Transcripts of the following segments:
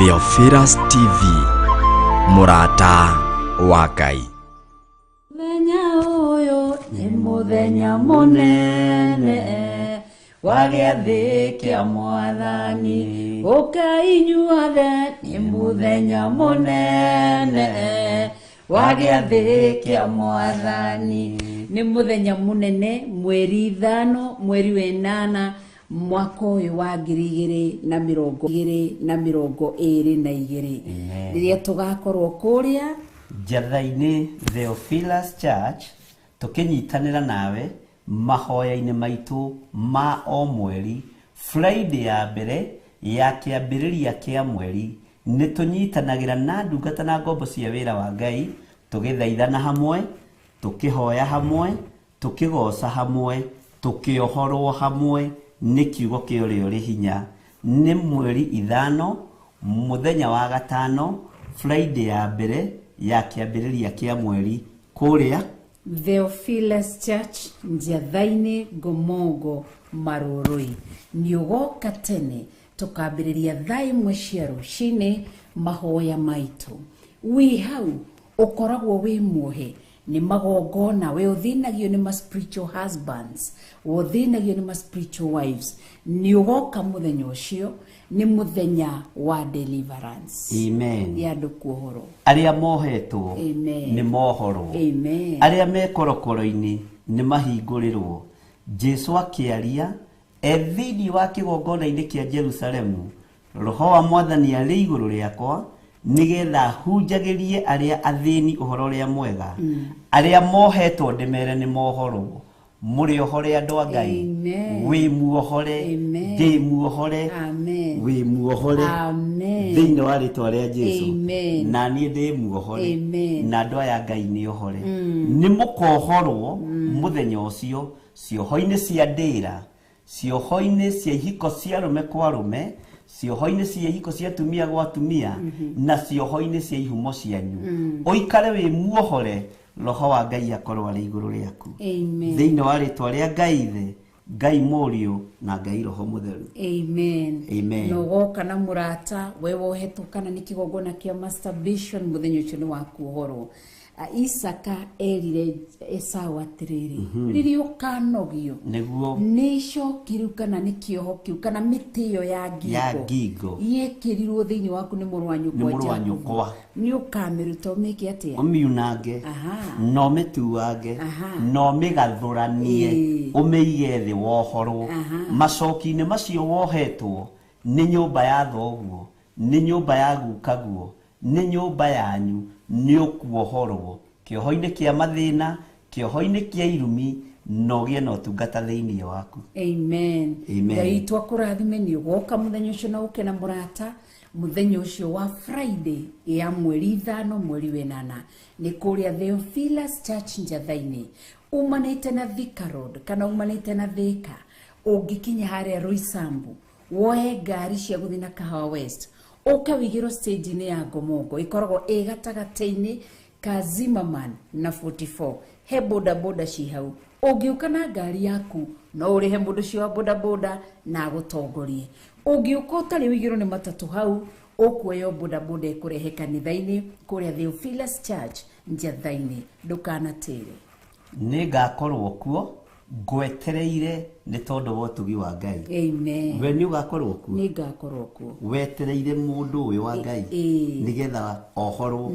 Theophilus TV, mũrata wa Ngai. Mũthenya ũyũ nĩ mũthenya mũnene wa gĩathĩ kĩa mwathani, ũkai inyuothe, nĩ mũthenya mũnene wa gĩathĩ kĩa mwathani. Nĩ mũthenya mũnene, 5 mweri wa 8 mwaka ũyũ wa 2022, rĩrĩa tũgakorwo kũrĩa Njatha-inĩ Theophilus Church, tũkĩnyitanĩra nawe mahoya-inĩ maitũ ma o mweri. Friday ya mbere ya kĩambĩrĩria kĩa mweri nĩ tũnyitanagĩra na ndungata na ngombo cia wĩra wa Ngai, tũgĩthaithana hamwe, tũkĩhoya hamwe, tũkĩgoca hamwe, tũkĩohorwo hamwe nĩ kiugo kĩa ũrĩa ũrĩ hinya. Nĩ 5 mũthenya wa gatano, Friday ya mbere ya kĩambĩrĩria kĩa mweri, kũrĩa Theophilus Church, Njiatha-inĩ, Ngomongo, Marũrũi. Nĩ ũgoka tene, tũkambĩrĩria thaa 1 cia rũcinĩ mahoya maitũ. Wĩ hau ũkoragwo wĩ muohe nĩ magongona, we ũthĩnagio nĩ ma spiritual husbands, we ũthĩnagio nĩ ma spiritual wives, nĩ ũgoka mũthenya ũcio. Nĩ mũthenya wa deliverance. Amen. Ya andũ kuohorwo. Arĩa mohetwo Amen. nĩ mohorwo. Amen. Arĩa me korokoro-inĩ nĩ mahingũrĩrwo. Jesu akĩaria e thĩinĩ wa kĩgongona-inĩ kĩa Jerusalemu, roho wa mwathani arĩ igũrũ rĩakwa nĩgetha hunjagĩrie arĩa athĩni ũhoro ũrĩa mwega, arĩa mohetwo ndĩmere nĩ mohorwo. Mũrĩ ohore, andũ a Ngai. Amen. Wĩ muohore. Amen. Ndĩ muohore. Amen. Wĩ muohore. Amen. Thĩinĩ wa rĩtwa rĩa Jesu. Amen. Na niĩ ndĩ muohore. Amen. Na andũ aya Ngai nĩ ohore. Nĩ mũkohorwo mũthenya ũcio cioho-inĩ cia ndĩra, cioho-inĩ cia ihiko cia arũme kwa arũme, cioho-inĩ cia ihiko cia atumia gwa atumia, na cioho-inĩ cia ihumo cianyu. Ũikare wĩ muohore, roho wa Ngai akorwo arĩ igũrũ rĩaku. Amen. Thĩinĩ wa rĩtwa rĩa Ngai Ithe, Ngai Mũriũ na Ngai Roho Mũtheru. Amen. Amen. Na ũgoka na mũrata we wohetwo kana nĩ kĩgongona kĩa masturbation, mũthenya ũcio nĩ wa kuohorwo. Isaka erire Esau atĩrĩrĩ, rĩrĩa ũkanogio nĩguo nĩ icoki rĩu kana nĩ kĩoho kĩu kana mĩtĩ ĩyo ya ngingo ya ngingo yekĩrirwo thĩinĩ waku nĩ mũrũ wa nĩ nyũkwa mũrũ wa Jakubu, nyũkwa, nĩ ũkamĩruta ũmĩke atĩa? Ũmiunange na ũmĩtuange na ũmĩgathũranie, ũmĩige thĩ wohorwo. Macoki-inĩ macio wohetwo nĩ nyũmba ya thoguo, nĩ nyũmba ya gukaguo, nĩ nyũmba yanyu, nĩ ũkuohorwo kĩoho-inĩ kĩa mathĩna, kĩoho-inĩ kĩa irumi, na ũgĩe na ũtungata thĩinĩ waku. Amen. Amen. Ngai witũ akũrathime. Nĩ ũgoka mũthenya ũcio na ũke na mũrata mũthenya ũcio wa Friday ya 5 mweri wa 8, nĩ kũrĩa Theophilus Church, Njatha-inĩ, umanĩte na Thika Road kana umanĩte na Thika. Ũngĩkinya harĩa Roysambu, woe ngari cia gũthiĩ na Kahawa West, ũke wĩigĩrwo stage-inĩ ya Ngomongo, ĩkoragwo ĩ gatagatĩ-inĩ ka Zimmerman na 44. He boda boda ci hau. Ũngĩũka na ngari yaku, no ũrĩhe mũndũ ũcio wa boda boda na agũtongorie. Ũngĩũka ũtarĩ ũigĩrwo nĩ matatũ hau, ũkuoya boda boda ĩkũrehe kanitha-inĩ kũrĩa Theophilus Church, Njatha-inĩ. Ndũkanatĩre. Nĩ ngakorwo kuo ngwetereire nĩ tondũ wa ũtugi wa Ngai. Amen. We nĩ ũgakorwo kuo? Nĩ ngakorwo kuo. Wetereire mũndũ ũyũ wa Ngai nĩgetha ohorwo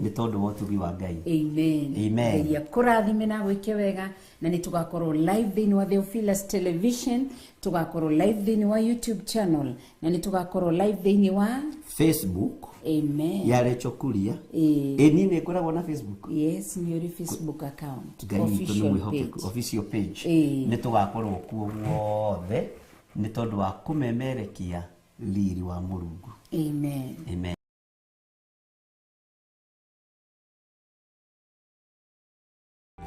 nĩ tondũ wa ũtugi wa Ngai. Amen. Amen. Ngai akũrathime na gwĩke wega. Na nĩ tũgakorwo live thĩinĩ wa Theophilus Television, tũgakorwo live thĩinĩ wa YouTube channel, na nĩ tũgakorwo live thĩinĩ wa Facebook Amen. ya Rachel Kuria. Ĩ niĩ nĩ ngoragwo na Facebook. Yes, nĩ ũrĩ Facebook account. Ngai witũ nĩ Official mwĩhokeku. page. Official page. Nĩ tũgakorwo kuo guothe nĩ tondũ wa kũmemerekia riri wa Mũrungu. Amen. Amen.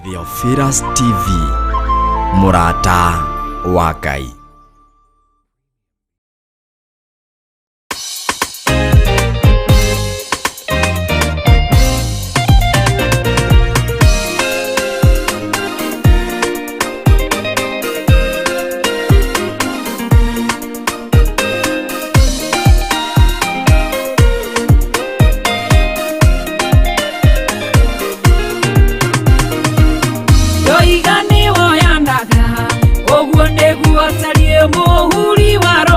Theophilus TV, mũrata wa Ngai.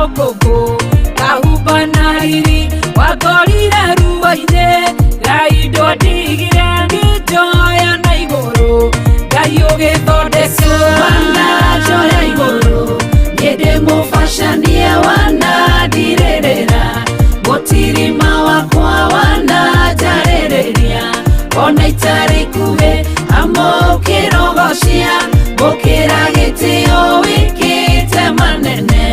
rũkũngũ Kahuba na riri wakorire ruo-inĩ Ngai ndwandigire ngĩnjoya na igũrũ Ngai ũgĩthondeka wananjoya igũrũ Niĩ ndĩmũbacanie wanandirĩrĩra Mũtirima wakwa wananjarĩrĩria Ona itarĩ ikuhĩ amũkĩrogocia Gũkĩra gĩtĩo wĩkĩte manene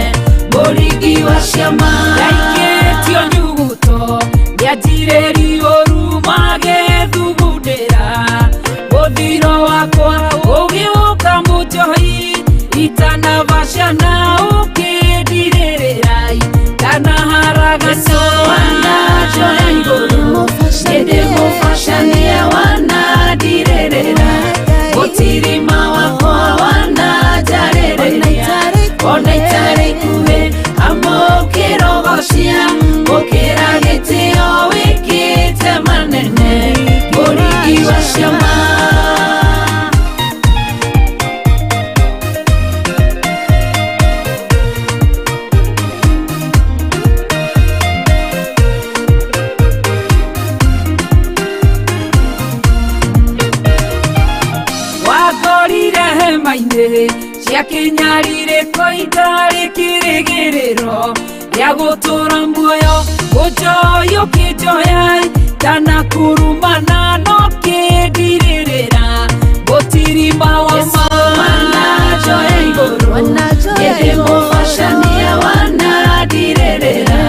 Mũringi wa ciama Ndaikĩtio nyuguto Nĩanjirĩrio ũru magĩthugundĩra Mũthiro wakwa ũgĩũka mũnjohi Itanabacana ũkĩndirĩrĩra Ndanaharagana wananjoya igũrũ Niĩ ndĩmũbacanie wanandirĩrĩra Mũtirima wakwa wananjarĩrĩria Ona itarĩ ikuhĩ amũkĩrogocia Gũkĩra gĩtĩo wĩkĩte manene Mũringi wa ciama Wakorire hema-inĩ cia kĩnyarĩrĩko itarĩ kĩrĩgĩrĩro gĩa gũtũũra muoyo ũnjoya ũkĩnjoya ndanakurumana no kĩndirĩrĩra Mũtirima wa ma wananjoya igũrũ Niĩ ndĩmũbacanie wanandirĩrĩra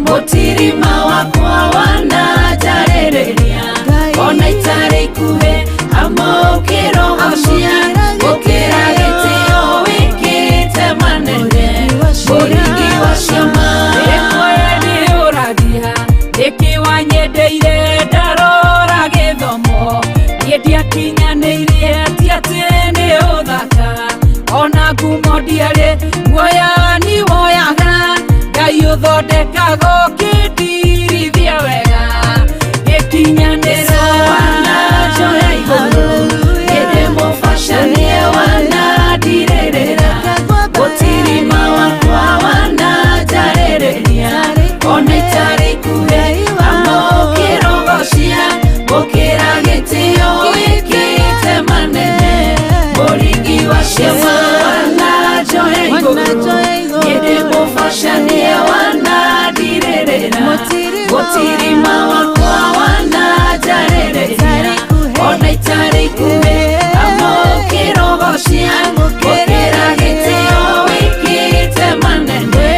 Mũtirima wakwa wananjarĩrĩria Ona itarĩ ikuhĩ amũkĩrogocia Gũkĩra gĩtĩo wĩkĩte manene Mũringi wa ciama Rĩmwe ndĩũragia nĩkĩ wanyendeire ndarora gĩthomo Niĩ ndiakinyanĩirie ti atĩ nĩ ũthaka Ona ngumo ndiarĩ guoya nĩ woyaga Ngai ũthondekaga ũkĩndirithia wega Gĩkinyanĩro wananjoya igũrũ Niĩ ndĩmũbacanie wanandirĩrĩra Mũtirima wakwa wananjarĩrĩria Ona itarĩ ikuhĩ amũkĩrogocia Gũkĩra gĩtĩo wĩkĩte manene Mũringi wa ciama wananjoya igũrũ Niĩ ndĩmũbacanie wanandirĩrĩra Mũtirima wakwa wananjarĩrĩria Ona itarĩ ikuhĩ amũkĩrogocia Gũkĩra gĩtĩo wĩkĩte manene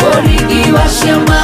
Mũringi wa ciama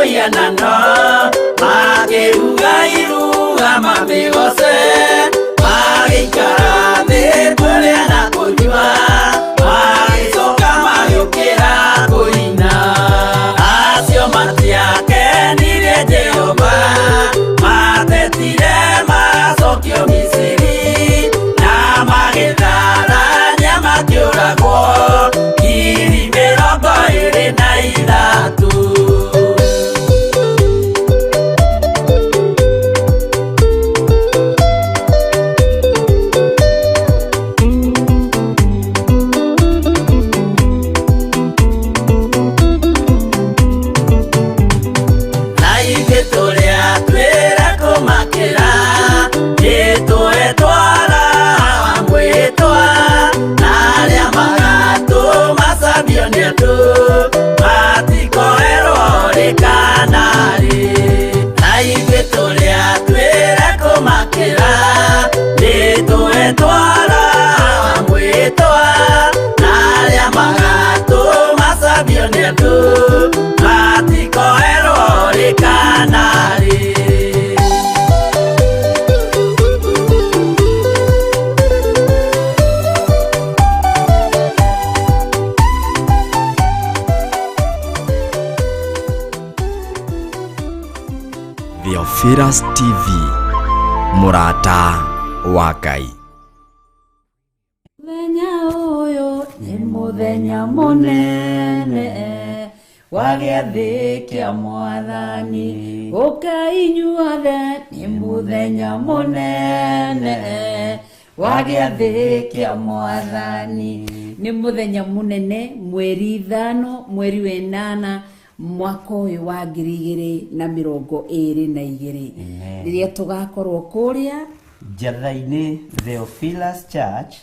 Mũhianano makĩruga iruga mamĩgoce magĩikara thĩ kũrĩa na kũnyua magĩcoka magĩũkĩra kũina acio matiakenirie Jehova matetire macokio Misiri na magĩtharania makĩũragwo 23,000. Na ithuĩ tũrĩa twĩra kũmakĩra nĩtũetwara mwĩtwa na arĩa magatũmacambio nĩ andũ matikoerwo rĩ kana rĩ. Na ithuĩ tũrĩa twĩra kũmakĩra nĩtũetwara mwĩtwa na arĩa magatũmacambio nĩ andũ matikoerwo rĩ kana rĩ. Theophilus TV, Mũrata wa Ngai. Mũthenya ũyũ nĩ mũthenya mũnene wa gĩathĩ kĩa Mwathani, ũkai inyuothe nĩ mũthenya mũnene wa gĩathĩ kĩa Mwathani. Nĩ mũthenya mũnene, mweri 5 mweri wa 8 mwaka ũyũ wa 2022, rĩrĩa tũgakorwo kũrĩa Njatha-inĩ Theophilus Church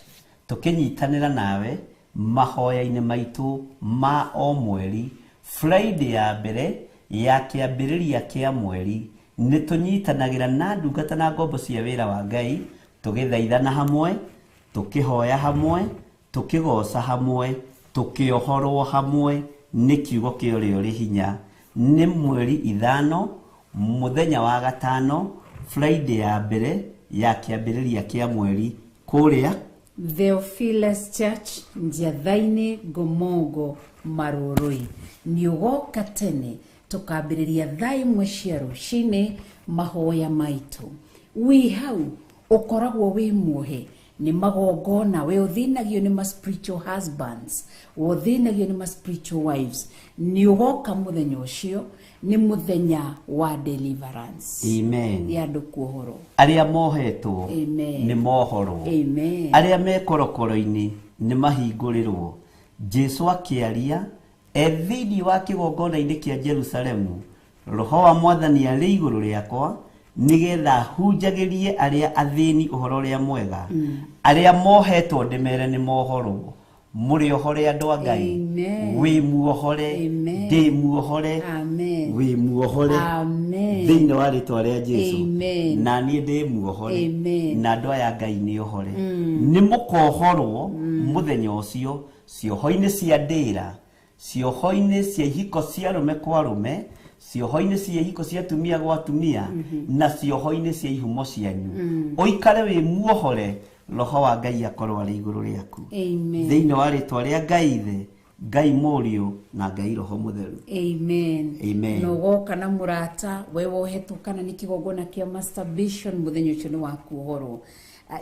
tũkĩnyitanĩra nawe mahoya-inĩ maitũ ma o mweri Friday ya mbere ya kĩambĩrĩria kĩa mweri. Nĩ tũnyitanagĩra na ndungata na ngombo cia wĩra wa Ngai, tũgĩthaithana hamwe, tũkĩhoya hamwe, tũkĩgoca hamwe, tũkĩohorwo hamwe nĩ kiugo kĩa ũrĩa ũrĩ hinya. Nĩ mweri 5 mũthenya wa 5 Friday ya mbere ya kĩambĩrĩria kĩa mweri kũrĩa Theophilus Church Njatha-inĩ Ngomongo Marũrũi. Nĩ ũgoka tene tũkambĩrĩria thaa 1 cia rũcinĩ mahoya maitũ. Wĩ hau ũkoragwo wĩ muohe nĩ magongona, we ũthĩnagio nĩ ma spiritual husbands, we ũthĩnagio nĩ ma spiritual wives. Nĩ ũgoka mũthenya ũcio, nĩ mũthenya wa deliverance. Amen. Ya andũ kuohorwo. Arĩa mohetwo Amen. nĩ mohorwo. Amen. Arĩa me korokoro-inĩ nĩ mahingũrĩrwo. Jesu akĩaria e thĩinĩ wa kĩgongona-inĩ kĩa Jerusalemu, Roho wa Mwathani arĩ igũrũ rĩakwa nĩgetha hunjagĩrie arĩa athĩni ũhoro ũrĩa mwega, arĩa mohetwo ndĩmere nĩ mohorwo. Mũrĩ ohore andũ a Ngai. Amen. Wĩ muohore, Amen. ndĩ muohore, Amen. wĩ muohore Amen. thĩinĩ wa rĩtwa rĩa Jesu. Amen. Na niĩ ndĩ muohore. Amen. Na andũ aya Ngai nĩ ohore. Nĩ mũkohorwo mũthenya ũcio cioho-inĩ cia ndĩra, cioho-inĩ cia ihiko cia arũme kwa arũme, cioho-inĩ cia ihiko cia atumia gwa atumia, na cioho-inĩ cia ihumo cianyu. Ũikare wĩ muohore, Roho wa Ngai akorwo arĩ igũrũ rĩaku. Amen. Thĩinĩ wa rĩtwa rĩa Ngai Ithe, Ngai Mũriũ na Ngai Roho Mũtheru. Amen. Amen. Na ũgoka na mũrata we wohetwo kana nĩ kĩgongona kĩa masturbation, mũthenya ũcio nĩ wa kuohorwo.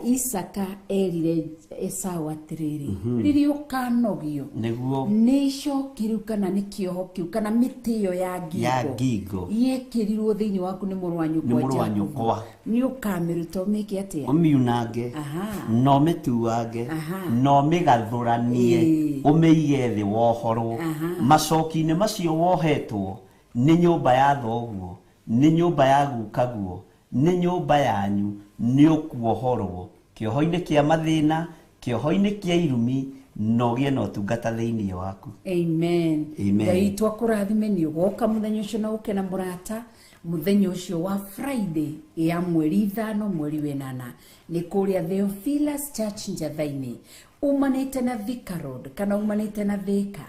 Isaka erire Esau atĩrĩrĩ, rĩrĩa ũkanogio Nĩguo nĩ icoki rĩu kana nĩ kĩoho kĩu kana mĩtĩ ĩyo ya ngingo Ya ngingo. yekĩrirwo thĩinĩ waku nĩ mũrũ wa nyũkwa Nĩ mũrũ wa Jakubu. nyũkwa. Nĩ ũkamĩruta ũmĩke atĩa? Ũmiunange, Aha. na ũmĩtuange, Aha. na ũmĩgathũranie, Ĩĩ. ũmĩige thĩ wohorwo. Aha. Macoki-inĩ macio wohetwo nĩ nyũmba ya thoguo, nĩ nyũmba ya gukaguo, nĩ nyũmba yanyu, nĩ ũkuohorwo kĩoho-inĩ kĩa mathĩna, kĩoho-inĩ kĩa irumi, na ũgĩe na ũtungata thĩinĩ waku. Amen. Amen. Ngai witũ akũrathime. Nĩ ũgoka mũthenya ũcio na ũke na mũrata mũthenya ũcio wa Friday ya mweri 5 mweri wa 8 nĩ kũrĩa Theophilus Church Njatha-inĩ, umanĩte na Thika Road kana umanĩte na Thika,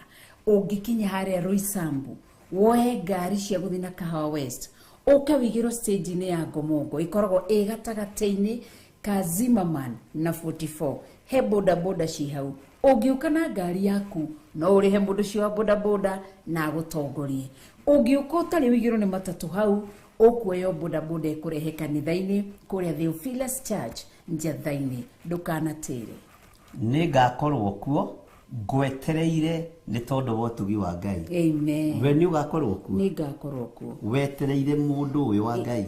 ũngĩkinya harĩa Roysambu Woe ngari cia gũthiĩ na Kahawa West. Ũke wĩigĩrwo stage-inĩ ya Ngomongo. Ĩkoragwo ĩ gatagatĩ-inĩ ka Zimmerman na 44. He boda boda ci hau. Ũngĩũka na ngari yaku no ũrĩhe mũndũ ũcio wa boda boda na agũtongorie. Ũngĩũka ũtarĩ wĩigĩrwo nĩ matatũ hau, ũkuoya boda boda ĩkũrehe kanitha-inĩ kũrĩa Theophilus Church Njatha-inĩ. Ndũkanatĩre. Nĩngakorwo kuo ngwetereire nĩ tondũ wa ũtugi wa Ngai. Amen. We nĩ ũgakorwo kuo? Nĩngakorwo kuo. Wetereire mũndũ ũyũ wa Ngai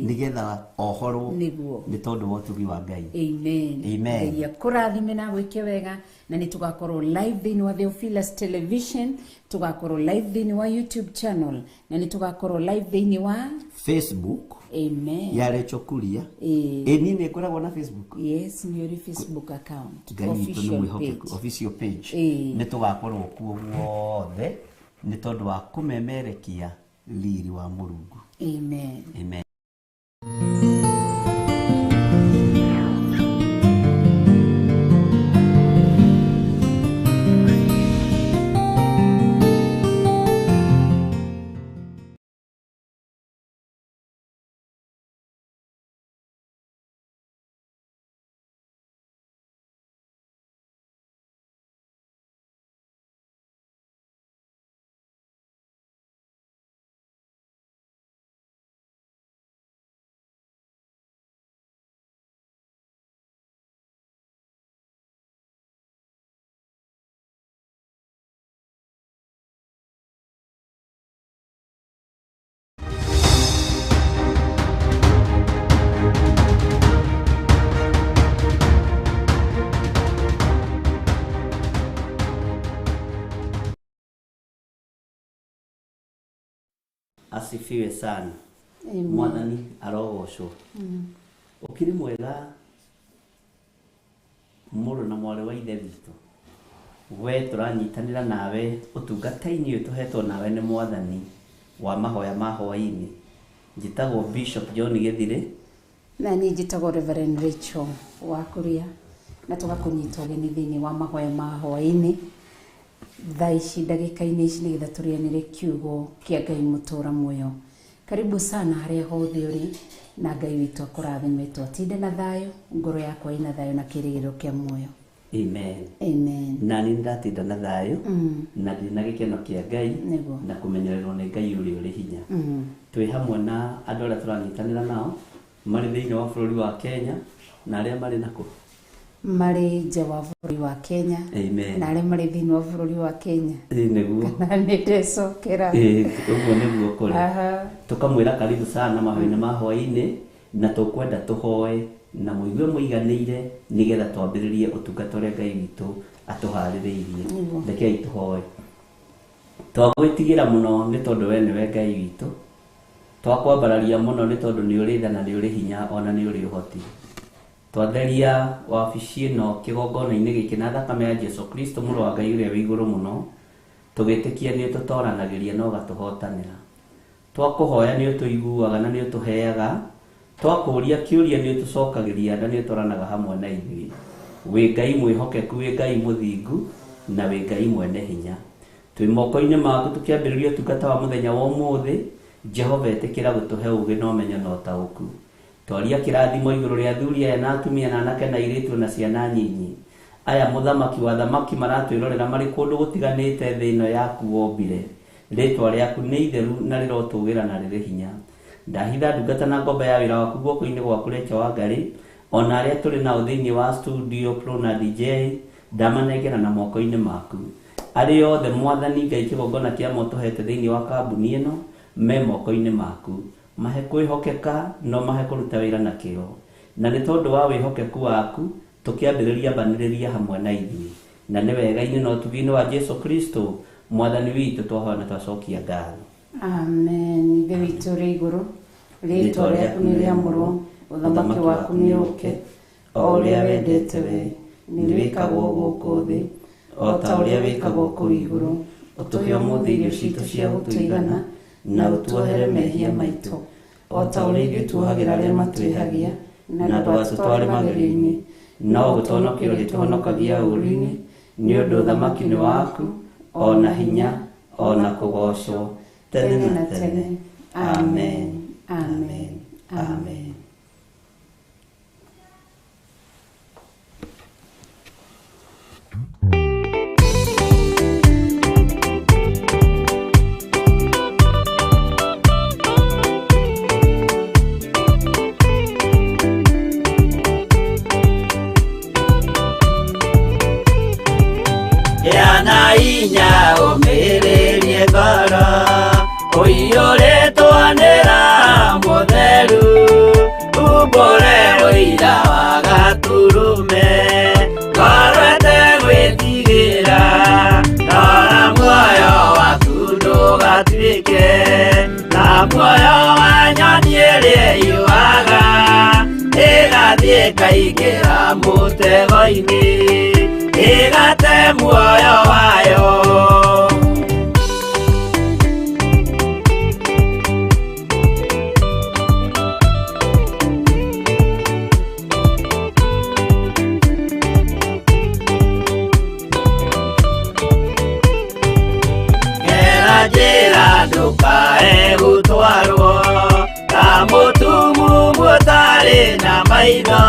nĩgetha ohorwo Nĩguo. nĩ tondũ wa ũtugi wa Ngai. Amen. Amen. Ngai akũrathime na agwĩke wega, na nĩ tũgakorwo live thĩinĩ wa Theophilus Television, tũgakorwo live thĩinĩ wa YouTube channel, na nĩ tũgakorwo live thĩinĩ wa Facebook. Amen. Ya Rachel Kuria. Ĩĩ. Ĩ niĩ nĩ ngoragwo na Facebook. Yes, nĩ ũrĩ Facebook account. Ngai witũ nĩ Official mwĩhokeku. page. Official page. Ĩĩ. Nĩ tũgakorwo kuo guothe nĩ tondũ wa kũmemerekia riri wa Mũrungu. Amen. Amen. Asifiwe sana. Amen. Mwathani arogocwo. Ũkĩrĩ mwega mũrũ na mwarĩ wa ithe witũ. We tũranyitanĩra nawe ũtungata-inĩ ũyũ tũhetwo nawe nĩ Mwathani wa mahoya ma hwaĩ-inĩ. Njĩtagwo Bishop John Gĩthirĩ. Na niĩ njĩtagwo Reverend Rachel wa Kuria, na tũgakũnyita ũgeni thĩinĩ wa mahoya ma hwaĩ-inĩ thaa ici ndagĩka-inĩ ici nĩgetha tũrĩanĩre kiugo kĩa Ngai mũtũra muoyo. Karibu sana harĩa hothe ũrĩ, na Ngai witũ akũrathime. Twatinde na thayũ, ngoro yakwa ĩna thayũ na kĩĩrĩgĩrĩro kĩa muoyo. Amen. Amen. Na niĩ nĩndatinda na thayũ na ndĩ na gĩkeno kĩa Ngai Nĩguo. na kũmenyererwo nĩ Ngai ũrĩa ũrĩ hinya. Twĩ hamwe na andũ arĩa tũranyitanĩra nao marĩ thĩinĩ wa bũrũri wa Kenya na arĩa marĩ nakũ? Marĩ nja wa bũrũri wa Kenya. Amen. Na arĩa marĩ thĩinĩ wa bũrũri wa Kenya. Ĩĩ, nĩguo. Na nĩ ndecokera. Ĩĩ, ũguo nĩguo kũrĩ. Aha. Tũkamwĩra karibu sana mahoya-inĩ ma hwaĩ-inĩ, na tũkwenda tũhoe na mũigue mũiganĩire nĩgetha twambĩrĩrie ũtungata ũrĩa Ngai witũ atũharĩrĩirie. Nĩguo. Rekei tũhoe. Twagwĩtigĩra mũno nĩ tondũ we nĩwe Ngai witũ. Twakwambararia mũno nĩ tondũ nĩ ũrĩ tha na nĩ ũrĩ hinya ona nĩ ũrĩ ũhoti. Twatheria wabici ĩno kĩgongona-inĩ gĩkĩ na thakame ya Jesu Kristo mũrũ wa Ngai ũrĩa wĩ igũrũ mũno, tũgĩtĩkia nĩ ũtũtoranagĩria na ũgatũhotanĩra. Twakũhoya nĩ ũtũiguaga na nĩ ũtũheaga, twakũũria kĩũria nĩ ũtũcokagĩria na nĩ ũtwaranaga hamwe na ithuĩ. Wĩ Ngai mwĩhokeku, wĩ Ngai mũthingu na wĩ Ngai mwene hinya. Twĩ moko-inĩ maku tũkĩambĩrĩria ũtungata wa mũthenya wa ũmũthĩ. Jehova ĩtĩkĩra gũtũhe ũũgĩ na ũmenyo na ũtaũku. Twaria kĩrathimo igũrũ rĩa athuri aya na atumia na anake na airĩtu na ciana nyinyi. Aya mũthamaki wa thamaki maratwĩrorera marĩ kũndũ gũtiganĩte thĩ ĩno yaku wombire. Rĩtwa rĩaku nĩ itheru na rĩrotũgĩra na rĩrĩ hinya. Ndahitha ndungata na ngomba ya wĩra waku guoko-inĩ gwaku Rachel Wangari, ona arĩa tũrĩ nao thĩinĩ wa studio Pro na DJ, ndamanengera na moko-inĩ maku. Arĩa othe Mwathani Ngai kĩgongona kĩa motũhete thĩinĩ wa kambuni ĩno me moko-inĩ maku. Mahe kwĩhokeka no mahe kũruta wĩra na kĩyo. Na nĩ tondũ wa wĩhokeku waku tũkĩambĩrĩria mbanĩrĩria hamwe na ithuĩ. Na nĩ wega-inĩ na ũtugi-inĩ wa Jesu Kristo Mwathani witũ twahoya na twacokia ngatho. Amen. Ithe witũ ũrĩ igũrũ, rĩĩtwa rĩaku nĩ rĩamũrwo, ũthamaki waku nĩ ũũke, o ũrĩa wendete we nĩ wĩkagwo gũkũ thĩ o ta ũrĩa wĩkagwo kũu igũrũ. Ũtũhe ũmũthĩ irio citũ cia gũtũigana, na ũtuohere mehia maitũ o ta ũrĩa ithuĩ tuohagĩra arĩa matwĩhagia, na ndũgatũtware magerio-inĩ, no gũtũhonokia ũrĩtũhonokagia ũũru-inĩ, nĩ ũndũ ũthamaki nĩ waku, o na hinya, o na kũgoocwo, Tene na tene. Amen. Amen. Amen. Yana inya ũmĩrĩrie ngoro ũiyũrĩtwo nĩ Roho Mũtheru umbũre ũira wa Gatũrũme ngoro ĩtegwĩtigĩra rora muoyo waku ndũgatuĩke ta muoyo wa nyoni ĩrĩa ĩyũaga ĩgathiĩ ĩkaingĩra mũtego-inĩ ĩgate muoyo wayo. Gera njĩra ndũkae gũtwarwo ta mũtumumu ũtarĩ na maitho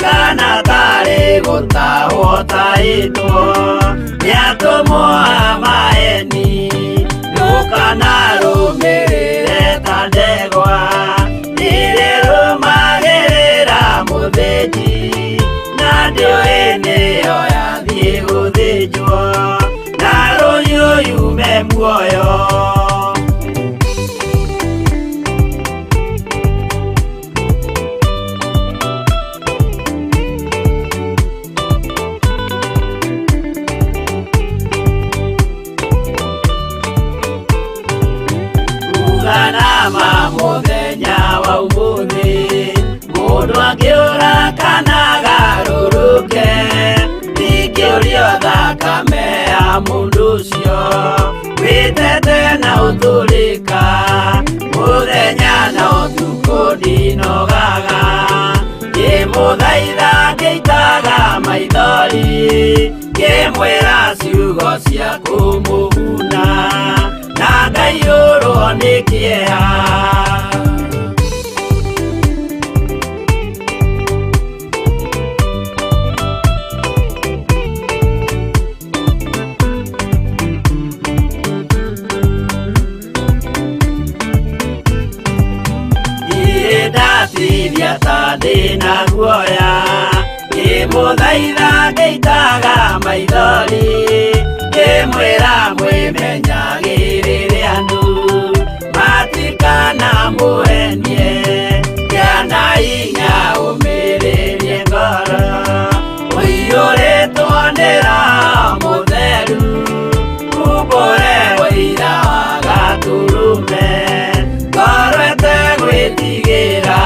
kana tarĩ gũtahwo tahĩtwo nĩ atũmwo a maeni ndũkanarũmĩrĩre ta ndegwa irĩrũmagĩrĩra mũthĩnji na ndĩũĩ nĩyo yathiĩ gũthĩnjwo na rũhiũ yume muoyo. Uganama mũthenya wa ũmũthĩ mũndũ angĩũra kana agarũrũke ndingĩũrio thakame ya mũndũ ũcio wĩtete na ũtũrĩka mũthenya na ũtukũ ndinogaga ngĩmũthaitha ngĩitaga maithori ngĩmwĩra ciugo cia kũmũguna na ngaiyũrwo nĩ kĩeha. Ndatithia ta ndĩna guoya ngĩmũthaitha ngĩitaga maithori ngĩmwĩra mwĩmenyagĩrĩre andũ matikanamũhenie kĩana inya ũmĩrĩrie ngoro ũiyũrĩtwo nĩ Roho Mũtheru umbũre ũira wa Gatũrũme ngoro ĩtegwĩtigĩra.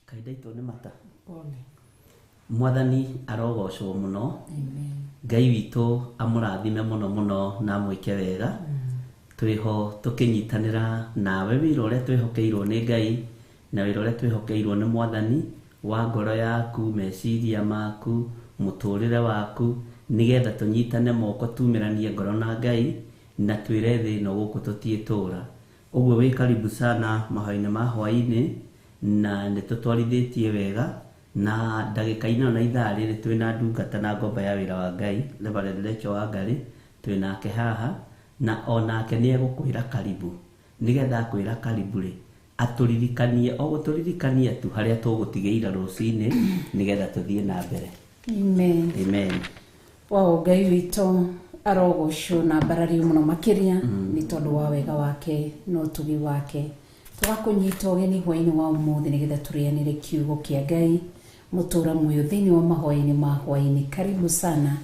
Kaindaitwo nĩ mata. Mwathani arogocwo mũno. Ngai witũ amũrathime mũno mũno na amwĩke wega. Twĩho tũkĩnyitanĩra nawe wĩra ũrĩa twĩhokeirwo nĩ Ngai na wĩra ũrĩa twĩhokeirwo nĩ Mwathani wa ngoro yaku, meciria maku, mũtũrĩre waku, nĩgetha tũnyitane moko tumĩranie ngoro na Ngai na twĩre thĩ ĩno gũkũ tũtiĩtũra. Ũguo wĩ karibu sana mahoya-inĩ ma hwaĩ-inĩ na nĩ tũtwarithĩtie wega na ndagĩka-inĩ na ithaa rĩrĩ twĩna ndungata na ngomba ya wĩra wa Ngai Reverend Rachel Wangari twĩnake haha na onake nĩ egũkwĩra karibu nĩgetha akwĩra karibu rĩ atũririkanie o gũtũririkania tu harĩa tũgũtigĩira rũcinĩ nĩgetha tũthiĩ na mbere. Amen. Amen. Wao Ngai witũ arogocwo na mbarario mũno makĩria nĩ tondũ wa wega wake na ũtugi wake. Tũgakũnyita ũgeni hwaĩ-inĩ wa ũmũthĩ nĩgetha tũrĩanĩre kiugo kĩa Ngai mũtũra muoyo thĩinĩ wa mahoya-inĩ ma hwaĩ-inĩ. Karibu sana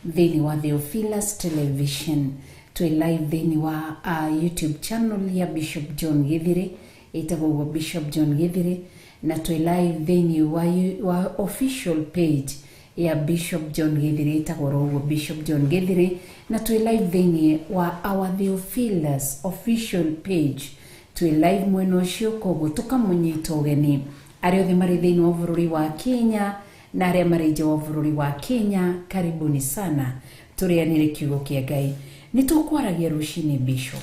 Thĩinĩ wa Theophilus Television. Twĩ live thĩinĩ wa YouTube channel ya Bishop John Githiri, ĩtagwo ũguo Bishop John Githiri, na twĩ live thĩinĩ wa official page ya Bishop John Githiri, ĩtagwo oro ũguo Bishop John Githiri, na twĩ live thĩinĩ wa our Theophilus official page. Twĩ live mwena ũcio, koguo tũkamũnyita ũgeni arĩa othe marĩ thĩinĩ wa bũrũri wa Kenya na arĩa marĩ nja wa bũrũri wa Kenya. Karibuni sana tũrĩanĩre kiugo kĩa Ngai. Nĩ tũkwaragia rũcinĩ, Bishop,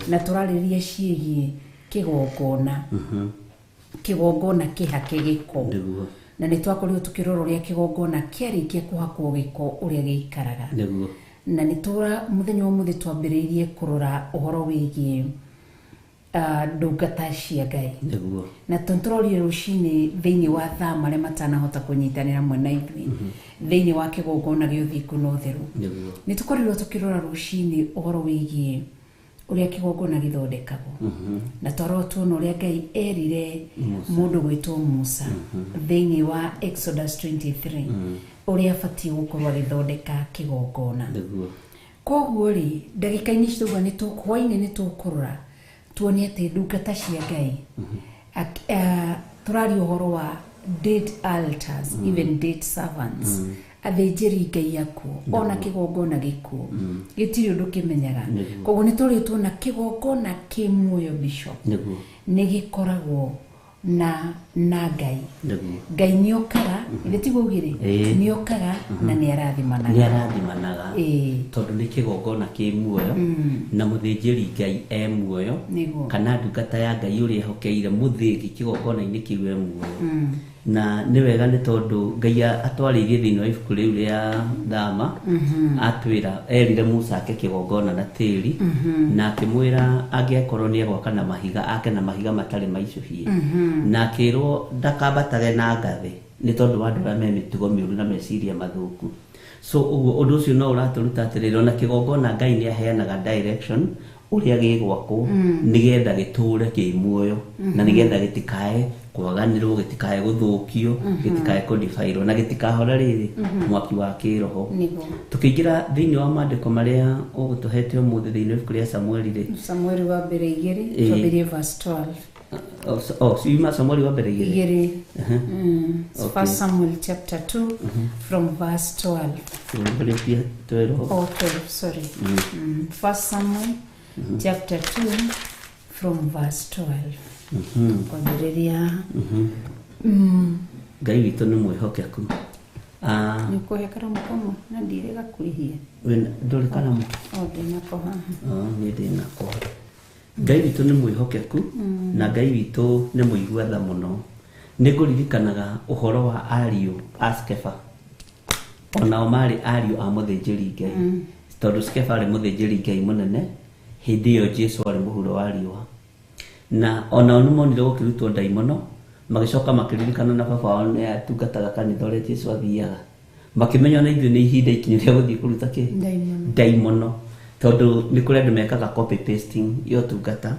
na tũrarĩria ciĩgiĩ kĩgongona, kĩgongona kĩhake gĩko, na nĩ twakorirwo tũkĩrora ũrĩa kĩgongona kĩarĩkia kũhakwo gĩko ũrĩa gĩikaraga. Na nĩ tũra mũthenya wa ũmũthĩ twambĩrĩirie kũrora ũhoro wĩgiĩ ndungata cia Ngai. Na tũrorire rũcinĩ thĩinĩ wa thaa marĩa matanahota kũnyitanĩra hamwe na ithuĩ thĩinĩ wa kĩgongona gĩa ũthingu na ũtheru. Nĩ tũkorirwo tũkĩrora rũcinĩ ũhoro wĩgiĩ ũrĩa kĩgongona gĩthondekagwo, na twarora tuona ũrĩa Ngai erire mũndũ gwĩtwo Musa thĩinĩ wa Exodus 23 ũrĩa abatiĩ gũkorwo agĩthondeka kĩgongona. Koguo rĩ, ndagĩka-inĩ ici tauga nĩ hwaĩ-inĩ nĩ tũkũrora tuone atĩ ndungata cia Ngai, tũraria ũhoro wa dead altars, even dead servants, athĩnjĩri Ngai akuo, ona kĩgongona gĩkuo gĩtirĩ ũndũ kĩmenyaga. Koguo nĩ tũrĩ tuona kĩgongona kĩ muoyo, Bishop, nĩ gĩkoragwo na Ngai. Ngai nĩ okaga, ithe tiguo ugire? Ĩĩ. Nĩ okaga na nĩ arathimanaga. Nĩ arathimanaga, tondũ nĩ kĩgongona kĩ muoyo na mũthĩnjĩri Ngai e muoyo, kana ndungata ya Ngai ũrĩa ehokeire mũthĩgi kĩgongona-inĩ kĩu e muoyo. Na nĩ wega, nĩ tondũ Ngai atwarĩirie thĩinĩ wa ibuku rĩu rĩa Thama, atwĩra erire Musa ake kĩgongona na tĩri, na akĩmwĩra angĩakorwo nĩ egwaka na mahiga, ake na mahiga matarĩ maicũhie, na akĩrwo ndakambatage na ngathĩ nĩ tondũ wa andũ arĩa me mĩtugo mĩũru na meciria mathũku. So ũguo ũndũ ũcio no ũratũruta atĩrĩrĩ, ona kĩgongona Ngai nĩ aheanaga direction ũrĩa gĩgwakwo nĩgetha gĩtũre kĩ muoyo, na nĩgetha gĩtikae kwaganĩrwo, gĩtikae gũthũkio, gĩtikae kũdifairwo, na gĩtikahora rĩrĩ mwaki wa kĩroho. Tũkĩingĩra thĩinĩ wa maandĩko marĩa ũgũtũhete ũmũthĩ thĩinĩ wa ibuku rĩa Samueli rĩ, Samueli wa mbere 2, twambĩrĩrie verse 12. Oh, yuma Samueli wa mbere 2. 2. First Samuel chapter 2 from verse 12. Ũrĩtie 12. Oh, 12, sorry. First Samuel chapter 2 from verse 12. Kwambĩrĩria. Ngai witũ nĩ mwĩhokeku. Nĩ ũkũhe karamu kamwe na ndirĩ gakuihie. Ndũrĩ karamu? O ndĩnako haha. Ah, niĩ ndĩnako. Ngai witũ nĩ mwĩhokeku na Ngai witũ nĩ mũigua tha mũno. Nĩ ngũririkanaga ũhoro wa ariũ a Skefa, onao marĩ ariũ a mũthĩnjĩri Ngai, tondũ Skefa arĩ mũthĩnjĩri Ngai mũnene hĩndĩ ĩyo Jesu arĩ mũhuro wa riũa, na onao nĩ monire gũkĩrutwo ndaimono, magĩcoka makĩririkana na baba wao nĩ atungataga kanitha ũrĩa Jesu athiaga, makĩmenya ona ithuĩ nĩ ihinda ikinyu rĩa gũthiĩ kũruta kĩ? Ndaimono. Ndaimono, tondũ nĩ kũrĩ andũ mekaga copy pasting ya ũtungata.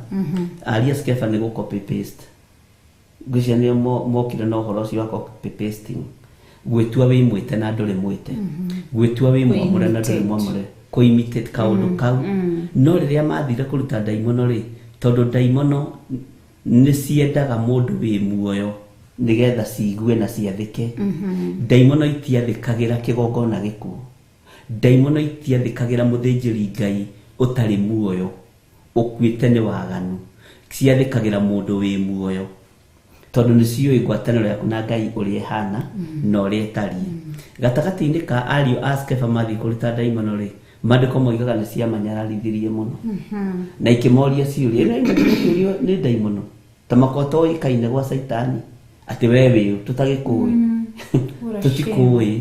Aria Skefa nĩ gũ copy paste, ngwĩciria nĩo mokire na ũhoro ũcio wa copy pasting, gwĩtua wĩ mwĩte na ndũrĩ mwĩte, gwĩtua wĩ mwamũre na ndũrĩ Kũ-imitate. mwamũre, kũ-imitate kaũndũ kau. No rĩrĩa mathire kũruta ndaimono rĩ, tondũ ndaimono nĩ ciendaga mũndũ wĩ muoyo nĩgetha ciigue na ciathĩke. Ndaimono itiathĩkagĩra kĩgongona gĩkuũ, ndaimono itiathĩkagĩra mũthĩnjĩri Ngai ũtarĩ muoyo, ũkuĩte nĩ waganu. Ciathĩkagĩra mũndũ wĩ muoyo, tondũ nĩ ciũĩ ngwatanĩro yaku na Ngai ũrĩa ĩhana na ũrĩa ĩtariĩ. Gatagatĩ-inĩ ka ariũ a Skefa mathiĩ kũruta ndaimono rĩ, maandĩko moigaga nĩ ciamanyararithirie mũno na ikĩmoria ciũria. Ĩno ĩmwe kĩũrio nĩ ndaimono ta makotoĩkaine gwa Caitani atĩ we wĩũ tũtagĩkũĩ, tũtikũĩ.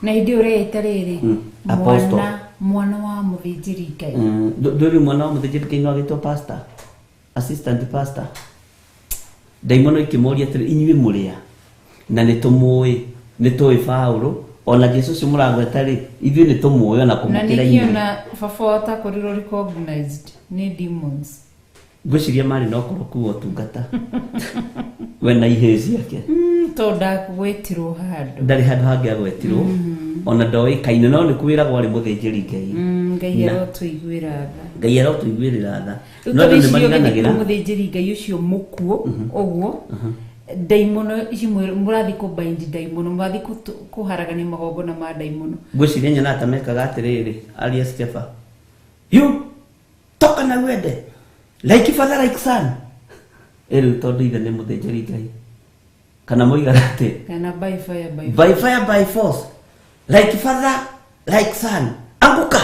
Na hĩndĩ ũreita rĩrĩ, Apostle. mwana wa mũthĩnjĩri Ngai. Ndũrĩ mwana wa mũthĩnjĩri Ngai no agĩtwo pastor, assistant pastor. Ndaimono ikĩmoria atĩrĩ, inyuĩ mũrĩa na nĩ tũmũĩ, nĩ tũĩ Paũlũ, ona Jesu ũcio mũragweta rĩ, ithuĩ nĩ tũmũĩ ona Na kũmũkĩra nĩkĩo inyuĩ. Na baba atakorirwo recognized nĩ demons? Ngwĩciria marĩ na ũkoroku wa ũtungata, we na ihĩĩ ciake. Tondũ ndagwetirwo handũ. Ndarĩ handũ hangĩ agwetirwo. Ona ndoĩkaine no nĩ kwĩragwo arĩ mũthĩnjĩri Ngai. Ngai arotũiguĩra tha. Ngai arotũiguĩrĩra tha. Rĩu No andũ tondũ nĩ icio mariganagĩra. mũthĩnjĩri Ngai ũcio mũkuũ ũguo ndaimono ici mũrathiĩ kũbind ndaimono, mũrathiĩ kũharagania magongona ma ndaimono. Ngwĩciria nyonaga ta mekaga atĩrĩrĩ, Arias Kefa, you toka na uende like father like son. Ĩrĩu tondũ ithe nĩ mũthĩnjĩri Ngai kana moigaga atĩ kana by fire by by fire by force like father like son anguka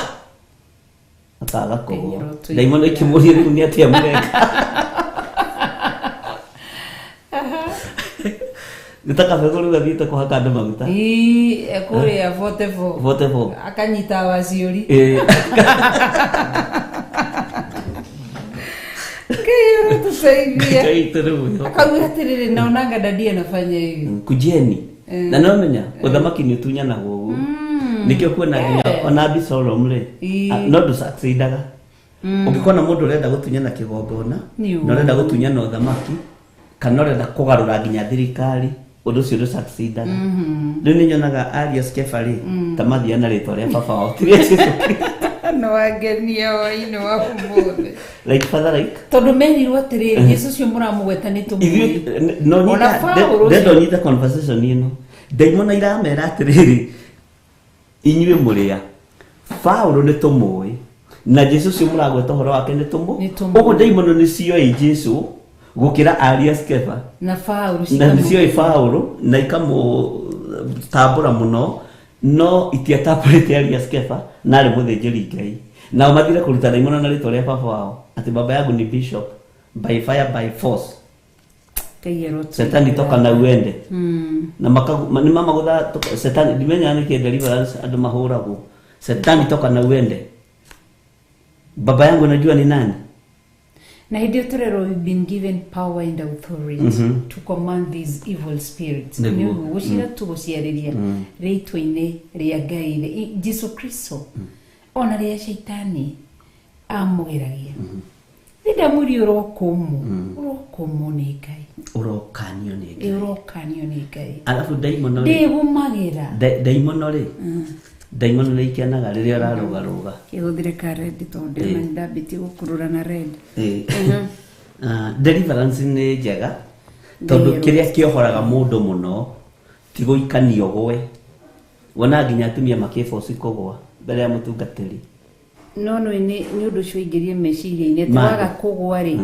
akaga kũgũa. Ngai Ndaimono ikĩmũria rĩu nĩ atĩa mũreka. Nĩ ta kabegũ rĩu athiĩte kũhaka andũ maguta. Ii, kũrĩa 44 44. Akanyita waciũri. Ngai arotũteithia. Ngai tũrĩ mwĩhoko. Akauga atĩrĩrĩ, naonanga dadi anafanya hivi. Kujeni na no menya ũthamaki nĩ ũtunyanagwo ũguo, nĩkĩo kuona nginya ona Abisalomu rĩ, no ndũsucceedaga ũngĩkona mũndũ ũrenda gũtunyana kĩgongona Nĩ na ũrenda gũtunyana ũthamaki kana ũrenda kũgarũra nginya thirikari, ũndũ ũcio ndũsucceedaga. Rĩu nĩ nyonaga Arius Kefa rĩ, ta mathiaga na rĩtwa rĩa baba wao ti rĩa Jesu Kristo. No wangenia wainĩ wa ũmũthĩ. Like father like Tondũ merirwo atĩrĩrĩ, Jesu ũcio mũramũgweta nĩ tũmũĩ. Ithuĩ no Ona nyita Paũlũ ndenda ũcio. ũnyite conversation ĩno, ndaimono iramera atĩrĩrĩ, inyuĩ mũrĩa Paũlũ nĩ tũmũĩ na Jesu ũcio mũragweta ũhoro wake nĩ tũmũ Nĩ tũmũĩ. Ũguo ndaimono nĩ cioĩ Jesu gũkĩra Arias Kefa. Na Paũlũ Na nĩ cioĩ Paũlũ na ikamũtambũra mũno, no itiatambũrĩte Arias Kefa na arĩ mũthĩnjĩri Ngai. Nao mathire kũruta ndaimono na rĩtwa rĩa baba wao atĩ baba yangu ni bishop, by fire by force. Ngai arotũiguĩra. Setani toka na uende. Na nĩ mamagũtha setani, ndimenyaga nĩkĩ deliverance andũ mahũragwo. Setani toka na uende, baba yangu najua ni nani. Na hĩndĩ ĩyo tũrerwo we've been given power and authority to command these evil spirits. Nĩguo. Nĩguo gũcira tũgũciarĩria rĩtwa-inĩ rĩa Ngai Jesu Kristo, ona rĩrĩa caitani amũgeragia nĩ ndamwĩrie ũrokũmwo, ũrokũmwo nĩ Ngai. Ũrokanio nĩ Ngai. Ĩ, ũrokanio nĩ Ngai. Alafu ndaimono rĩ, ndĩgũmagĩra. Ndaimono rĩ, ndaimono nĩ ikenaga rĩrĩa ũrarũgarũga. Kĩhũthĩre ka red tondũ ndĩrona nĩ ndambĩtie gũkũrũra na red. Deliverance nĩ njega tondũ kĩrĩa kĩohoraga mũndũ mũno ti gũikanio gwe, wona nginya atumia makĩboci kũgwa mbere ya mũtungatĩri. No nĩ nĩ ũndũ ũcio ũingĩrie meciria-inĩ atĩ Ma- waga kũgwa rĩ,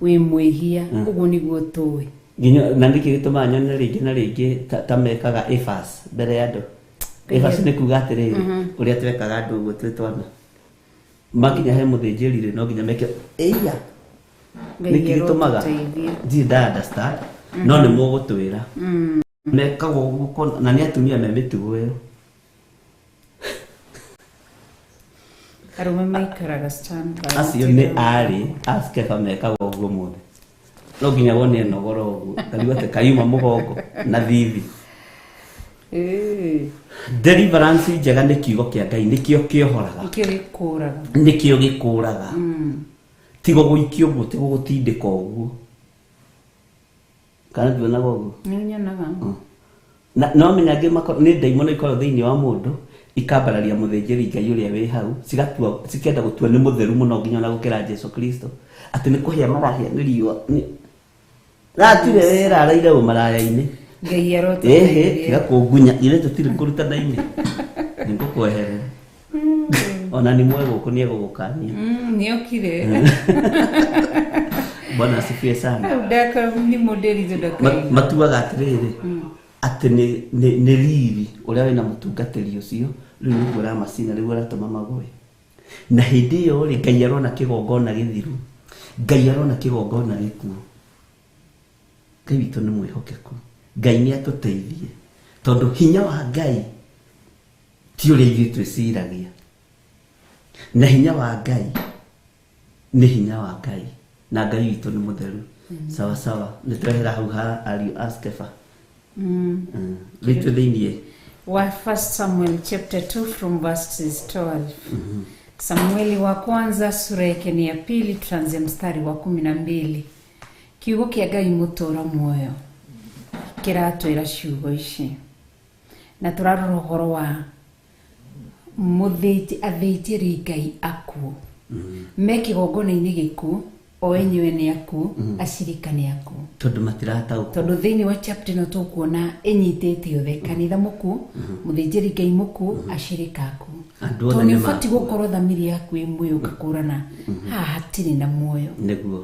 wĩ mwĩhia, ũguo nĩguo tũĩ. Nginya na nĩkĩ gĩtũmaga nyone rĩngĩ na rĩngĩ ta mekaga ifas mbere ya andũ. Ifas nĩ kuga atĩrĩrĩ, ũrĩa twekaga andũ ũguo twĩ twana, makinya he mũthĩnjĩri rĩ, no nginya meke ĩia. Ngai Nĩkĩ gĩtũmaga arotũteithia. ndirĩ nda understand, no nĩ mũgũtwĩra mekaga ũguo na nĩ atumia me mĩtugo ĩyo. Arũme maikaraga standby. Acio nĩ arĩ askeba mekaga ũguo mothe, no nginya wone enogora ũguo karigwo atĩ kayuma mũgongo na thithi. Deliverance njega nĩ kiugo kĩa Ngai, nĩkĩo kĩohoraga. Nĩkĩo gĩkũraga. Nĩkĩo gĩkũraga, tigo gũikio ũguo, tigo gũtindĩka ũguo, kana ndionaga ũguo. Nĩ nyonaga. Na no menya angĩ nĩ ndaimono ikoragwo thĩinĩ wa mũndũ ikambararia mũthĩnjĩri Ngai ũrĩa wĩ hau, cigatua cikenda gũtua nĩ mũtheru mũno nginya ona gũkĩra Jesu Kristo, atĩ nĩ kũhĩa marahĩa nĩ riũa ratirĩ wĩra araire ũmaraya-inĩ. Ngai Ĩhĩ, arotũteithia. tiga kũngunya ithe tũtirĩ kũrutana-inĩ, nĩ ngũkweherera ona nĩ mwe gũkũ nĩ egũgũkania. Nĩokire. Bwana asifiwe sana. Hau ndaka nĩ mũndĩritũ ndakaigua. Matuaga atĩrĩrĩ atĩ nĩ riri ũrĩa wĩna mũtungatĩri ũcio rĩu nĩguo ũramacina, rĩu ũratũma magũe. Na hĩndĩ ĩyo rĩ, Ngai arona kĩgongona gĩthiru, Ngai arona kĩgongona gĩkuũ. Ngai witũ nĩ mwĩhokeku, Ngai nĩ atũteithie tondũ hinya wa Ngai ti ũrĩa ithuĩ twĩciragia, na hinya wa Ngai nĩ hinya wa Ngai, na Ngai witũ nĩ mũtheru. Sawa sawa, nĩ twehera hau ha ariũ a Skefa. Rĩu twĩ thĩiniĩ wa 1 Samuel chapter 2 from verses 12. Samueli wa kwanza sura yake ni ya pili, tuanze mstari wa 12. Kiugo kĩa Ngai mũtũra muoyo kĩratwĩra ciugo ici, na tũrarora ũhoro wa Mũthĩnji athĩnjĩri Ngai akuũ me kĩgongona-inĩ gĩkuũ, o enyewe nĩ akuũ, acirika nĩ akuũ. Tondũ matirataũkwo. Tondũ thĩinĩ wa chapter ĩno tũkuona ĩnyitĩte othe, kanitha mũkuũ, mũthĩnjĩri Ngai mũkuũ, acirika akuũ. Andũ othe Tondũ nĩ nĩ ũbatiĩ makua. gũkorwo thamiri yaku ĩ muoyo, ũgakũrana haha hatirĩ na muoyo. Nĩguo.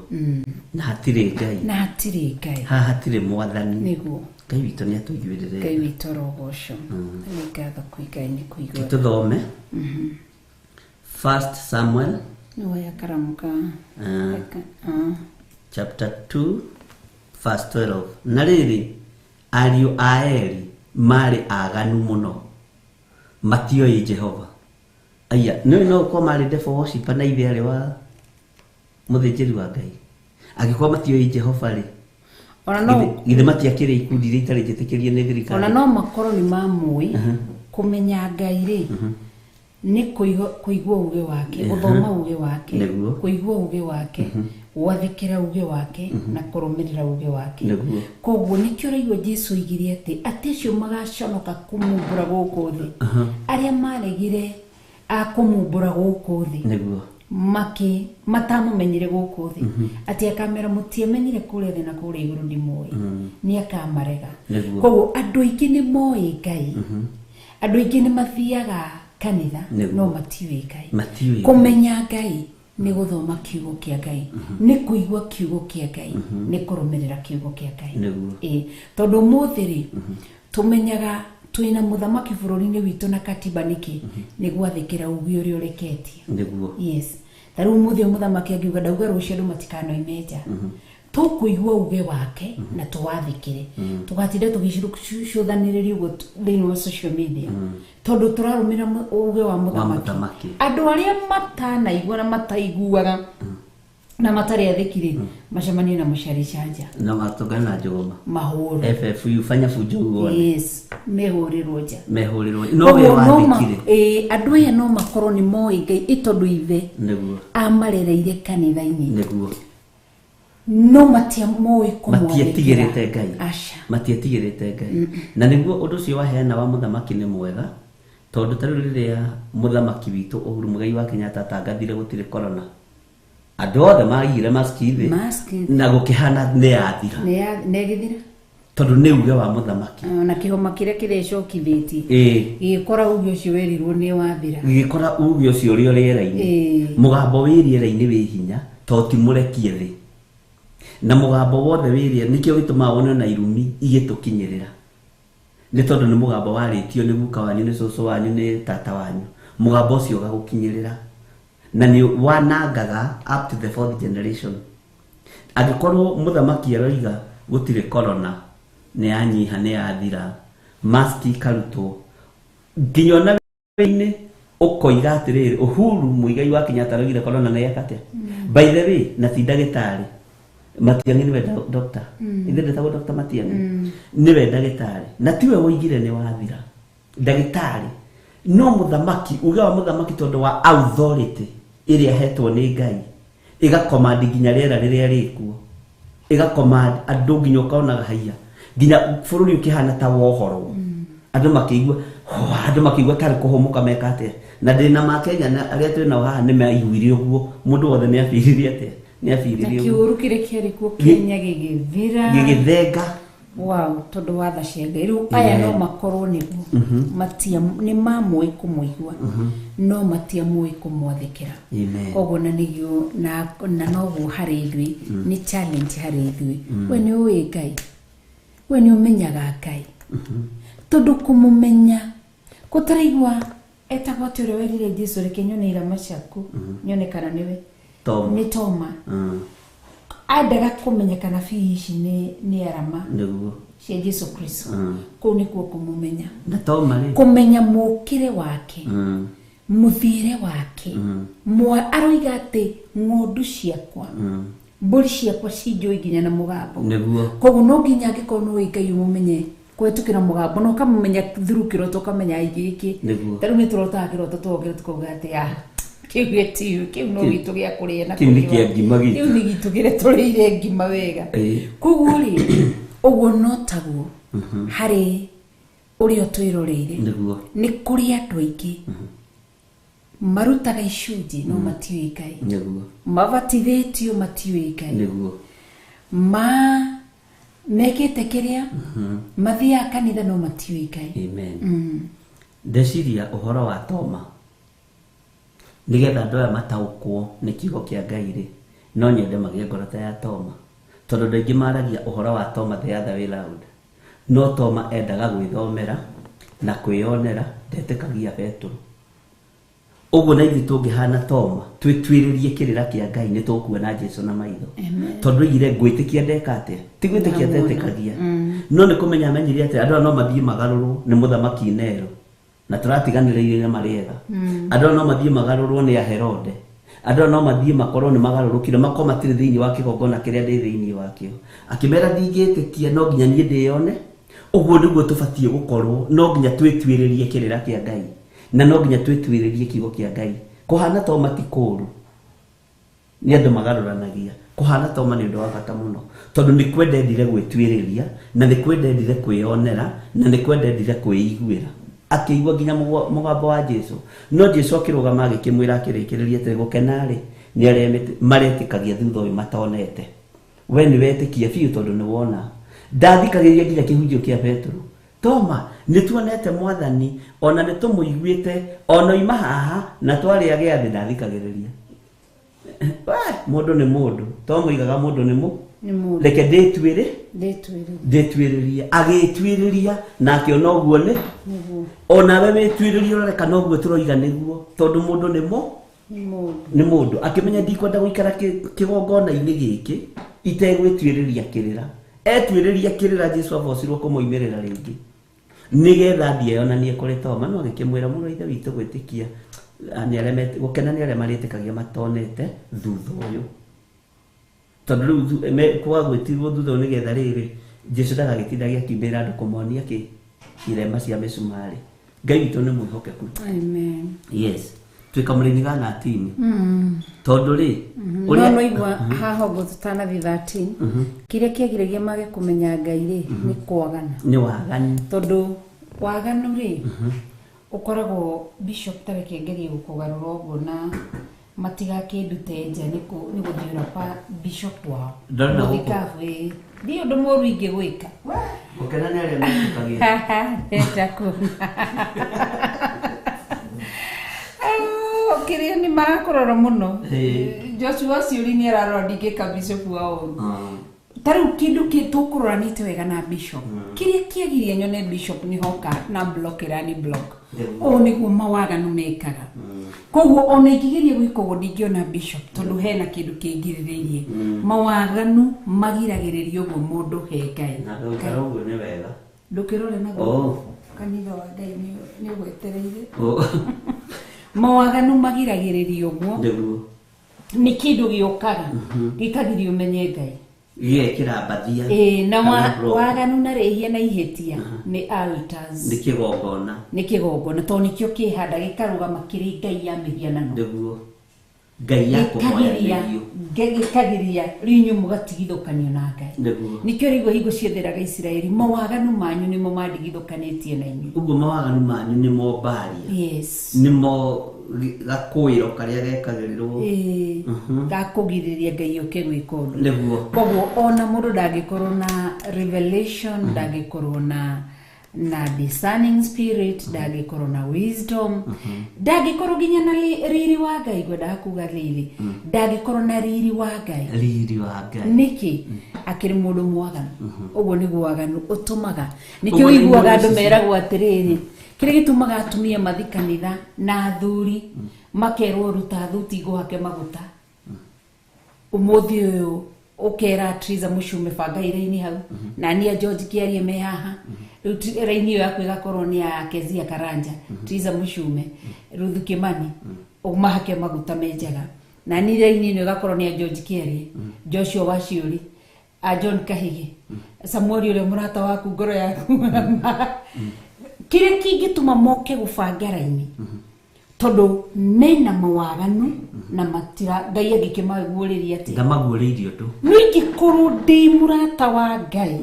Na hatirĩ Ngai. Na hatirĩ Ngai. Haha hatirĩ mwathani. Nĩguo. Ngai witũ nĩ atũiguĩrĩre. Ngai witũ arogocwo. Nĩ ngatho kwĩ Ngai nĩ kũigua. Tũthome First Samuel Nĩwoya karamu ka chapter 2 verse 12. Na rĩrĩ, ariũ a Eli marĩ aganu mũno, matioĩ Jehova. Aya nĩ no ũkorwo marĩ devil worshiper na ithe arĩ wa mũthĩnjĩri wa Ngai. Angĩkorwo matioĩ Jehova rĩ, Ona no githĩ matiakĩrĩ ikundi iria itarĩ njĩtĩkĩrie nĩ thirikari? Ona no makorwo nĩ mamũĩ. Kũmenya Ngai rĩ, nĩ kũigua uge wake, gũthoma uge wake, kũigua uge wake, gwathĩkĩra uge wake, na kũrũmĩrĩra uge wake. Koguo nĩkĩo ũraigua Jesu oigire atĩ acio magaconoka kũmumbũra gũkũ thĩ, arĩa maregire a kũmumbũra gũkũ thĩ, maki matamũmenyire gũkũ thĩ, atĩ akamera mũtiamenyire kũrĩa thĩ na kũrĩa igũrũ ndimũĩ, nĩ akamarega. Koguo andũ aingĩ nĩ moĩ Ngai, andũ aingĩ nĩ mathiaga kanitha, no matiũĩ Ngai. Matiũĩ. Kũmenya Ngai nĩ gũthoma kiugo kĩa Ngai, nĩ kũigua kiugo kĩa Ngai, nĩ kũrũmĩrĩra kiugo kĩa Ngai. Tondũ ũmũthĩ rĩ, tũmenyaga twĩna mũthamaki bũrũri-inĩ witũ na katiba nĩkĩ? Nĩ gwathĩkĩra uge ũrĩa ũreketie. Yes. Ta rĩu ũmũthĩ mũthamaki angiuga ndauga rũciũ andũ matikanoime nja, tũkũigua uge wake na tũwathĩkĩre, tũgatinda tũgĩcũthanĩrĩria ũguo thĩinĩ wa social media, tondũ tũrarũmĩrĩra uge wa mũthamaki. Andũ arĩa matanaigua na mataiguaga na matarĩ athĩki rĩ, macemanie na mũcari canja na matũngane na njũgũma mahũrwo. FFU, fanya fujo uone. Yes, mehũrĩrwo nja. Mehũrĩrwo no we wathĩkire. Andũ aya no makorwo nĩ moĩ Ngai ĩ tondũ ithe amarereire kanitha-inĩ. No matiamũĩ kũmwathĩkĩra. Matietigĩrĩte Ngai. Aca. Matietigĩrĩte Ngai. Na nĩguo ũndũ ũcio waheana wa mũthamaki nĩ mwega, tondũ ta rĩu rĩrĩa mũthamaki witũ Uhuru Muigai wa Kenyatta atangathire gũtirĩ corona, andũ othe maigire maski thĩ na gũkĩhana nĩ yathira. Nĩ ĩgĩthira. Tondũ nĩ uge wa mũthamaki. Na kĩhoma kĩrĩa kĩrecokithĩtie gĩgĩkora uge ũcio werirwo nĩ wathira. Gĩgĩkora uge ũcio ũrĩ o rĩera-inĩ. Mũgambo wĩ rĩera-inĩ wĩ hinya to ti mũrekie thĩ. Na mũgambo wothe wĩ rĩera nĩkĩo gĩtũmaga wone na irumi igĩtũkinyĩrĩra. Nĩ tondũ nĩ mũgambo warĩtio nĩ guka wanyu, nĩ cũcũ wanyu, nĩ tata wanyu. Mũgambo ũcio ũgagũkinyĩrĩra. Na nĩ wanangaga up to the fourth generation. Angĩkorwo mũthamaki aroiga gũtirĩ corona, nĩ yanyiha, nĩ yathira, maski ikarutwo, nginya ona wĩinĩ ũkoiga atĩrĩrĩ, Uhuru Muigai wa Kenyatta aroigire corona nĩ yeka atĩa? By the way, na ti ndagĩtarĩ Matiang'i nĩwe doctor. Ithe ndetagwo Dr. Matiang'i. Nĩwe ndagĩtarĩ. Na tiwe woigire nĩ wathira. Ndagĩtarĩ. No mũthamaki, uge wa mũthamaki tondũ wa authority ĩrĩa ahetwo nĩ Ngai, ĩgacommand nginya rĩera rĩrĩa rĩkuo. Ĩgacommand andũ nginya ũkonaga haiya. Nginya bũrũri ũkĩhana ta wohorwo. Andũ makĩigua, andũ makĩigua tarĩ kũhũmũka meka atĩa. Na ndĩna ma Kenya na arĩa twĩ nao haha nĩ maiguire ũguo. Mũndũ wothe nĩ abiririe atĩa? Nĩ abiririe Na kĩũru kĩrĩa kĩarĩ kuo Kenya gĩgĩthira. Gĩgĩthenga. Wow, tondũ wa tha cia Ngai. Rĩu aya no makorwo nĩguo. Matia nĩ mamũĩ kũmũigua, no matiamũĩ kũmwathĩkĩra. Koguo na nĩguo na noguo harĩ ithuĩ, nĩ challenge harĩ ithuĩ. We nĩ ũĩ Ngai. We nĩ ũmenyaga Ngai. Tondũ kũmũmenya kũtaraigua etagwo atĩ ũrĩa werire Jesu reke nyone irama ciaku, nyone kana nĩwe. Nĩ Toma. Endaga kũmenya kana bihi ici nĩ arama cia Jesu Kristo. Kũu nĩkuo kũmũmenya. Na Toma rĩ? Kũmenya mũkĩre wake, mũthiĩre wake. Aroiga atĩ ng'ondu ciakwa, mbũri ciakwa cinjũĩ nginya na mũgambo. Koguo no nginya angĩkorwo nĩ ũĩ Ngai ũmũmenye kũhetũkĩra mũgambo, na ũkamũmenya through kĩroto, ũkamenya gĩkĩ. Ta rĩu nĩ tũrotaga kĩroto tũgokĩra tũkauga atĩ, kĩu gĩtiũ, kĩu no gitũ gĩa kũrĩa na Kĩu nĩ kũnyua. kĩa ngima gitũ. Kĩu nĩ gitũ kĩrĩa tũrĩire ngima wega. Koguo rĩ, ũguo no taguo harĩ ũrĩa ũtwĩroreire. Nĩ kũrĩ andũ aingĩ Marutaga icunjĩ no matiũĩ Ngai. Nĩguo. Mabatithĩtio matiũĩ Ngai. Nĩguo. Ma mekĩte kĩrĩa mathiaga kanitha no matiũĩ Ngai. Amen. Ndeciria ũhoro wa Toma, nĩgetha andũ aya mataũkwo nĩ kiugo kĩa Ngai rĩ, no nyende magĩe ngoro ta ya Toma, tondũ andũ aingĩ maragia ũhoro wa Toma the other way round. No Toma endaga gwĩthomera na kwĩyonera, ndetĩkagia Petero. Ũguo na ithuĩ tũngĩhana Toma, twĩtuĩrĩrie kĩrĩra kĩa Ngai, nĩ tũkuona Jesu na maitho. Tondũ oigire ngwĩtĩkia ndeka atĩa? Ti gwĩtĩkia atetĩkagia, no nĩ kũmenya amenyire atĩ andũ aya no mathiĩ magarũrwo nĩ mũthamaki Nero, na tũratiganĩrĩire na marĩega. Andũ aya no mathiĩ magarũrwo nĩ Aherode. Andũ aya no mathiĩ makorwo nĩ magarũrũkire, makorwo matirĩ thĩinĩ wa kĩgongona kĩrĩa ndĩ thĩinĩ wakĩo. Akĩmera ndingĩtĩkia, no nginya niĩ ndĩyone. Ũguo nĩguo tũbatiĩ gũkorwo, no nginya twĩtuĩrĩrie kĩrĩra kĩa Ngai, na no nginya twĩtuĩrĩrie kiugo kĩa Ngai. Kũhana Toma ti kũũru, nĩ andũ magarũranagia. Kũhana Toma nĩ ũndũ wa bata mũno, tondũ nĩ kwenda endire gwĩtuĩrĩria, na nĩ kwenda endire kwĩyonera, na nĩ kwenda endire kwĩiguĩra. Akĩigua nginya mũgambo wa Jesu. No Jesu akĩrũgama agĩkĩmwĩra akĩrĩkĩrĩria atĩrĩ, gũkena rĩ nĩ arĩa maretĩkagia thutha ũyũ matonete. We nĩ wetĩkia biũ tondũ nĩ wona. Ndathikagĩrĩria nginya kĩhunjio kĩa Petero. Toma, nĩ tuonete Mwathani, ona nĩ tũmũiguĩte, ona oima haha na twarĩa gĩathĩ, ndathikagĩrĩria. Mũndũ nĩ mũndũ, to moigaga mũndũ nĩ mũ. Nĩ mũndũ. Reke ndĩtuĩrĩ, Ndĩtuĩrĩrie. ndĩtuĩrĩrie. Agĩtuĩrĩria na akĩona ũguo nĩ Nĩguo. Onawe wĩtuĩrĩrie ũrore kana ũguo tũroiga nĩguo, tondũ mũndũ nĩ mũ. Nĩ mũndũ. Nĩ mũndũ. Akĩmenya ndikwenda gũikara kĩgongona-inĩ gĩkĩ itegwĩtuĩrĩria kĩrĩra. Etuĩrĩria kĩrĩra, Jesu abocirwo kũmoimĩrĩra rĩngĩ, nĩgetha athiĩ eyonanie kũrĩ Toma. No agĩkĩmwĩra, mũrũ wa Ithe witũ, gwĩtĩkia nĩ arĩa gũkena nĩ arĩa marĩtĩkagia matonete thutha ũyũ. Tondũ rĩu kwaga gwĩtirwo thutha ũyũ nĩgetha rĩrĩ Jesu ndagagĩtinda agĩkimbĩra andũ kũmonia kĩ irema cia mĩcumarĩ. Ngai witũ nĩ mwĩhokeku. Amen. Yes, twĩ kamũrĩni ga 13. Tondũ rĩ No no igua haha ũguo tũtanathiĩ 13, kĩrĩa kĩagiragia mage kũmenya Ngai rĩ, nĩ kwagana. Nĩ waganu. Tondũ waganu rĩ, ũkoragwo bishop, ta reke ngerie gũkũgarũra ũguo na matigakĩndute nja nĩ gũthiũra pa bishop wao. Ndona gũkũ. Mũthikabu, ĩĩ. Ndiũĩ ũndũ mũũru ingĩgwĩka. Gũkena nĩ arĩa metĩkagia. Ndenda kuona. Kĩrĩa nĩ marakũrora mũno. Joshua Ciũri nĩ ararora ndingĩka bishop wao ũru. Ta rĩu kĩndũ kĩ tũkũroranĩte wega na bishop, kĩrĩa kĩagiria nyone bishop nĩ hoka na block ĩrani block. Ũũ nĩguo mawaganu mekaga. Koguo ona ingĩgeria gwĩka ũguo ndingĩona bishop, tondũ hena kĩndũ kĩngirĩrĩirie. Mawaganu magiragĩrĩria ũguo mũndũ he Ngai. Na gũikara ũguo nĩ wega. Ndũkĩrore na gũkũ. Kanitha wa Ngai nĩ ũgwetereire. Mawaganu magiragĩrĩria ũguo. Nĩguo. Nĩ kĩndũ gĩũkaga gĩkagiria ũmenye Ngai. Gĩgekĩra mbathia. Ĩĩ, na Kana block. waganu na rĩhia na ihĩtia nĩ altars. Nĩ kĩgongona. Nĩ kĩgongona, tondũ nĩkĩo kĩhanda gĩkarũgama kĩrĩ Ngai ya mĩhianano. Nĩguo. Ngai ya kũhoyanĩrio. Gĩkagiria rĩu inyuĩ mũgatigithũkanio na Ngai. Nĩguo. Nĩkĩo rĩu hingo ciothe Isiraeli, mawaganu manyu nĩmo mandigithũkanĩtie na inyuĩ. Ũguo mawaganu manyu nĩmo mbaria. Yes. Nĩmo gakũĩro karĩa gekagĩrĩrwo. Ĩĩ. Gakũgirĩrĩria Ngai ũke gwĩka ũndũ. Nĩguo. Koguo ona mũndũ ndangĩkorwo na revelation, ndangĩkorwo na discerning spirit, ndangĩkorwo na wisdom, ndangĩkorwo nginya na riri wa Ngai. Ngwendaga kuga riri, ndangĩkorwo na riri wa Ngai. Riri wa Ngai. Nĩkĩ? Akĩrĩ mũndũ mwaganu. Ũguo nĩguo waganu ũtũmaga. Nĩkĩo Ũguo nĩ ũiguaga andũ ici. meragwo atĩrĩrĩ, kĩrĩa gĩtũmaga atumia mathi kanitha na athuri makerwo ruta thuti ngũhake maguta. Ũmũthĩ ũyũ ũkera Triza Mũcume banga iraini hau, na niĩ a George Kĩarie me haha. Rĩu raini ĩyo yaku ĩgakorwo nĩ ya Kezia Karanja, Triza Mũcume, Ruth Kimani, ũmahake maguta me njaga. Na niĩ raini ĩno ĩgakorwo nĩ ya George Kĩarie, Joshua Waciũri, a John Kahige, Samuel ũrĩa mũrata waku ngoro yaku. Kĩrĩa kĩngĩtũma moke gũbanga raini, tondũ mena mawaganu na matira Ngai angĩkĩmaguũrĩria atĩa? Ndamaguũrĩirie ũndũ. No ingĩkorwo ndĩ mũrata wa Ngai,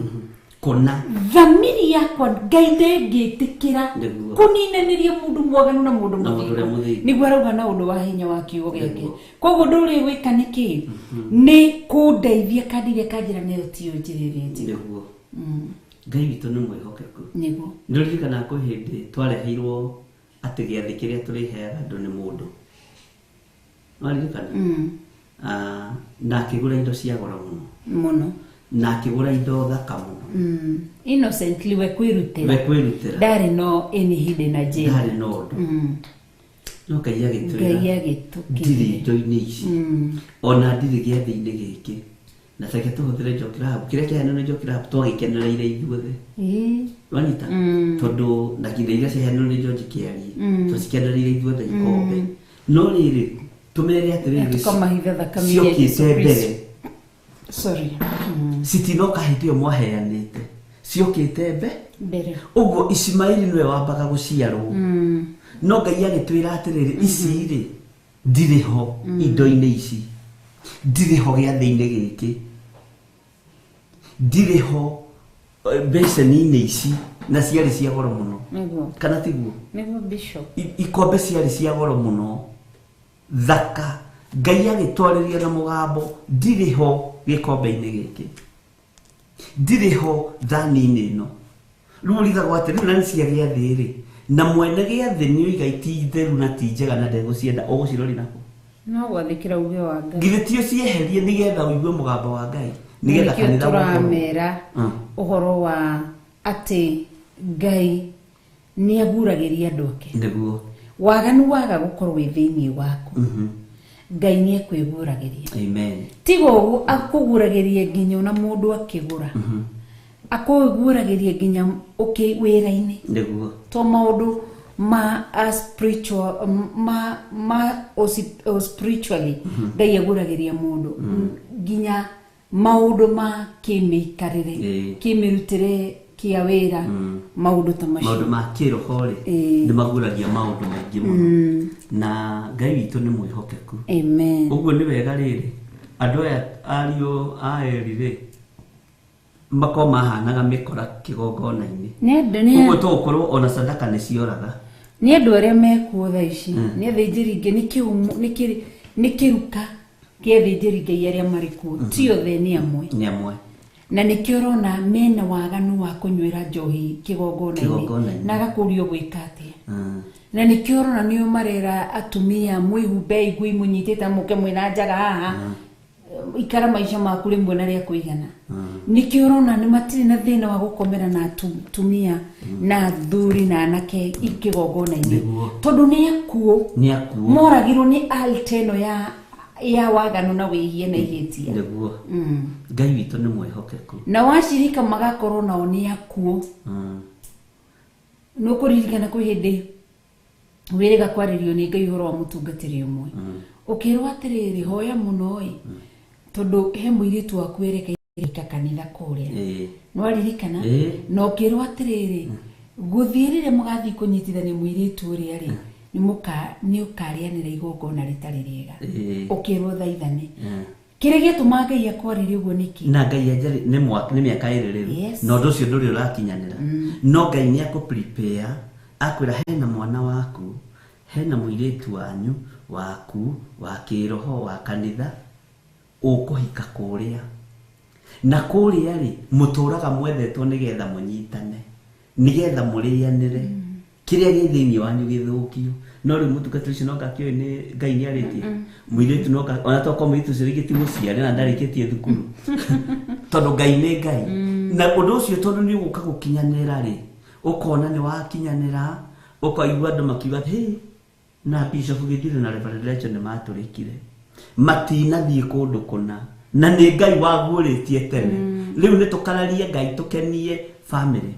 Kũna. Thamiri yakwa Ngai ndĩngĩtĩkĩra Nĩguo. kũninanĩria mũndũ mwaganu na mũndũ Na mũndũ ũrĩa mũthingu. mũthingu. Nĩguo arauga na ũndũ wa hinya wa kiugo gĩake. Nĩguo. Koguo ũndũ ũrĩa gwĩka nĩ kĩ? Nĩ kũndeithia kandiria kanjĩra nayo tiyo njĩra ĩrĩa njega. Nĩguo. Ngai witũ nĩ mwĩhokeku. Nĩguo. Nĩ ũririkanaga kwĩ hĩndĩ twareheirwo atĩ gĩathĩ kĩrĩa tũrĩheaga andũ nĩ mũndũ. Waririkana? Na akĩgũra indo cia goro mũno. Mũno. Na akĩgũra indo thaka mũno. Innocently we kwĩrutĩra. We kwĩrutĩra. Ndarĩ no any hidden agenda. Ndarĩ na ũndũ. No Ngai agĩtwĩra. Ngai agĩtũkĩria. Ndirĩ indo-inĩ ici. Ona ndirĩ gĩathĩ-inĩ gĩkĩ. Na take tũhũthĩre Njoki Rahab. Kĩrĩa kĩaheanirwo nĩ Njoki Rahab twagĩkenereire ithuothe. Wanyita? Tondũ na kinya iria ciaheanirwo nĩ George Kĩarie. Twacikenereire ithuothe ikombe. No rĩrĩ, tũmere atĩrĩrĩ, Tũkamahitha thakame ya ciokĩte Jesũ mbere. Kristo. Sorry. Citinoka hĩndĩ ĩyo mwaheanĩte. Ciokĩte Mbere. Ũguo Ishimaeli nĩwe wambaga gũciarwo. No Ngai agĩtwĩra atĩrĩrĩ, ici rĩ, ndirĩ ho indo-inĩ ici. Ndirĩ ho gĩathĩ-inĩ gĩkĩ. Ndirĩ ho mbeceni-inĩ ici na ciarĩ cia goro mũno. Nĩguo. Kana tiguo? Nĩguo Bishop. Ikombe ciarĩ cia goro mũno. Thaka. Ngai agĩtwarĩria na mũgambo, ndirĩ ho gĩkombe-inĩ gĩkĩ. Ndirĩ ho thani-inĩ ĩno. Rĩu ũrigagwo atĩ rĩu na nĩ cia gĩathĩ rĩ, na mwene gĩathĩ nĩ oiga ti theru na ti njega na ndegũcienda, ũgũcirori nakũ? No gwathĩkĩra uge wa Ngai. Githĩ ti ũcieherie nĩgetha ũigue mũgambo wa Ngai, nĩgetha Nĩkĩo kanitha ũkorwo. tũramera ũhoro wa atĩ Ngai nĩ aguragĩria andũ ake. Nĩguo. Waganu waga gũkorwo wĩ thĩinĩ waku. Ngai nĩ ekwĩguragĩria. Amen. Tiga ũguo akũguragĩria nginya ona mũndũ akĩgũra. Akũguragĩria nginya ũkĩ wĩra-inĩ. Nĩguo. To maũndũ ma a spiritual ma o spiritually Ngai aguragĩria mũndũ nginya maũndũ ma kĩmĩikarĩre, kĩmĩrutĩre kĩa wĩra, maũndũ ta macio. Maũndũ ma kĩroho rĩ, nĩ maguragia maũndũ maingĩ mũno. Na Ngai witũ nĩ mwĩhokeku. Amen. Ũguo nĩ wega rĩrĩ, andũ aya ariũ a Eli rĩ, makorwo mahanaga mĩkora kĩgongona-inĩ. Nĩ Ũguo tũgũkorwo ona sadaka nĩ cioraga. Nĩ andũ arĩa mekuo thaa ici, nĩ athĩnjĩri Ngai, nĩ kĩruka kĩa athĩnjĩri Ngai arĩa marĩ kuo, ti othe nĩ amwe. Nĩ amwe. Na nĩkĩo ũrona mena waganu wa kũnyuĩra njohi kĩgongona-inĩ, na agakũrio gwĩka atĩa. Na nĩkĩo ũrona nĩo marera atumia mwĩhumbe ngui mũnyitĩte mũke mwĩna njaga haha, ikara maica maku rĩmwe na rĩa kũigana. Nĩkĩo ũrona nĩ matirĩ na thĩna wa gũkomera na atumia na athuri na anake ikĩgongona-inĩ, tondũ nĩ akuũ. Nĩ akuũ. Moragirwo nĩ altar ĩno ya waganu na wĩhia na ihĩtia. Nĩguo. Ngai witũ nĩ mwĩhokeku. Na wacirika magakorwo nao nĩ akuũ. Nĩ ũkũririkana kwĩ hĩndĩ wĩrĩga kwarĩrio nĩ Ngai ũhoro wa mũtungatĩri ũmwe. Ũkĩrwo atĩrĩrĩ, hoya mũno ĩ, tondũ he mũirĩtu waku erekeire kanitha kũrĩa. Nĩ waririkana? Na ũkĩrwo atĩrĩrĩ, gũthiĩ rĩrĩa mũgathiĩ kũnyitithania mũirĩtu ũrĩa rĩ, nĩ ũkarĩanĩra igongona rĩtarĩ rĩega. Ũkĩrwo thaithane. Kĩrĩa gĩatũmaga Ngai akwarĩrie ũguo nĩkĩ? Na Ngai anjarĩ nĩ mĩaka ĩrĩ rĩu. Na ũndũ ũcio ndũrĩ ũrakinyanĩra. No Ngai nĩ akũ prepare, akwĩra hena mwana waku, hena mũirĩtu wanyu, waku, wa kĩroho, wa kanitha, ũkũhika kũrĩa. Na kũrĩa rĩ, mũtũraga mwethetwo nĩgetha mũnyitane, nĩgetha mũrĩanĩre. Kĩrĩa gĩ thĩinĩ wanyu gĩthũkio. No rĩu mũtungatĩri ũcio no ngakĩũĩ nĩ Ngai nĩ arĩtie. Mũirĩtu no ona tokorwo mũirĩtu ũcio rĩngĩ ti mũciare na ndarĩkĩtie thukuru. Tondũ Ngai nĩ Ngai. Na ũndũ ũcio tondũ nĩ ũgũka gũkinyanĩra rĩ, ũkona nĩ wakinyanĩra, ũkaigua andũ makiuga, hey, na Bishop Gĩthiri na Reverend Rachel nĩ matũrĩkire. Matinathiĩ kũndũ kũna. Na nĩ Ngai waguũrĩtie tene. Rĩu nĩ tũkararie Ngai tũkenie family.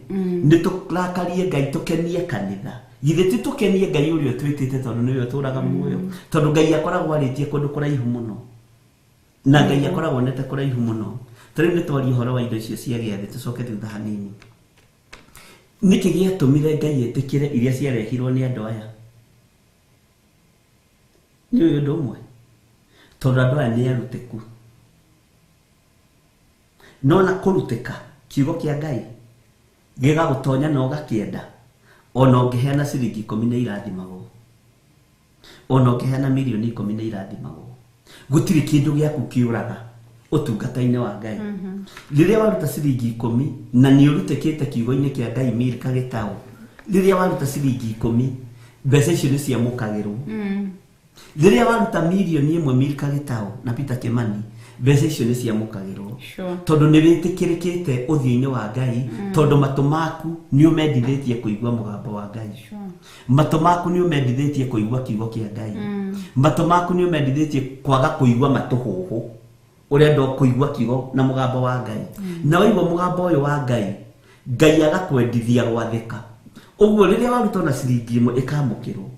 Nĩ tũrakarie Ngai tũkenie kanitha. Githĩ ti tũkenie Ngai ũrĩa ũtwĩtĩte tondũ nĩwe ũtũraga muoyo. Tondũ Ngai akoragwo arĩtie kũndũ kũraihu mũno. Na Ngai akoragwo onete kũraihu mũno. Ta rĩu nĩ twarie ũhoro wa indo icio cia gĩathĩ, tũcoke thutha hanini. Nĩkĩ gĩatũmire Ngai etĩkĩre iria ciarehirwo nĩ andũ aya? Nĩ ũyũ ũndũ ũmwe. Tondũ andũ aya nĩ arutĩku. No na kũrutĩka kiugo kĩa Ngai Gĩgagũtonya na ũgakĩenda. Ona ũngĩheana ciringi 10 nĩ irathimagwo. Ona ũngĩheana mirioni 10 nĩ irathimagwo. Gũtirĩ kĩndũ gĩaku kĩũraga ũtungata-inĩ wa Ngai. Rĩrĩa waruta ciringi 10 na nĩ ũrutĩkĩte kiugo-inĩ kĩa Ngai Milka Gĩtaũ, rĩrĩa waruta ciringi 10 mbeca icio nĩ ciamũkagĩrwo. Rĩrĩa waruta mirioni 1 Milka Gĩtaũ na Peter Kimani, mbeca icio nĩ ciamũkagĩrwo. Tondũ nĩ wĩtĩkĩrĩkĩte ũthiũ-inĩ wa Ngai, tondũ matũ maku nĩ ũmendithĩtie kũigua mũgambo wa Ngai. Matũ maku nĩ ũmendithĩtie kũigua kiugo kĩa Ngai. Matũ maku nĩ ũmendithĩtie kwaga kũigua matũhũhũ. Ũrenda kũigua kiugo na mũgambo wa Ngai. Na waigua mũgambo ũyũ wa Ngai, Ngai agakwendithia gwathĩka. Ũguo rĩrĩa waruta na ciringi 1 ĩkamũkĩrwo.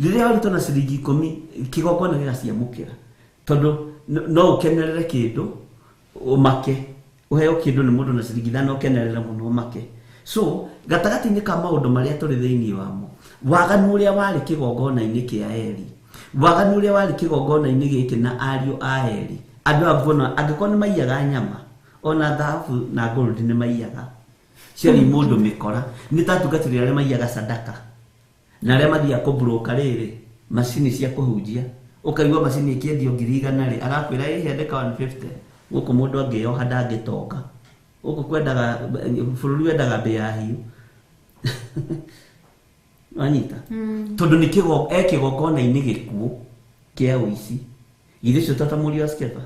Rĩrĩa waruta na ciringi 10 kĩgongona gĩgaciamũkĩra. Tondũ no ũkenerere kĩndũ ũmake, ũheo kĩndũ nĩ mũndũ na ciringi 5 ũkenerere mũno ũmake. So gatagatĩ-inĩ ka maũndũ marĩa tũrĩ thĩinĩ wamo, waganu ũrĩa warĩ kĩgongona-inĩ kĩa Eli, waganu ũrĩa warĩ kĩgongona-inĩ gĩkĩ na ariũ a Eli, andũ aya nguona angĩkorwo nĩ maiyaga nyama, ona thahabu na gold nĩ maiyaga. Ciarĩ mũndũ mĩkora, nĩ ta atungatĩri arĩa maiyaga sadaka na arĩa mathiaga kũmburoka rĩrĩ macini cia kũhunjia, ũkaigua macini ĩkĩendio 100,000 rĩ, arakwĩra ĩhe ndeka 150. Gũkũ mũndũ angĩyoha ndangĩtonga. Gũkũ kwendaga bũrũri wendaga mbĩa hiũ. Wanyita? Tondũ nĩ kĩgongona-inĩ gĩkuũ kĩa ũici. Githĩ ũcio ta mũriũ wa Skeva?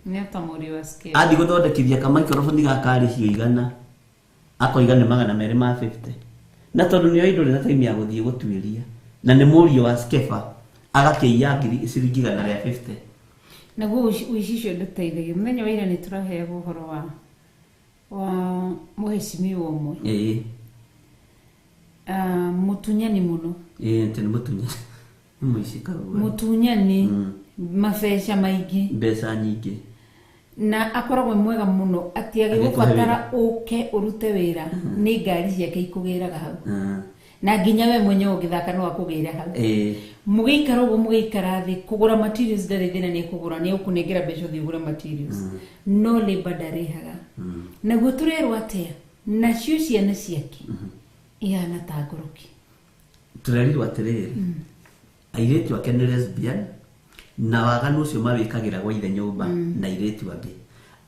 Nĩ ta mũriũ wa Skeva. Athiĩ gũthondekithia ka microphone gakarĩhio 100, akoiga nĩ 250. Na tondũ nĩoĩ ndũrĩ na time ya gũthiĩ gũtuĩria, na nĩ mũriũ wa Skeva, agakĩiya ciringi 150. Naguo ũici ũcio ndũteithagia. Mũthenya wa ira nĩ tũraheagwo ũhoro wa mũhecimiwa ũmwe. Mũtunyani mũno. Ĩĩ, nĩ mũtunyani. Nĩ mũici karũa. Mũtunyani, mabeca maingĩ. Mbeca nyingĩ. Na akoragwo mwega mũno atĩ agĩgũbatara ũke ũrute wĩra, nĩ ngari ciake ikũgĩraga hau. Na nginya we mwenyewe ũngĩthaka no akũgĩre hau. Mũgĩikara ũguo mũgĩikara thĩ, kũgũra materials ndarĩ thĩna nĩ kũgũra, nĩ ũkũnengera mbeca ũthiĩ ũgũre materials. No labor ndarĩhaga. Naguo tũrerwo atĩa? Nacio ciana ciake ihana ta ngoroki. Tũrerirwo atĩrĩrĩ, airĩtu ake nĩ lesbian, na waganu ũcio mawĩkagĩra gwa ithe nyũmba na airĩtu angĩ.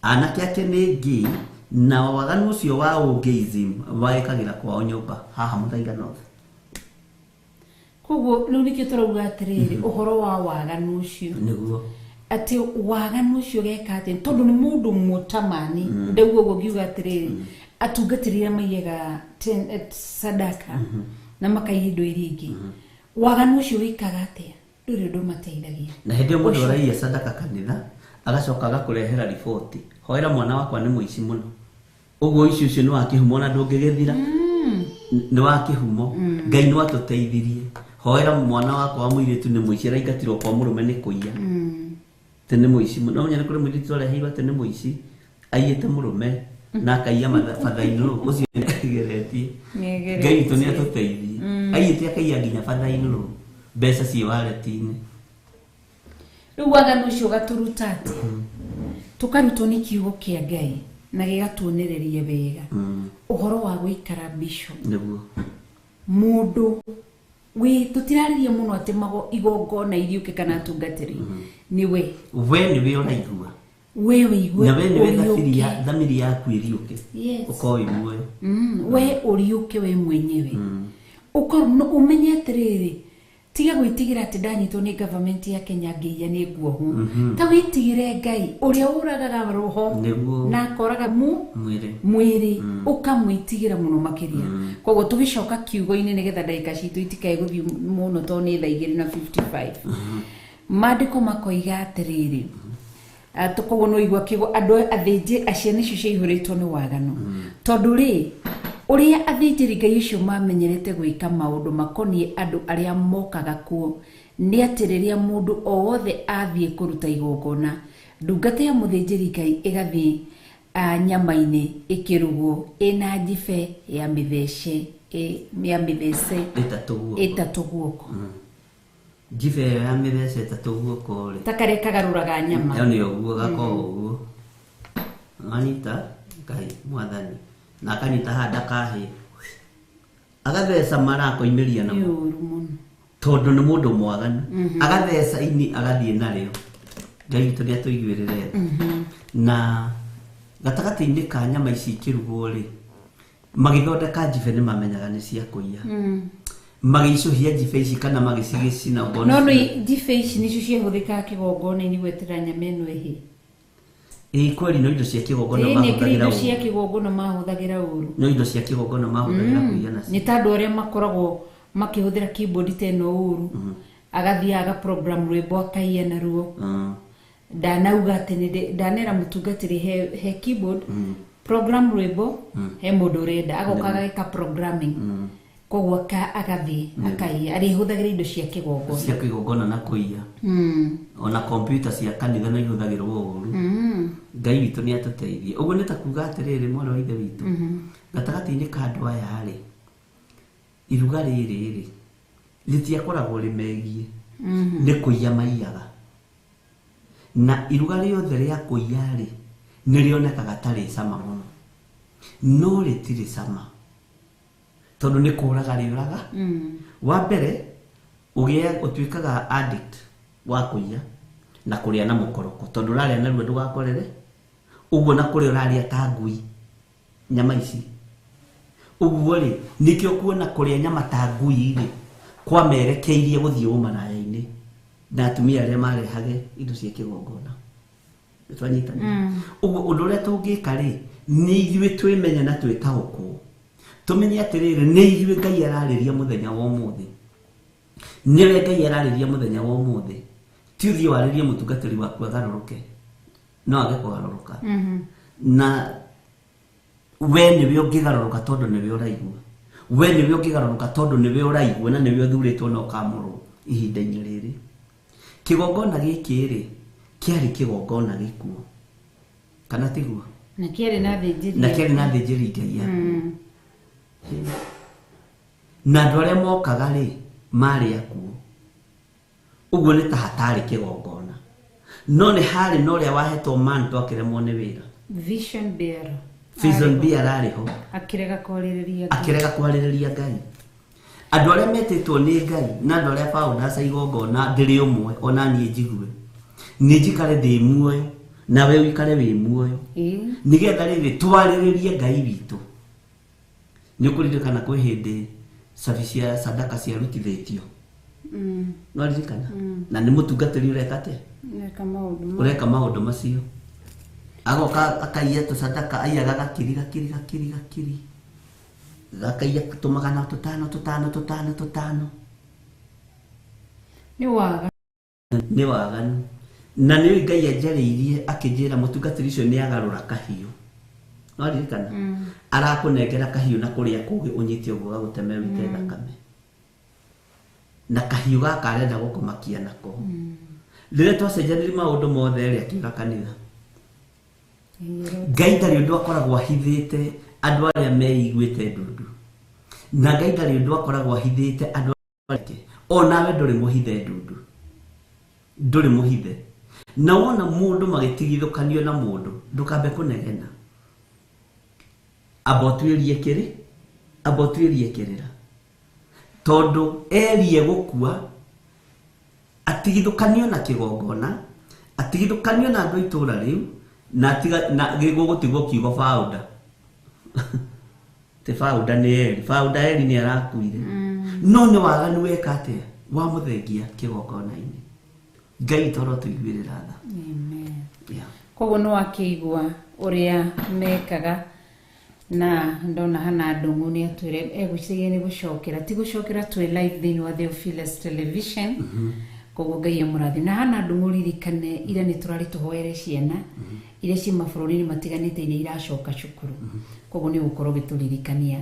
Anake ake nĩ gay, na waganu ũcio wa ũgayism mawĩkagĩra kwao nyũmba haha Muthaiga North. Koguo rĩu nĩkĩo tũrauga atĩrĩrĩ, ũhoro wa waganu ũcio. Nĩguo. Atĩ waganu ũcio geka atĩ, tondũ nĩ mũndũ mũtamani, ndauga ũguo ngiuga atĩrĩrĩ, atungatĩri arĩa maiyaga sadaka na makaiya indo iria ingĩ. Waganu ũcio wĩkaga atĩa? Ndũrĩ ũndũ ũmateithagia. Na hĩndĩ ĩyo mũndũ araiya sadaka kanitha, agacoka agakũrehera riboti. Hoera mwana wakwa nĩ mũici mũno. Ũguo ũici ũcio nĩ wa kĩhumo na ndũngĩgĩthira. Nĩ wa kĩhumo. Ngai nĩ atũteithirie. Hoera mwana wakwa wa mũirĩtu nĩ mũici, araingatirwo kwa mũrũme nĩ kũiya. Atĩ nĩ mũici mũno. No ũmenye nĩ kũrĩ mũirĩtu ũreheirwo atĩ nĩ mũici, aiyĩte mũrũme na akaiya father-in-law. Ũcio nĩageretie. Ngai witũ nĩ atũteithie. Aiyĩte akaiya nginya father-in-law. Mbeca ciĩ wallet-inĩ. Rĩu waganu ũcio ũgatũruta atĩa? Tũkarutwo nĩ kiugo kĩa Ngai na gĩgatuonereria wega. Ũhoro wa gũikara bishop. Nĩguo. Mũndũ wĩ tũtirarĩria mũno atĩ igongona iriũke kana atungatĩri. Nĩ we. We nĩwe ũraigua. We wĩigue Na we nĩwe ũriũke. thamiri yaku ĩriũke. Ũkorwo wĩ muoyo. We ũriũke we mwenyewe. Ũkorwo ũmenye atĩrĩrĩ, tiga gwĩtigĩra atĩ ndanyitwo nĩ government ya Kenya ngĩiya nĩ nguohwo. Ta wĩtigĩre Ngai ũrĩa ũragaga roho na akoraga mwĩrĩ, ũkamwĩtigĩra mũno makĩria. Koguo tũgĩcoka kiugo-inĩ nĩgetha ndagĩka citũ itikae gũthiĩ mũno tondũ nĩ thaa 2:55. Maandĩko makoiga atĩrĩrĩ, koguo no igua kiugo andũ athĩnjĩ ciana icio ciaihũrĩtwo nĩ waganu. Tondũ rĩ, ũrĩa athĩnjĩri Ngai acio mamenyerete gwĩka maũndũ makoniĩ andũ arĩa mokaga kuo nĩ atĩ rĩrĩa mũndũ o wothe athiĩ kũruta igongona, ndungata ya mũthĩnjĩri Ngai ĩgathiĩ nyama-inĩ ĩkĩrugwo ĩna njibe ya mĩthece, ya mĩthece ĩtatũ guoko. Ĩtatũ guoko. Njibe ĩyo ya mĩthece ĩtatũ guoko rĩ. Ta karĩa kagarũraga nyama. Ĩyo nĩ ũguo, gakoragwo ũguo. Wanyita? Ngai, mwathani. Na akanyita haha ndakahĩe. Agatheca mara akoimĩria Nĩ namo. ũru mũno. Tondũ nĩ mũndũ mwaganu. Agatheca ini agathiĩ narĩo. Ngai witũ nĩ atũiguĩrĩre tha. Na gatagatĩ-inĩ ka nyama ici ikĩrugwo rĩ, magĩthondeka njibe nĩ mamenyaga nĩ cia kũiya. Magĩicũhia njibe ici kana magĩcigĩcina okorwo No nĩ no njibe ici nicio ciahũthĩkaga kĩgongona-inĩ gweterera nyama ĩno ĩhĩe. Ĩĩ kweli no indo cia kĩgongona Ĩĩ nĩ kĩrĩ mahũthagĩra indo cia ũru. kĩgongona mahũthagĩra ũru. No indo cia kĩgongona mahũthagĩra kũiya nacio. Nĩ ta andũ arĩa makoragwo makĩhũthĩra keyboard ta ĩno ũru. Agathiĩ aga program rwĩmbo akaiya naruo. Ndanauga atĩ ndanera mũtungatĩri he keyboard program rwĩmbo he mũndũ ũrenda agoka ageka programming. Koguo agathiĩ akaiya arĩhũthagĩra indo cia kĩgongona. Cia kĩgongona na kũiya. Ona kompyuta cia kanitha no ihũthagĩrwo ũru. Ngai witũ nĩ atũteithie. Ũguo nĩ ta kuga atĩrĩrĩ mwana wa ithe witũ. Gatagatĩ-inĩ ka andũ aya rĩ, iruga rĩrĩ rĩ, rĩtiakoragwo rĩmegiĩ. Nĩ kũiya maiyaga. Na iruga rĩothe rĩa kũiya rĩ, nĩ rĩonekaga ta rĩ cama mũno. No rĩtirĩ cama. Tondũ nĩ kũraga rĩũraga. Wa mbere, ũtuĩkaga addict wa kũiya na kũrĩa na mũkoroko. Tondũ ũrarĩa narua ndũgakorere. Ũguo na kũrĩa ũrarĩa ta ngui nyama ici. Ũguo rĩ, nĩkĩo kuona kũrĩa nyama ta ngui rĩ, kwamerekeirie gũthiĩ ũmaraya-inĩ na atumia arĩa marehage indo cia kĩgongona. Nĩtwanyitanĩra. Ũguo ũndũ ũrĩa tũngĩka rĩ, nĩ ithuĩ twĩmenye na twĩtaũkwo. Tũmenye atĩrĩrĩ, nĩ ithuĩ Ngai ararĩria mũthenya wa ũmũthĩ. Nĩwe Ngai ararĩria mũthenya wa ũmũthĩ. Ti ũthiĩ warĩrie mũtungatĩri waku agarũrũke. No age kũgarũrũka. Na we nĩwe ũngĩgarũrũka tondũ nĩwe ũraigua. We nĩwe ũngĩgarũrũka tondũ nĩwe ũraigua na nĩwe ũthurĩtwo na ũkamũrwo ihinda-inĩ rĩrĩ. Kĩgongona gĩkĩ rĩ, kĩarĩ kĩgongona gĩkuũ. Kana tiguo? Na kĩarĩ na athĩnjĩri. Na kĩarĩ na athĩnjĩri Ngai akuũ. Na andũ arĩa mokaga rĩ, marĩ akuũ. Ũguo nĩ ta hatarĩ kĩgongona. No nĩ harĩ na ũrĩa wahetwo manto akĩremwo nĩ wĩra. Vision bearer. Vision bearer arĩ ho. Akĩrega kwarĩrĩria Ngai. Akĩrega kwarĩrĩria Ngai. Andũ arĩa metĩtwo nĩ Ngai na andũ arĩa founders a igongona ndĩrĩ ũmwe ona niĩ njigue. Nĩ njikare ndĩ muoyo nawe ũikare wĩ muoyo. Nĩgetha rĩrĩ twarĩrĩrie Ngai witũ. Nĩ ũkũririkana kwĩ hĩndĩ cabi cia sadaka ciarutithĩtio. No ririkana? Na nĩ mũtungatĩri ũreka atĩa? Ũreka maũndũ macio. Agoka akaiya tũsadaka, aiyaga gakiri gakiri gakiri gakiri. Gakaiya tũmagana tũtano tũtano tũtano tũtano. Nĩ waganu. Nĩ waganu. Na nĩ Ngai anjarĩirie akĩnjĩra mũtungatĩri ũcio nĩ agarũra kahiũ. No ririkana? Arakũnengera kahiũ na kũrĩa kũngĩ ũnyite ũguo gagũteme wĩite thakame. Na kahiũ gaka arenda gũkũmakia nako. Rĩrĩa twacenjanirie maũndũ mothe rĩ, akiura kanitha. Ngai ndarĩ ũndũ akoragwo ahithĩte andũ arĩa meiguĩte ndundu. Na Ngai ndarĩ ũndũ akoragwo ahithĩte andũ arĩa onawe ndũrĩ mũhithe ndundu. Ndũrĩ mũhithe. Na wona mũndũ magĩtigithũkanio na mũndũ, ndũkambe kũnegena. Amba ũtuĩrie kĩrĩ, amba ũtuĩrie kĩrĩra. Tondũ erie gũkua, atigithũkanio na kĩgongona, atigithũkanio na andũ a itũũra rĩu, na na gĩgũtigwo kiugo founder. Ti founder nĩ Eli, founder Eli nĩ arakuire. No nĩ waganu weka atĩa? Wamũthengia kĩgongona-inĩ. Ngai toro tũiguĩrĩra tha. Amen. Yeah. Koguo nĩ wakĩigua ũrĩa mekaga na ndona hana ndũng'ũ nĩ atwĩre egwĩciria nĩ gũcokera ti gũcokera twĩ live thĩinĩ wa Theophilus Television. Koguo Ngai amũrathime. Na hana ndũng'ũ ririkane ira nĩ tũrarĩ tũhoere ciana iria ciĩ mabũrũri-inĩ matiganĩte iria iracoka cukuru. Koguo nĩ ũgũkorwo ũgĩtũririkania.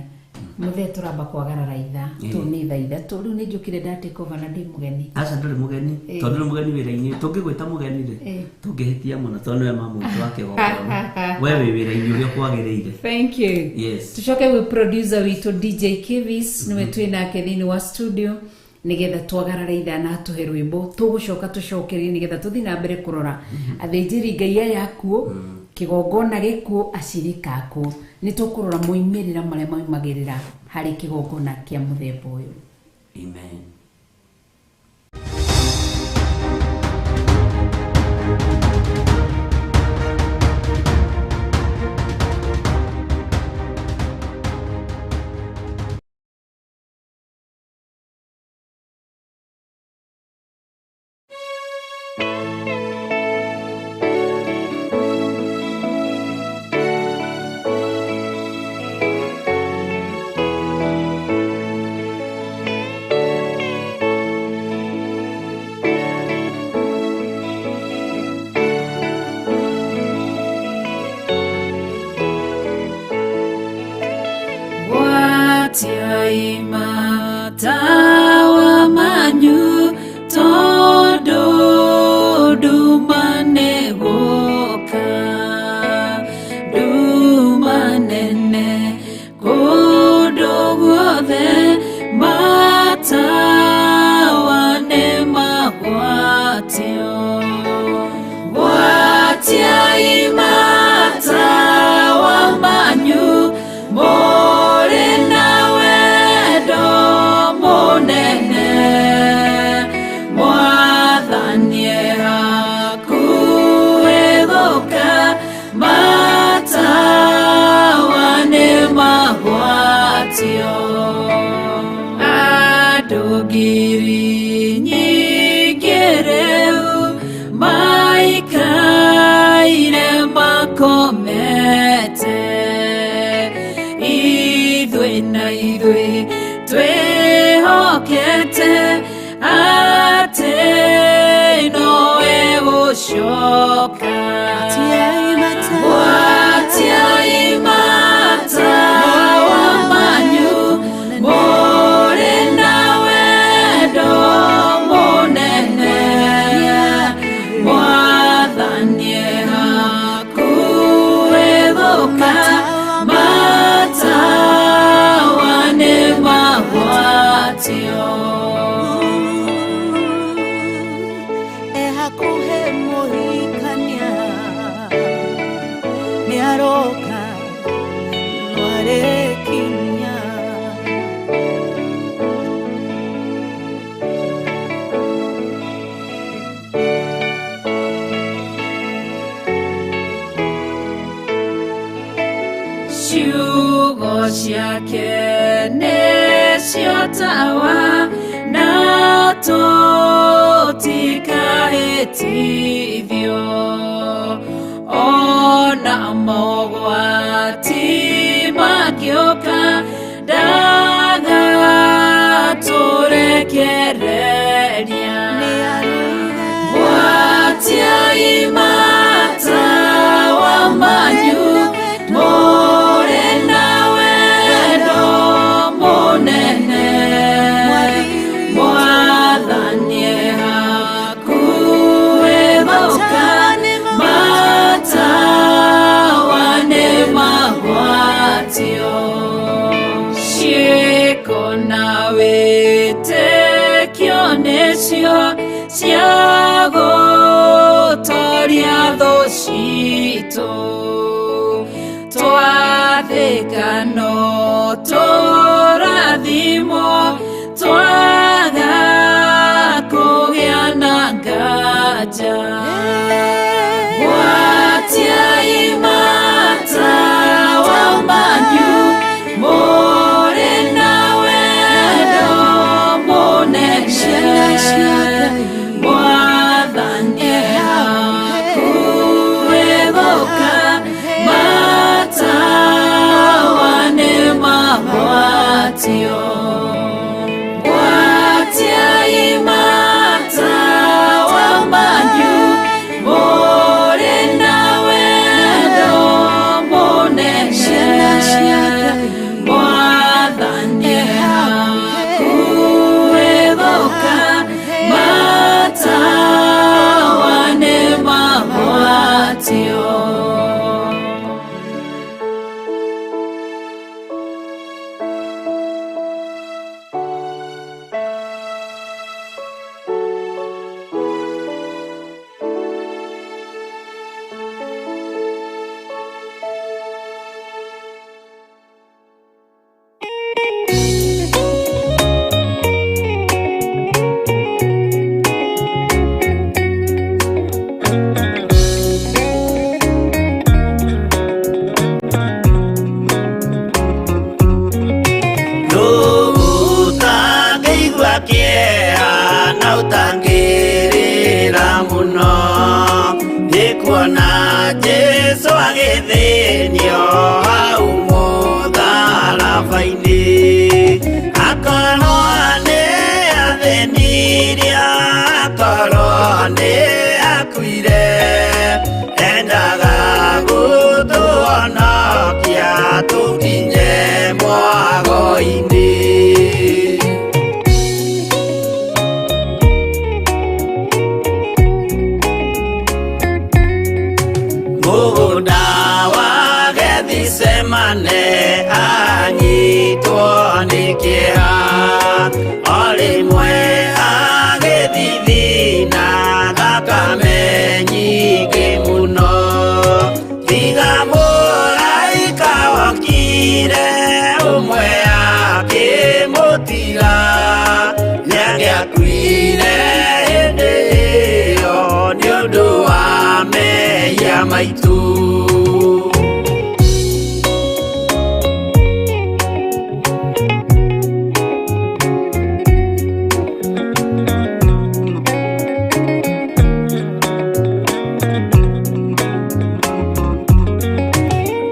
Mũthee tũramba kwagarara ithaa tũ nĩ thaa ithatũ rĩu nĩ njũkire nda take over na ndĩ mũgeni. Aca ndũrĩ mũgeni tondũ ndũrĩ mũgeni wĩra-inĩ tũngĩgwĩta mũgeni rĩ tũngĩhĩtia mũno tondũ nĩwe mamu witũ wa kĩgongona. We wĩ wĩra-inĩ ũrĩa kwagĩrĩire. Thank you. Yes. Tucoke gwĩ producer witũ DJ Kevis nĩwe twĩ nake thĩinĩ wa studio nĩgetha twagarare ithaa na atũhe rwĩmbo tũgũcoka tũcokerie nĩgetha tũthiĩ na mbere kũrora athĩnjĩri Ngai aya akuũ Kĩgongona gĩkuũ, acirika akuũ. Nĩ tũkũrora moimĩrĩra marĩa maumagĩrĩra harĩ kĩgongona kĩa mũthemba ũyũ. Amen. Gwatiai matawa manyu tondũ nduma nĩgũka, nduma nene kũndũ guothe, matawa nĩmagwatio. Gwatiai matawa manyu mũrĩ na wendo mũnene, Mwathani e hakuhĩ gũka, matawa nĩmagwatio. Andũ ngiri nyingĩ rĩu maikaire makomete, ithuĩ na ithuĩ twĩhokete atĩ nowe gũcoka. Gwatiai matawa manyu mũrĩ na wendo mũnene, Mwathani e hakuhĩ gũka, matawa nĩmagwatio. Ehakuhe mũhikania nĩaroka nĩarĩkinya. Ciugo ciake nĩcio tawa na tũtikahĩtithio, ona mogwati mangĩũka ndagatũrekereria. Gwatiai matawa manyu mũrĩ na wendo mũnene, Mwathani e hakuhĩ gũka, matawa nĩmagwatio. Ciĩko na wĩtĩkio nĩcio cia gũtoria thũ citũ, twathĩka no tũrathimwo, twaga kũgĩa na nganja. Gwatiai matawa manyu mũrĩ na wendo mũnene, Mwathani e hakuhĩ gũka, matawa nĩmagwatio. Gwatiai matawa manyu. Kuona Jesu agĩthĩnio hau mũtharaba-inĩ. Akorwo nĩ athĩnirie, akorwo nĩ akuire, endaga gũtũhonokia tũkinye mwago-inĩ. Mũgũnda wa Gethisemane anyitwo nĩ kĩeha, o rĩmwe agĩthithina thakame nyingĩ mũno. Tiga mũraika wokire ũmwe akĩmũtiga, nĩangĩakuire hĩndĩ ĩyo nĩ ũndũ wa mehia maitũ.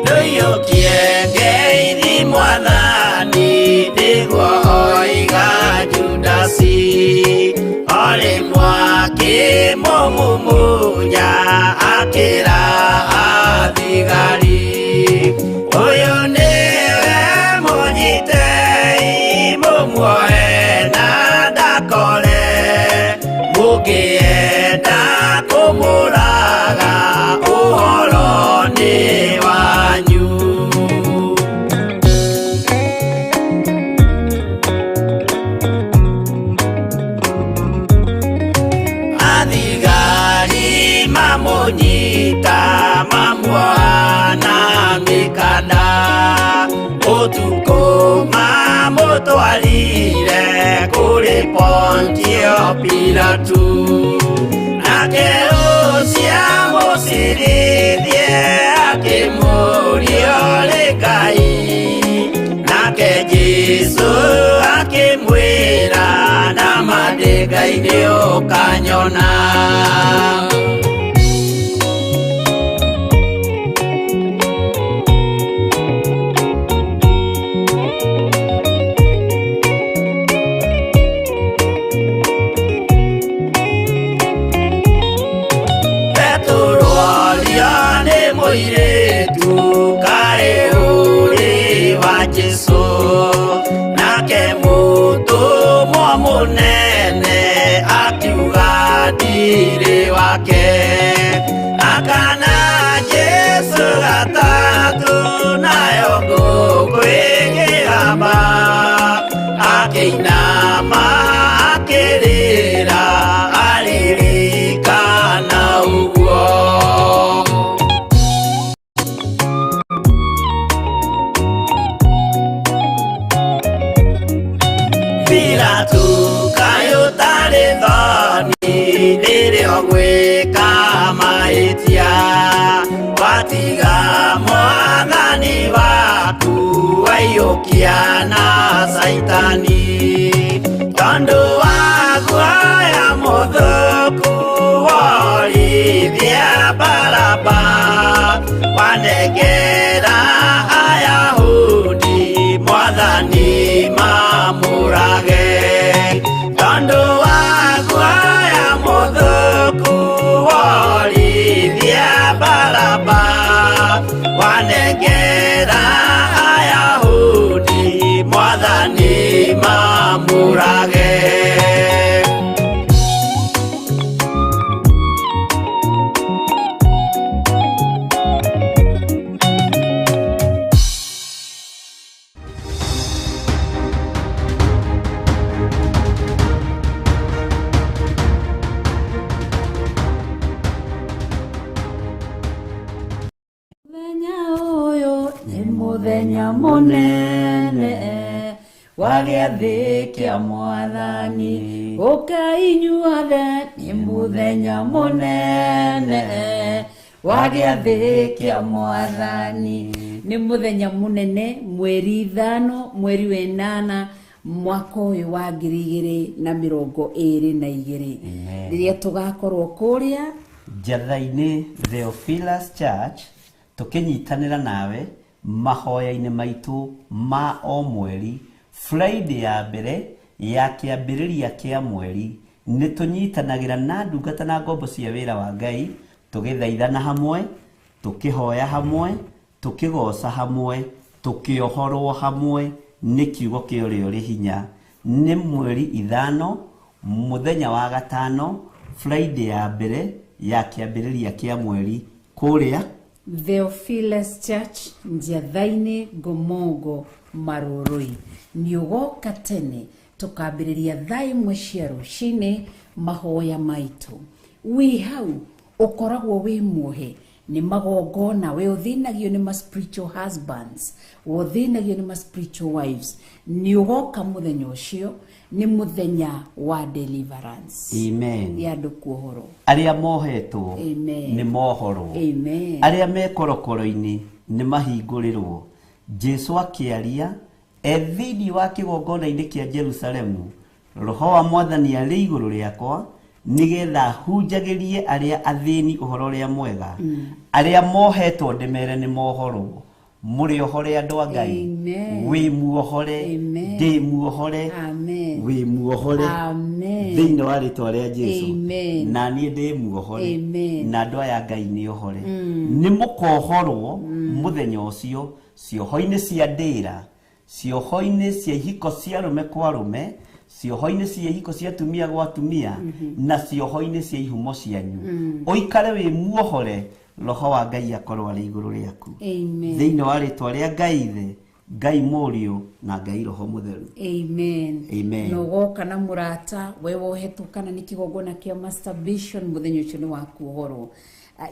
Ndũiyũkie ngeithi mwathani nĩguo oiga Judasi, o rĩmwe akĩmũmumunya akĩra athigari, ũyũ nĩwe mũnyitei mũmuoe na ndakore, mũngĩenda kũmũraga ũhoro nĩ wanyu. Athigari mamũnyita mamuoha na mĩkanda, ũtukũ mamũtwarire kũrĩ Pontio Pilatu, nake ũcio amũcirithie akĩmũũria ũrĩ Ngai, nake Jesũ akĩmwĩra nama ndĩ Ngai nĩũkanyona. Petero orio nĩ mũirĩtu kaĩ ũrĩ wa Jesũ, nake mũtũmwo mũnene akiuga ndirĩ wake. Akana Jesũ gatatũ nayo ngũkũ ĩkĩhamba, akĩinama akĩrĩra aririkana ũguo. Pilatu kaĩ ũtarĩ thoni rĩrĩa ũgwĩka mahĩtia, watiga mwathani waku waiyũkia na Caitani, tondũ wa guoya mũthũku worithia Baraba, wanengera Ayahudi mwathani mamũrage, tondũ wa guoya mũthũku worithia Baraba, wanengera Ayahudi mwathani mamũrage. Mũthenya ũyũ nĩ mũthenya mũnene wa gĩathĩ kĩa mwathani, ũkai inyuothe nĩ mũthenya mũnene wa gĩathĩ kĩa mwathani. Nĩ mũthenya mũnene, mweri 5 mweri wa 8 mwaka ũyũ wa 2022, rĩrĩa tũgakorwo kũrĩa Njatha-inĩ Theophilus Church, tũkĩnyitanĩra nawe mahoya-inĩ maitũ ma o mweri. Friday ya mbere ya kĩambĩrĩria kĩa mweri nĩ tũnyitanagĩra na ndungata na ngombo cia wĩra wa Ngai, tũgĩthaithana hamwe, tũkĩhoya hamwe, tũkĩgoca hamwe, tũkĩohorwo hamwe nĩ kiugo kĩa ũrĩa ũrĩ hinya. Nĩ mweri 5 mũthenya wa gatano, Friday ya mbere ya kĩambĩrĩria kĩa mweri, kũrĩa Theophilus Church, Njatha-inĩ, Ngomongo, Marurui. Nĩ ũgoka tene tũkambĩrĩria thaa 1 cia rũcinĩ mahoya maitũ. Wĩ hau ũkoragwo wĩ muohe nĩ magongona, we ũthĩnagio nĩ ma spiritual husbands, we ũthĩnagio nĩ ma spiritual wives. Nĩ ũgoka mũthenya ũcio, nĩ mũthenya wa deliverance. Amen. Ya andũ kuohorwo. Arĩa mohetwo Amen. nĩ mohorwo. Amen. Arĩa me korokoro-inĩ nĩ mahingũrĩrwo. Jesu akĩaria e thĩinĩ wa kĩgongona-inĩ kĩa Jerusalemu, Roho wa Mwathani arĩ igũrũ rĩakwa, nĩgetha hunjagĩrie arĩa athĩni ũhoro ũrĩa mwega. Arĩa mohetwo ndĩmere nĩ mohorwo. Mũrĩ ohore andũ a Ngai. Amen. Wĩ muohore. Amen. Ndĩ muohore. Amen. Wĩ muohore. Amen. Thĩinĩ wa rĩtwa rĩa Jesu. Amen. Na niĩ ndĩ muohore. Amen. Na andũ aya Ngai nĩ ohore. Nĩ mũkohorwo mũthenya ũcio, cioho-inĩ cia ndĩra, cioho-inĩ cia ihiko cia arũme kwa arũme, cioho-inĩ cia ihiko cia atumia gwa atumia, na cioho-inĩ cia ihumo cianyu. Ũikare wĩ muohore, Roho wa Ngai akorwo arĩ igũrũ rĩaku. Amen. Thĩinĩ wa rĩtwa rĩa Ngai Ithe, Ngai Mũriũ na Ngai Roho Mũtheru. Amen. Amen. Na ũgoka na mũrata we wohetwo kana nĩ kĩgongona kĩa masturbation, mũthenya ũcio nĩ wa kuohorwo.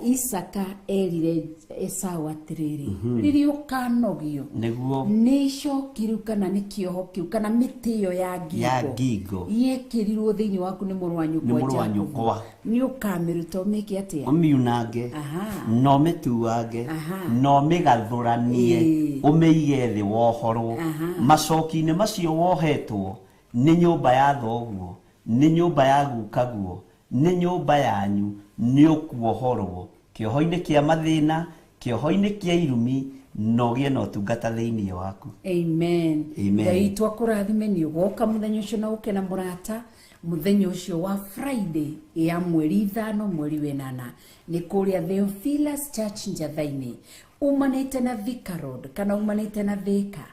Isaka erire Esau atĩrĩrĩ, rĩrĩa ũkanogio Nĩguo nĩ icoki rĩu kana nĩ kĩoho kĩu kana mĩtĩ ĩyo ya ngingo Ya ngingo. yekĩrirwo thĩinĩ waku nĩ mũrũ wa nyũkwa Nĩ mũrũ wa Jakubu. nyũkwa. Nĩ ũkamĩruta ũmĩke atĩa? Ũmiunange, Aha. na ũmĩtuange, Aha. na ũmĩgathũranie, Ĩĩ. ũmĩige thĩ wohorwo. Aha. Macoki-inĩ macio wohetwo nĩ nyũmba ya thoguo, nĩ nyũmba ya gukaguo, nĩ nyũmba yanyu, nĩ ũkuohorwo kĩoho-inĩ kĩa mathĩna, kĩoho-inĩ kĩa irumi, na ũgĩe na ũtungata thĩinĩ waku. Amen. Amen. Ngai witũ akũrathime. Nĩ ũgoka mũthenya ũcio na ũke na mũrata mũthenya ũcio wa Friday ya mweri 5 mweri 8 nĩ kũrĩa Theophilus Church Njatha-inĩ, umanĩte na Thika Road kana umanĩte na Thika,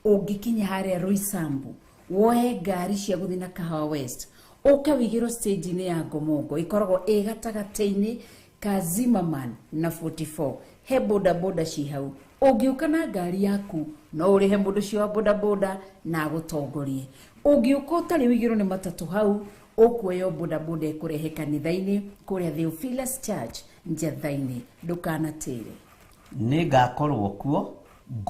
ũngĩkinya harĩa Roysambu woe ngari cia gũthiĩ na Kahawa West, ũke wĩigĩrwo stage-inĩ ya Ngomongo, ĩkoragwo ĩ gatagatĩ-inĩ ka Zimmerman na 44. He boda boda ci hau, ũngĩũka na ngari yaku no ũrĩhe mũndũ ũcio wa boda boda na agũtongorie. Ũngĩũka ũtarĩ wĩigĩrwo nĩ matatũ hau, ũkuoya boda boda ĩkũrehe kanitha-inĩ kũrĩa Theophilus Church Njatha-inĩ. Ndũkanatĩre. Nĩ ngakorwo kuo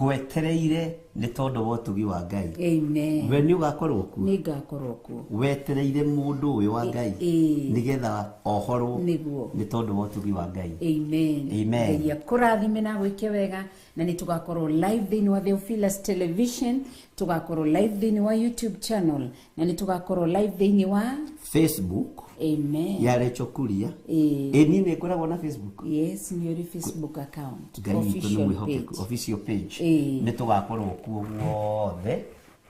ngwetereire nĩ tondũ wa ũtugi wa Ngai. Amen. We nĩ ũgakorwo kuo? Nĩ ngakorwo kuo. Wetereire mũndũ ũyũ wa Ngai nĩgetha ohorwo Nĩguo. nĩ tondũ wa ũtugi wa Ngai. Amen. Amen. Ngai akũrathime na gwĩke wega, na nĩ tũgakorwo live thĩinĩ wa Theophilus Television, tũgakorwo live thĩinĩ wa YouTube channel, na nĩ tũgakorwo live thĩinĩ wa Facebook. Amen. Ya Rachel Kuria. Ĩĩ. Ĩ niĩ nĩ ngoragwo na Facebook. Yes, nĩ ũrĩ Facebook account. Ngai witũ nĩ Official mwĩhokeku. page. Official page. Ĩĩ. Nĩ tũgakorwo kuo guothe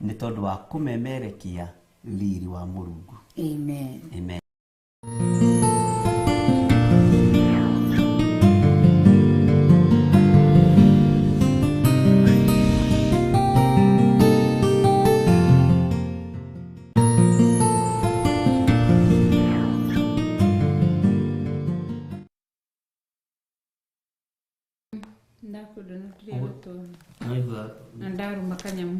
nĩ tondũ wa kũmemerekia riri wa Mũrungu. Amen. Amen. Naigua. Na ndaruma kanyamu.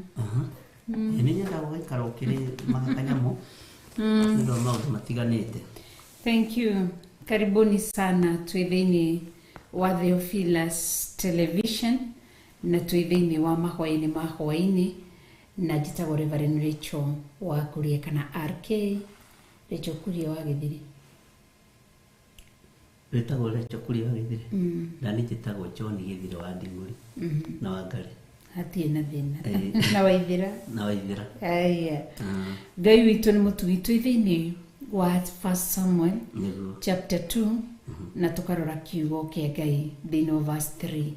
Nĩ nyendaga gũgaikara ũkĩrĩ kanyamũ nĩ ũndũ wa maũndũ matiganĩte. Thank you. Karibuni sana twĩ thĩinĩ wa Theophilus Television na twĩ thĩinĩ wa mahwaĩ-inĩ ma hwaĩ-inĩ, na njĩtagwo Reverend Rachel wa Kuria kana RK Rachel Kuria wa Gĩthiri. Wĩtagwo Rachel Kuria wa Gĩthiri? Na niĩ njĩtagwo John Gĩthiri wa Nding'ũri na wa Ngarĩ. Hatirĩ na thĩna. Na Waithĩra. Na Waithĩra. Aya. Ngai witũ nĩ mũtugi. Twĩ thĩinĩ wa 1 Samuel Nĩguo. chapter 2 Na tũkarora kiugo kĩa Ngai thĩinĩ wa verse 3,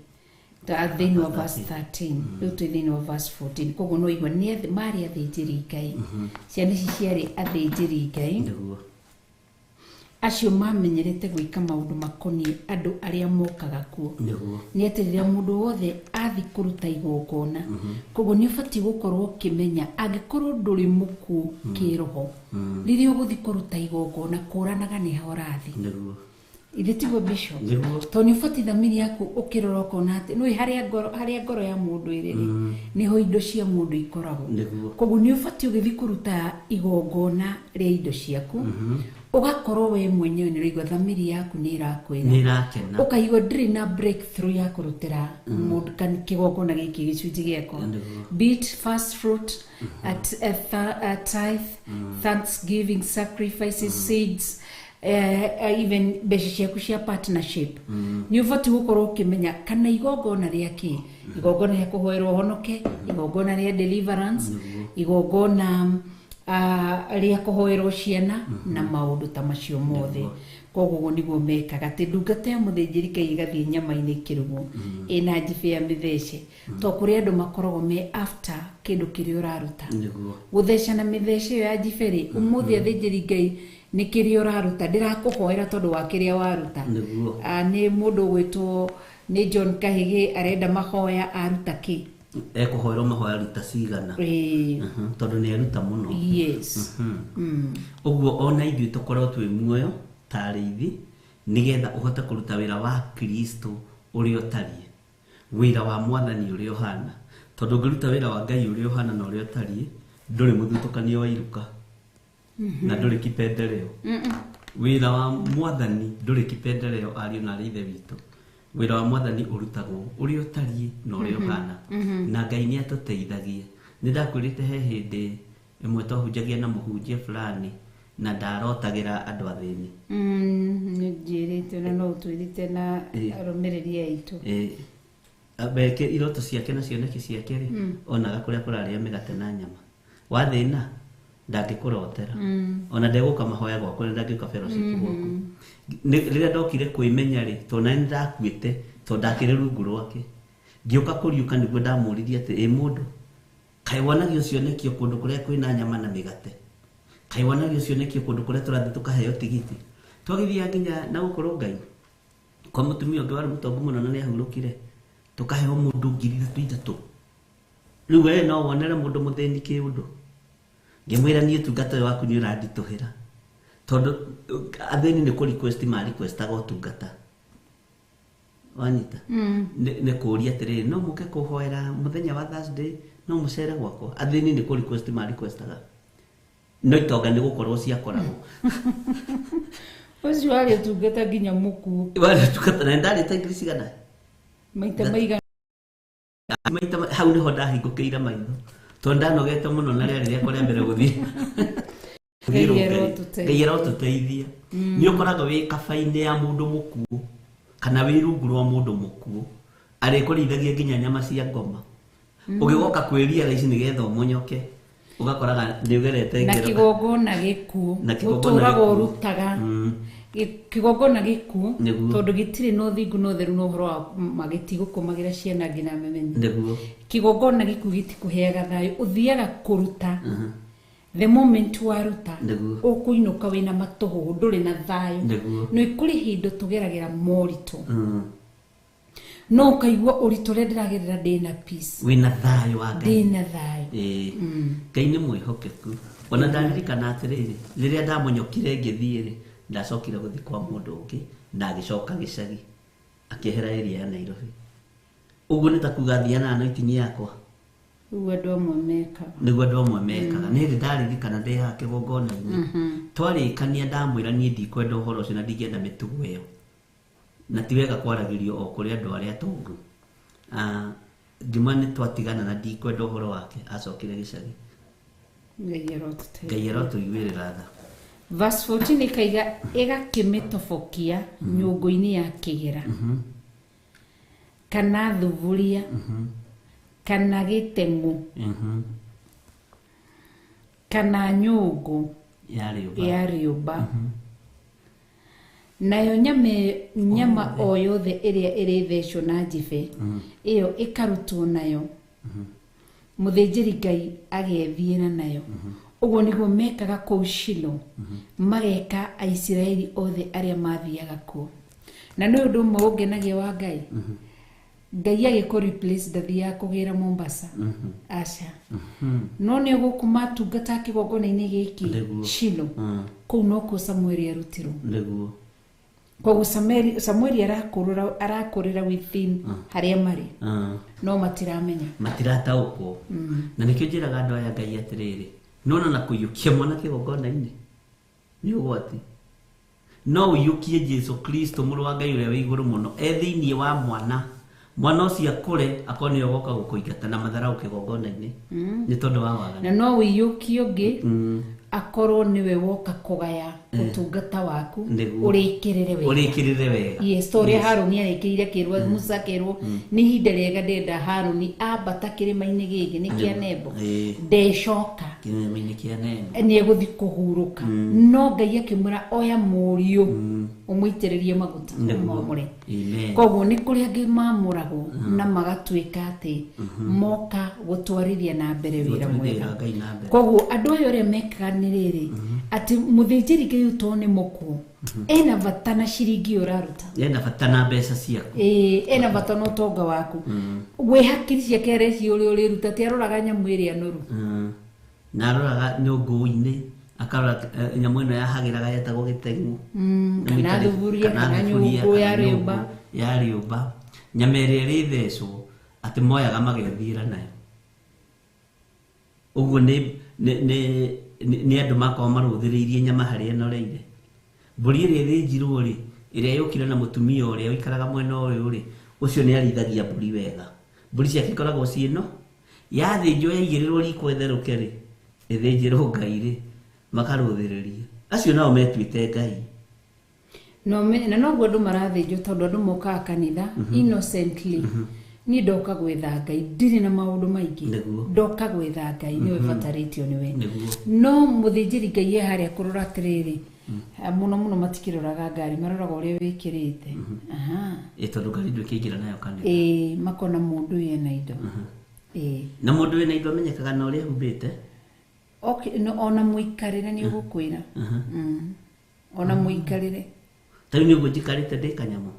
thĩinĩ wa verse 13, rĩu twĩ thĩinĩ wa verse 14. Koguo no igua nĩ marĩ athĩnjĩri Ngai, ciana ici ciarĩ athĩnjĩri Ngai acio mamenyerete gwĩka maũndũ makoniĩ andũ arĩa mokaga kuo. Nĩ atĩ rĩrĩa mũndũ wothe athi kũruta igongona, koguo nĩ ũbatiĩ gũkorwo ũkĩmenya angĩkorwo ndũrĩ mũkuũ kĩroho, rĩrĩa ũgũthiĩ kũruta igongona kũranaga nĩ ha ũrathiĩ. Ithe tiguo, Bishop? Nĩguo. Tondũ nĩ ũbatiĩ thamiri yaku ũkĩrora ũkona atĩ nĩũĩ harĩa ngoro ya mũndũ ĩrĩ rĩ, nĩho indo cia mũndũ ikoragwo. Koguo nĩ ũbatiĩ ũgĩthiĩ kũruta igongona rĩa indo ciaku, ũgakorwo we mwenyewe nĩ ũraigua thamiri yaku nĩ ĩrakwĩra, Nĩ ĩrakena. Ũkaigua ndĩrĩ na breakthrough ya kũrutĩra mũndũ kana kĩgongona gĩkĩ gĩcunjĩ gĩakwa, be it first fruit, a tithe, thanksgiving sacrifices, seeds, even mbeca ciaku cia partnership. Nĩ ũbatiĩ gũkorwo ũkĩmenya kana igongona rĩa kĩ, igongona rĩa kũhoerwo honoke, igongona rĩa deliverance, igongona rĩa kũhoerwo ciana na maũndũ ta macio mothe. Koguo ũguo nĩguo mekaga, atĩ ndungata ya mũthĩnjĩri Ngai ĩgathiĩ nyama-inĩ ĩkĩrugwo ĩna njibĩ ya mĩthece, to kũrĩ andũ makoragwo me after kĩndũ kĩrĩa ũraruta. Gũtheca na mĩthece ĩyo ya njibe rĩ, ũmũthĩ athĩnjĩri Ngai nĩ kĩrĩa ũraruta, ndĩrakũhoera tondũ wa kĩrĩa waruta. Nĩ mũndũ ũgwĩtwo nĩ John Kahĩgĩ arenda mahoya, aruta kĩ? Ekũhoerwo mahoya rita cigana? Tondũ nĩ aruta mũno. Ũguo ona ithuĩ tũkorwo twĩ muoyo ta arĩithi, nĩgetha ũhote kũruta wĩra wa Kristo ũrĩa ũtariĩ, wĩra wa mwathani ũrĩa ũhana, tondũ ũngĩruta wĩra wa Ngai ũrĩa ũhana na ũrĩa ũtariĩ, ndũrĩ mũthutũkanio wa iruka na ndũrĩ kipendeleo. Wĩra wa mwathani ndũrĩ kipendeleo, ariũ na arĩ ithe witũ. Wĩra wa mwathani ũrutagwo ũrĩa ũtariĩ na ũrĩa ũhana, na Ngai nĩ atũteithagia. Nĩ ndakwĩrĩte he hĩndĩ ĩmwe twahunjagia na mũhunjia fulani na ndarotagĩra andũ athĩni. Nĩ njĩrĩte na no ũtwĩrĩte na arũmĩrĩri aitũ. Beke iroto ciake na cioneki ciake rĩ, onaga kũrĩa kũrarĩo mĩgate na nyama. Wathĩna ndangĩkũrotera, ona ndegũka mahoya gwakwa na ndangĩũka fellowship gwaku. Rĩrĩa ndokire kwĩmenya rĩ, tondũ nani ndakuĩte, tondũ ndakĩrĩ rungu rwake, ngĩũka kũriũka nĩguo ndamũririe atĩ ĩ mũndũ kaĩ wonagio cionekio kũndũ kũrĩa kwĩna nyama na mĩgate, kaĩ wonagio cionekio kũndũ kũrĩa tũrathiĩ tũkaheo tigiti, twagĩthiaga nginya na gũkorwo Ngai kwa mũtumia ũngĩ warĩ mũtongu mũno na nĩahurũkire, tũkaheo mũndũ 3000 3,000. Rĩu we no wonere mũndũ mũthĩni kĩũndũ. Ngĩmwĩra niĩ ũtungata ũyũ waku nĩ ũranditũhĩra, tondũ athĩni nĩ kũ request ma requestaga ũtungata, wanyita? Nĩ kũũria atĩrĩrĩ, no mũke kũhoera mũthenya wa Thursday, no mũcere gwakwa. Athĩni nĩ kũ request ma requestaga, no itonga nĩ gũkorwo ciakoragwo. Ũcio warĩ ũtungata nginya mũkuũ. Warĩ ũtungata na ndarĩte ngiri cigana? Maita maigana? Maita hau nĩho ndahingũkĩire maitho, tondũ ndanogete mũno na rĩarĩ rĩakwa rĩa mbere gũthiĩ. Ngai arotũteithia. Ngai arotũteithia. Nĩ ũkoraga wĩ kaba-inĩ ya mũndũ mũkuũ kana wĩ rungu rwa mũndũ mũkuũ, arĩkũrĩithagia nginya nyama cia ngoma, ũgĩgoka kwĩria ici nĩgetha ũmonyoke, ũgakoraga nĩ ũgerete na ngero. Kĩgongona gĩkuũ. Na kĩgongona ũtũraga gĩkuũ. Ũrutaga kĩgongona gĩkuũ, tondũ gĩtirĩ na ũthingu na ũtheru na ũhoro wa ma, gĩtigũkũmagĩra ciana nginya memenyi. Kĩgongona gĩkuũ gĩtikũheaga thayũ, ũthiaga kũruta, the moment waruta, ũkũinũka wĩna matũhũhũ, ndũrĩ na thayũ. Nĩ kũrĩ hĩndĩ tũgeragĩra moritũ, no ũkaigua ũritũ ũrĩa ndĩragerera ndĩna peace. Wĩna thayũ wa Ngai. Ndĩna thayũ. Ĩĩ. Ngai nĩ mwĩhokeku. Ona ndaririkana atĩrĩrĩ, rĩrĩa ndamonyokire ngĩthiĩ rĩ, ndacokire gũthiĩ kwa mũndũ ũngĩ na agĩcoka gĩcagi, akĩehera area ya Nairobi. Ũguo nĩ ta kuga thianaga na itinyi yakwa. Ũguo andũ amwe mekaga. Nĩguo andũ amwe mekaga. Nĩ hĩndĩ ndaririkana ndĩ haha kĩgongona-inĩ, twarĩkania ndamwĩra niĩ ndikwenda ũhoro ũcio na ndingĩenda mĩtugo ĩyo, na ti wega kwaragĩrio o kũrĩ andũ arĩa atongu. Ngĩma nĩ twatigana na ndikwenda ũhoro wake, acokire gĩcagi. Ngai arotũteithia. Ngai arotũiguĩrĩra tha. Verse 14 ĩkaiga ĩgakĩmĩtobokia nyũngũ-inĩ ya kĩgera kana thuburia kana gĩteng'ũ kana nyũngũ ya rĩũmba ya rĩũmba. Nayo nyama o yothe ĩrĩa ĩrĩthecwo na njibe ĩyo ĩkarutwo nayo, mũthĩnjĩri Ngai agethiĩra nayo. Ũguo nĩguo mekaga kũu Shilo, mageka Aisiraeli othe arĩa mathiaga kuo. Na nĩ ũndũ ũmwe ũngenagia wa Ngai. Ngai agĩkũ replace ndathiaga kũgĩra Mombasa, aca, no nĩ gũkũ matungata kĩgongona-inĩ gĩkĩ Shilo, kũu nokuo Samueli arutirwo. Koguo Samueli arakũrĩra within harĩa marĩ, no matiramenya, matirataũkwo. Na nĩkĩo njĩraga andũ aya Ngai atĩrĩrĩ, nona na kũiyũkia mwana kĩgongona-inĩ nĩ ũgwati. No ũiyũkie Jesu Kristo mũrũ wa Ngai ũrĩa wĩ igũrũ mũno e thĩinĩ wa mwana, mwana ũcio akũre akorwo nĩwe ũgoka gũkũingata na matharaũ kĩgongona-inĩ nĩ tondũ wa waganu. Na no ũiyũkie ũngĩ akorwo niwe woka kũgaya ũtungata waku ũrĩkĩrĩre wega. Ũrĩkĩrĩre wega. Yes, to ũrĩa Harũni arĩkĩrire akĩrwo, Musa akĩrwo nĩ ihinda rĩega ndĩrenda Harũni ambata kĩrĩma-inĩ gĩkĩ nĩ kĩa Nebo, ndecoka kĩrĩma-inĩ kĩa Nebo, nĩ egũthiĩ kũhurũka. No Ngai akĩmwĩra oya mũriũ ũmũitĩrĩrie maguta ũmwamũre. Koguo nĩ kũrĩ angĩ mamũragwo na magatuĩka atĩ moka gũtwarithia na mbere wĩra mwega. Koguo andũ aya ũrĩa mekaga nĩ rĩrĩ, atĩ mũthĩnjĩri Ngai to nĩ mũkuũ, ena bata na ciringi ũraruta, ena bata na mbeca ciaku, ena bata na ũtonga waku, wĩ hakiri ciake areci ũrĩa ũrĩruta, ti aroraga nyamũ ĩrĩa noru, na aroraga nyũngũ-inĩ, akarora nyamũ ĩno yahagĩraga yetagwo gĩteng'ũ, kana thuburia, kana nyũngũ ya rĩũmba, ya rĩũmba, nyama ĩrĩa ĩrĩthecwo atĩ moyaga magethiĩra nayo. Ũguo nĩ andũ makorwo marũthĩrĩirie nyama harĩa ĩnoreire. Mbũri ĩrĩa ĩthĩnjirwo rĩ, ĩrĩa yũkire na mũtumia ũrĩa ũikaraga mwena ũyũ rĩ, ũcio nĩ arĩithagia mbũri wega. Mbũri ciake ikoragwo ciĩno, yathĩnjwo yaigĩrĩrwo riko ĩtherũke rĩ, ĩthĩnjĩrwo Ngai rĩ, makarũthĩrĩria. Acio nao metuĩte Ngai. Na noguo andũ marathĩnjwo tondũ andũ mokaga kanitha innocently. Niĩ ndoka gwetha Ngai, ndirĩ na maũndũ maingĩ, ndoka gwetha Ngai, nĩwe batarĩtio nĩwe. No mũthĩnjĩri Ngai e harĩa kũrora atĩrĩrĩ, mũno mũno matikĩroraga ngari, maroraga ũrĩa wĩkĩrĩte. Tondũ ngari ndũkĩingĩra nayo kanitha. Makona mũndũ ũyũ ena indo. Na mũndũ wĩna indo amenyekaga na ũrĩa ehumbĩte. Ona mũikarĩre nĩ ũgũkwĩra. Ona mũikarĩre. Ta rĩu nĩguo njikarĩte ndĩ kanyamũ.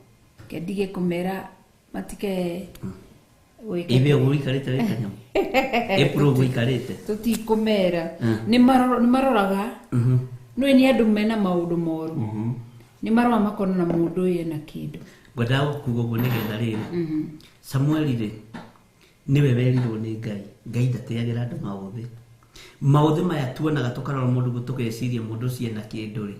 Ndige kũmera matike ithe ũguo ũikarĩte wĩ kanyamũ. April ũguo ũikarĩte. Tũtikũmera. Nĩ maroraga. Nĩũĩ nĩ andũ mena maũndũ moru. Nĩ maroraga makona na mũndũ ũyũ ena kĩndũ. Ngwendaga gũkuga ũguo nĩgetha rĩrĩ. Samueli rĩ, nĩwe werirwo nĩ Ngai. Ngai ndatĩagĩra andũ maũthĩ. Maũthĩ maya tuonaga tũkarora mũndũ tũgeciria mũndũ ũcio ena kĩndũ rĩ,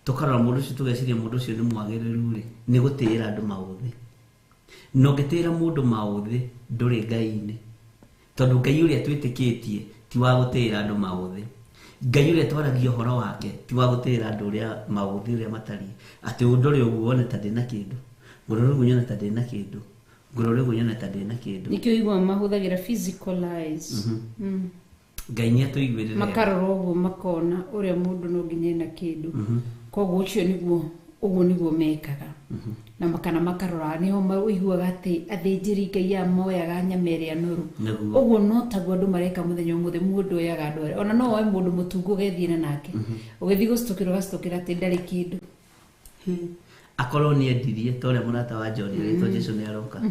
tũkarora mũndũ ũcio tũgeciria mũndũ ũcio nĩ mwagĩrĩru rĩ, nĩ gũtĩĩra andũ maũthĩ. Na ũngĩtĩĩra mũndũ maũthĩ ndũrĩ Ngai-inĩ, tondũ Ngai ũrĩa twĩtĩkĩtie ti wa gũtĩĩra andũ maũthĩ. Ngai ũrĩa twaragia ũhoro wake ti wa gũtĩĩra andũ ũrĩa maũthĩ ũrĩa matariĩ, atĩ ũndore ũguo wone ta ndĩna kĩndũ, ngũrore ũguo nyone ta ndĩna kĩndũ, ngũrore ũguo nyone ta ndĩna kĩndũ. Nĩkĩo ũiguaga mahũthagĩra physical eyes. Ngai nĩ atũiguĩrĩre. Makarora ũguo makona ũrĩa mũndũ no nginya ena kĩndũ. Koguo ũcio nĩguo, ũguo nĩguo mekaga. Na kana makarora nĩho ũiguaga atĩ athĩnjĩri Ngai aya moyaga nyama ĩrĩa noru. Ũguo no taguo andũ mareka mũthenya ũmũthĩ, mũndũ oyaga andũ arĩa, ona no woe mũndũ mũtungu ũgethiĩra nake. Ũgĩthiĩ gũcitũkĩra ũgacitũkĩra atĩ ndarĩ kĩndũ. Akorwo nĩ endirie ta ũrĩa mũrata wa John aretwo Jesu nĩ aroka.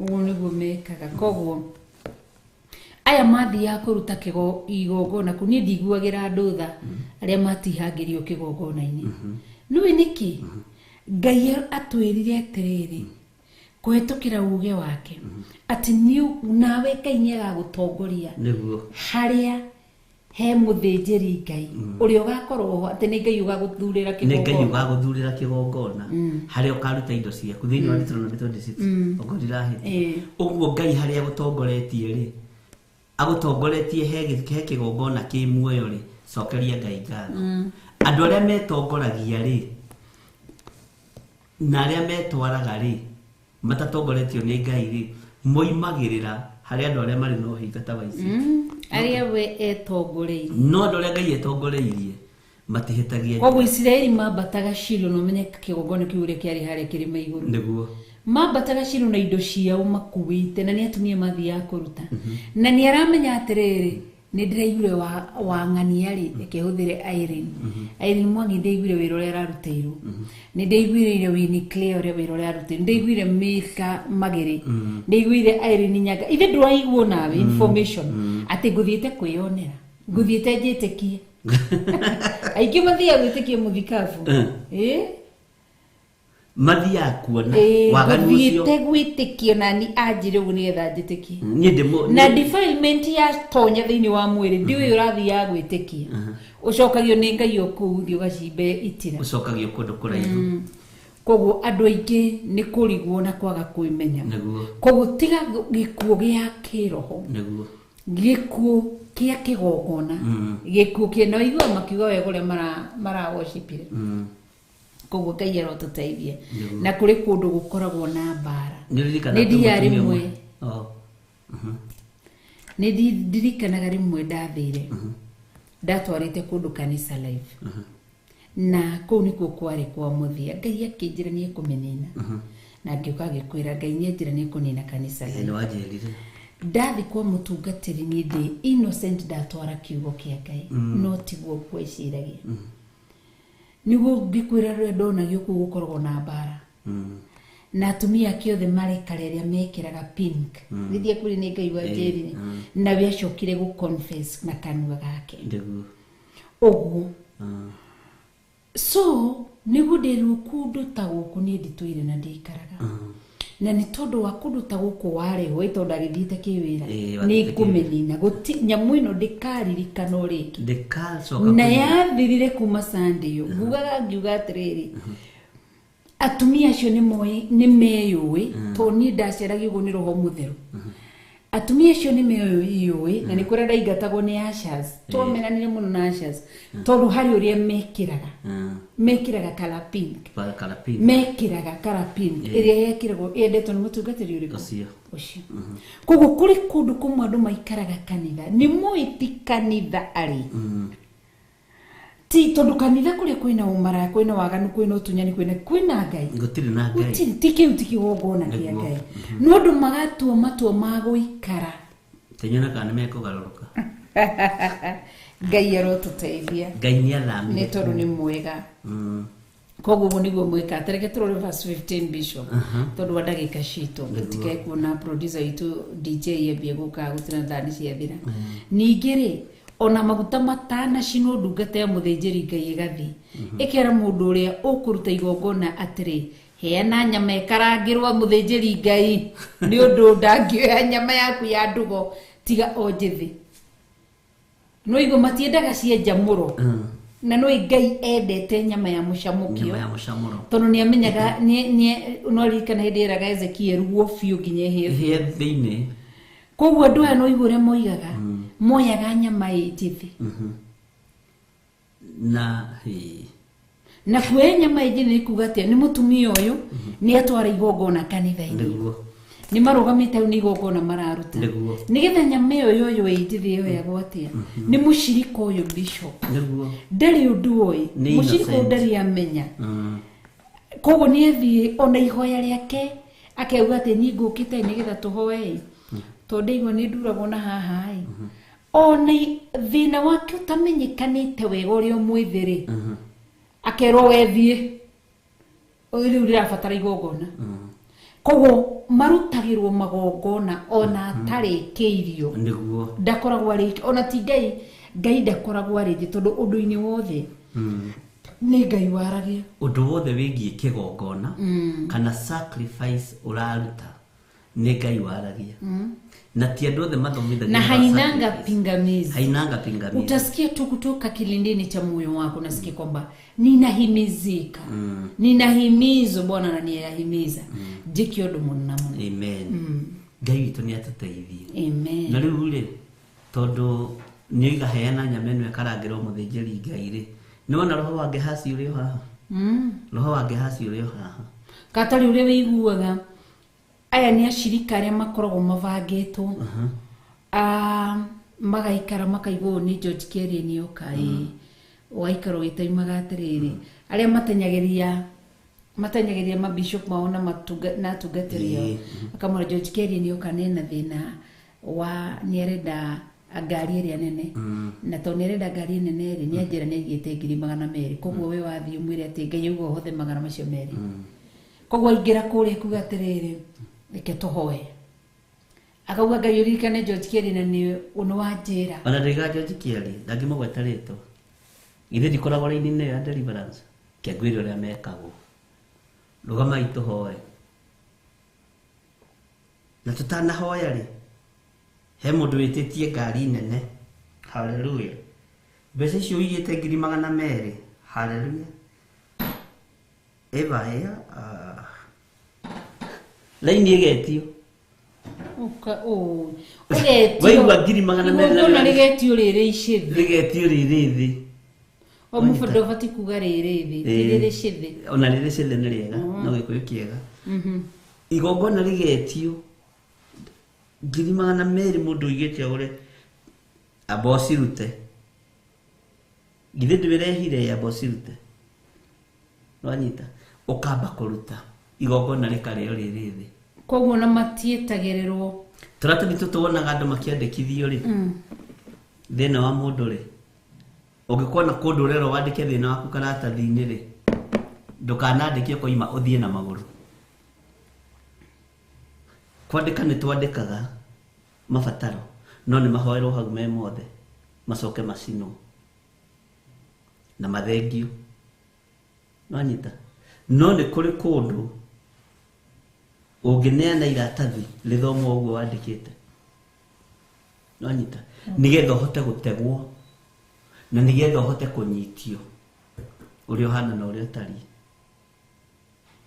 Ũguo nĩguo mekaga. Koguo aya mathiaga kũruta igongona kũu, niĩ ndiguagĩra andũ tha arĩa matihangĩrio kĩgongona-inĩ. Nĩũĩ nĩkĩ? Ngai atwĩrire atĩrĩrĩ, kũhetũkĩra uge wake, atĩ nawe Ngai nĩ agagũtongoria harĩa he mũthĩnjĩri Ngai ũrĩa ũgakorwo ho, atĩ nĩ Ngai ũgagũthurĩra kĩgongona. Nĩ Ngai ũgagũthurĩra kĩgongona harĩa ũkaruta indo ciaku thĩinĩ wa Deuteronomy 26 okorwo ndirahĩtia. Ũguo Ngai harĩa agũtongoretie rĩ, agũtongoretie he kĩgongona kĩ muoyo rĩ, cokeria Ngai ngatho. Andũ arĩa metongoragia rĩ na arĩa metwaraga rĩ, matatongoretio nĩ Ngai rĩ, moimagĩrĩra harĩ andũ arĩa marĩ na ũhinga ta wa ici. Arĩa we etongoreirie. No andũ arĩa Ngai etongoreirie Matihĩtagia. Koguo Isiraeli mambataga Shilo na ũmenye kĩgongona kĩu ũrĩa kĩarĩ harĩa kĩrĩma igũrũ. Nĩguo. Mambataga Shilo na indo ciao makuĩte, na nĩ atumia mathiaga kũruta. Na nĩ aramenya atĩrĩrĩ, nĩ ndĩraiguire wa ng'ania rĩ, reke hũthĩre Irene. Irene Mwangi ndĩaiguire wĩra ũrĩa ararutĩirwo. Nĩ ndĩaiguire Winnie Clare ũrĩa wĩra ũrĩa arutĩirwo. Nĩ ndĩaiguire Mika Magĩrĩ. Ndĩaiguire Irene Nyaga. Ithe ndũraiguo nawe information atĩ ngũthiĩte kwĩyonera. Ngũthiĩte njĩtĩkie. Aingĩ mathiaga gwĩtĩkia mũthikabu. Mathiaga kuona waganu ũcio. Ngũthiĩte gwĩtĩkia nani anjĩre ũguo nĩgetha njĩtĩkie. Niĩ Na defilement ya tonya thĩinĩ wa mwĩrĩ ndiũĩ ũrathiaga gwĩtĩkia. Ũcokagio nĩ Ngai o kũu ũthiĩ ũgacimbe itira. Ũcokagio kũndũ kũraihu. Koguo andũ aingĩ nĩ kũrigwo na kwaga kwĩmenya. Nĩguo. Koguo tiga gĩkuũ gĩa kĩroho. Nĩguo. Gĩkuũ kĩa kĩgongona. Gĩkuũ kĩa na ũiguaga makiuga wega ũrĩa mara worshipire. Koguo Ngai arotũteithie. Na kũrĩ kũndũ gũkoragwo na mbara. Nĩ Nĩ ndia rĩmwe. Nĩ ndirikanaga rĩmwe ndathire. Ndatwarĩte kũndũ kanitha live. Na kũu nĩkuo kwarĩ kwa mũthia. Ngai akĩnjĩra nĩ ekũmĩnina. Na ngĩũka ngĩkwĩra Ngai nĩ anjĩra nĩ ekũnina kanitha live. Nĩ wanjĩrire. Ndathi kwa mũtungatĩri niĩ ndĩ innocent ndatwara kiugo kĩa Ngai. No tiguo ngwĩciragia. Nĩguo ngĩkwĩra rĩrĩa ndonagio kũu gũkoragwo na mbara. Na atumia ake othe marekare arĩa mekĩraga pink. Githĩ akwĩrire nĩ Ngai wanjĩrire. Na we acokire gũ confess na kanua gake. Nĩguo. Ũguo. So nĩguo ndĩrirwo kũndũ ta gũkũ niĩ nditũire na ndikaraga. Na nĩ tondũ wa kũndũ ta gũkũ warehwo ĩ tondũ agĩthiĩte kĩwĩra. Wathiĩte Nĩ ngũmĩnina. Gũti nyamũ ĩno ndĩkaririkanwo rĩngĩ. Ndĩkacoka. Na yathirire kuma Sunday ĩyo. Ngugaga ngiuga atĩrĩrĩ, atumia acio nĩ meyũĩ, tondũ niĩ ndaceragio ũguo nĩ roho mũtheru. Atumia acio nĩ meyũĩ, na nĩ kũrĩa ndaingatagwo nĩ ushers. Twamenanire mũno na ushers, tondũ harĩ ũrĩa mekĩraga. Mekĩraga colour pink. Colour pink. Mekĩraga colour pink. Ĩrĩa yekĩragwo yendetwo nĩ mũtungatĩri ũrĩkũ? Ũcio. Ũcio. Koguo kũrĩ kũndũ kũmwe andũ maikaraga kanitha, nĩ moĩ ti kanitha arĩ. Ti tondũ kanitha kũrĩa kwĩna ũmaraya, kwĩna waganu, kwĩna ũtunyani, kwĩna Ngai. Gũtirĩ na Ngai. Gũtirĩ, ti kĩu ti kĩgongona kĩa Nĩguo. Ngai. No andũ magatua matua ma gũikara. Tinyona kana nĩ mekũgarũrũka. Ngai arotũteithia. Ngai nĩ athamire. Nĩ tondũ nĩ mwega. Koguo ũguo nĩguo mwĩka. Tareke tũrore verse 15 Bishop. Tondũ wa ndagĩka citũ. Tũtikae kuona producer witũ DJ ambie gũka gũtirĩ na thaa nĩ ciathira. Ningĩ rĩ, ona maguta matanacinwo ndungata ya mũthĩnjĩri Ngai ĩgathiĩ. Ĩkera mũndũ ũrĩa ũkũruta igongona atĩrĩ, heana nyama ĩkarangĩrwo mũthĩnjĩri Ngai nĩ ũndũ ndangĩoya nyama yaku ya ndugo tiga o njĩthĩ. No igo matiendaga cia njamũro. Na no Ngai endete nyama ya mũcamũkio. Nyama ya mũcamũro. Tondũ nĩ amenyaga no ririkana hĩndĩ ĩraga Ezekiel ruo biũ nginya ĩhĩe. Ĩhĩe thĩinĩ. Koguo andũ aya no igũrũ ũrĩa moigaga, moyaga nyama ĩ njĩthĩ. Na Na kuoya nyama ĩ njĩthĩ nĩ kuga atĩa? Nĩ mũtumia ũyũ nĩ atwara igongona kanitha-inĩ. Nĩguo. Nĩ marũgamĩte hau nĩ igongona mararuta. Nĩguo. Nĩgetha nyama ĩyo yoywo ĩ njĩthĩ yoyagwo atĩa? Nĩ mũcirika ũyũ Bishop. Nĩguo. Ndarĩ ũndũ oĩ. Nĩ Mũcirika ũyũ innocent. ndarĩ amenya. Koguo nĩ athiĩ ona ihoya rĩake akauga atĩ niĩ ngũkĩte nĩgetha tũhoe. Tondũ ndaigua nĩ nduragwo na haha ĩ. Ona thĩna wake ũtamenyekanĩte wega ũrĩa ũmwĩthĩ rĩ, akerwo we thiĩ. Ũyũ rĩu rĩrabatara igongona. Koguo marutagĩrwo magongona ona atarĩkĩirio. Nĩguo. Ndakoragwo arĩkĩ, ona ti Ngai, Ngai ndakoragwo arĩtie tondũ ũndũ-inĩ wothe nĩ Ngai waragia. Ũndũ wothe wĩgiĩ kĩgongona kana sacrifice ũraruta nĩ Ngai waragia. Na ti andũ othe mathomithagia Na ũhoro wa hainanga sacrifice. pingamizi. Hainanga pingamizi. Utasikia tu kutoka kilindini cha moyo wako, unasikia kwamba ninahimizika. Ninahimizwa Bwana ananihimiza. Njĩke ũndũ mũna mũno. Amen. Ngai witũ nĩ atũteithie. Amen. Na rĩu rĩ, tondũ nĩ oiga heana nyama ĩno ĩkarangĩrwo mũthĩnjĩri Ngai rĩ, nĩ wona roho wa Gehazi ũrĩ o haha? Roho wa Gehazi ũrĩ o haha. Katarĩ ũrĩa wĩiguaga, aya nĩ acirika arĩa makoragwo mabangĩtwo. Magaikara makaigua ũũ nĩ George Kiarie nĩ oka ĩ. Ũgaikara ũgĩtaimaga atĩrĩrĩ, arĩa matenyageria mabishop mao na na atungatĩri ao. Akamwĩra George Keria nĩ oka nena thĩna wa nĩ arenda ngari ĩrĩa nene, na tondũ nĩ arenda ngari nene rĩ, nĩ anjĩra nĩ aigĩte 200,000, koguo we wathiĩ ũmwĩre atĩ Ngai auga ũhothe 200,000. Koguo aingĩra kũrĩa kuga atĩrĩrĩ, reke tũhoe, akauga Ngai ũririkane George Keria na nĩ wanjĩra. Ona ndĩga George Kieri ndangĩmũgweta rĩtwa, githĩ ndikoragwo raini-inĩ ĩyo ya deliverance, kĩangwĩre ũrĩa mekagwo, rũgamai tũhoe. Na tũtanahoya rĩ, he mũndũ wĩtĩtie ngari nene, haleluya, mbeca icio ũigĩte 200,000, haleluya, eva ya raini ĩgetio. Ũgetio. Waigua 200,000 Igongona rĩgetio rĩrĩ icĩthĩ. Rĩgetio rĩrĩ thĩ. O mũbũndũ ũbatiĩ kuga rĩrĩ thĩ, ti rĩrĩ cĩthĩ. Ona rĩrĩ cĩthĩ nĩ rĩega, no Gĩkũyũ kĩega. Igongona rĩgetio 200,000 mũndũ ũigĩte agũre, amba ũcirute, githĩ ndwĩrehire, amba ũcirute, nĩwanyita, ũkamba kũruta igongona rĩkarĩo rĩrĩ thĩ. Koguo na matiĩtagĩrĩrwo. Tũratathi tũtũ wonaga andũ makĩandĩkithio rĩ, thĩna wa mũndũ rĩ, ũngĩkona kũndũ ũrerwo wandĩke thĩna waku karatathi-inĩ rĩ, ndũkanandĩke ũkoima ũthiĩ na magũrũ. Kwandĩka nĩ twandĩkaga mabataro, no nĩ mahoerwo hau me mothe, macoke macinwo na mathengio, nĩwanyita. No nĩ kũrĩ kũndũ ũngĩneana iratathi rĩthomwo ũguo wandĩkĩte, nĩwanyita, nĩgetha ũhote gũtegwo na nĩgetha ũhote kũnyitio ũrĩa ũhana na ũrĩa ũtariĩ.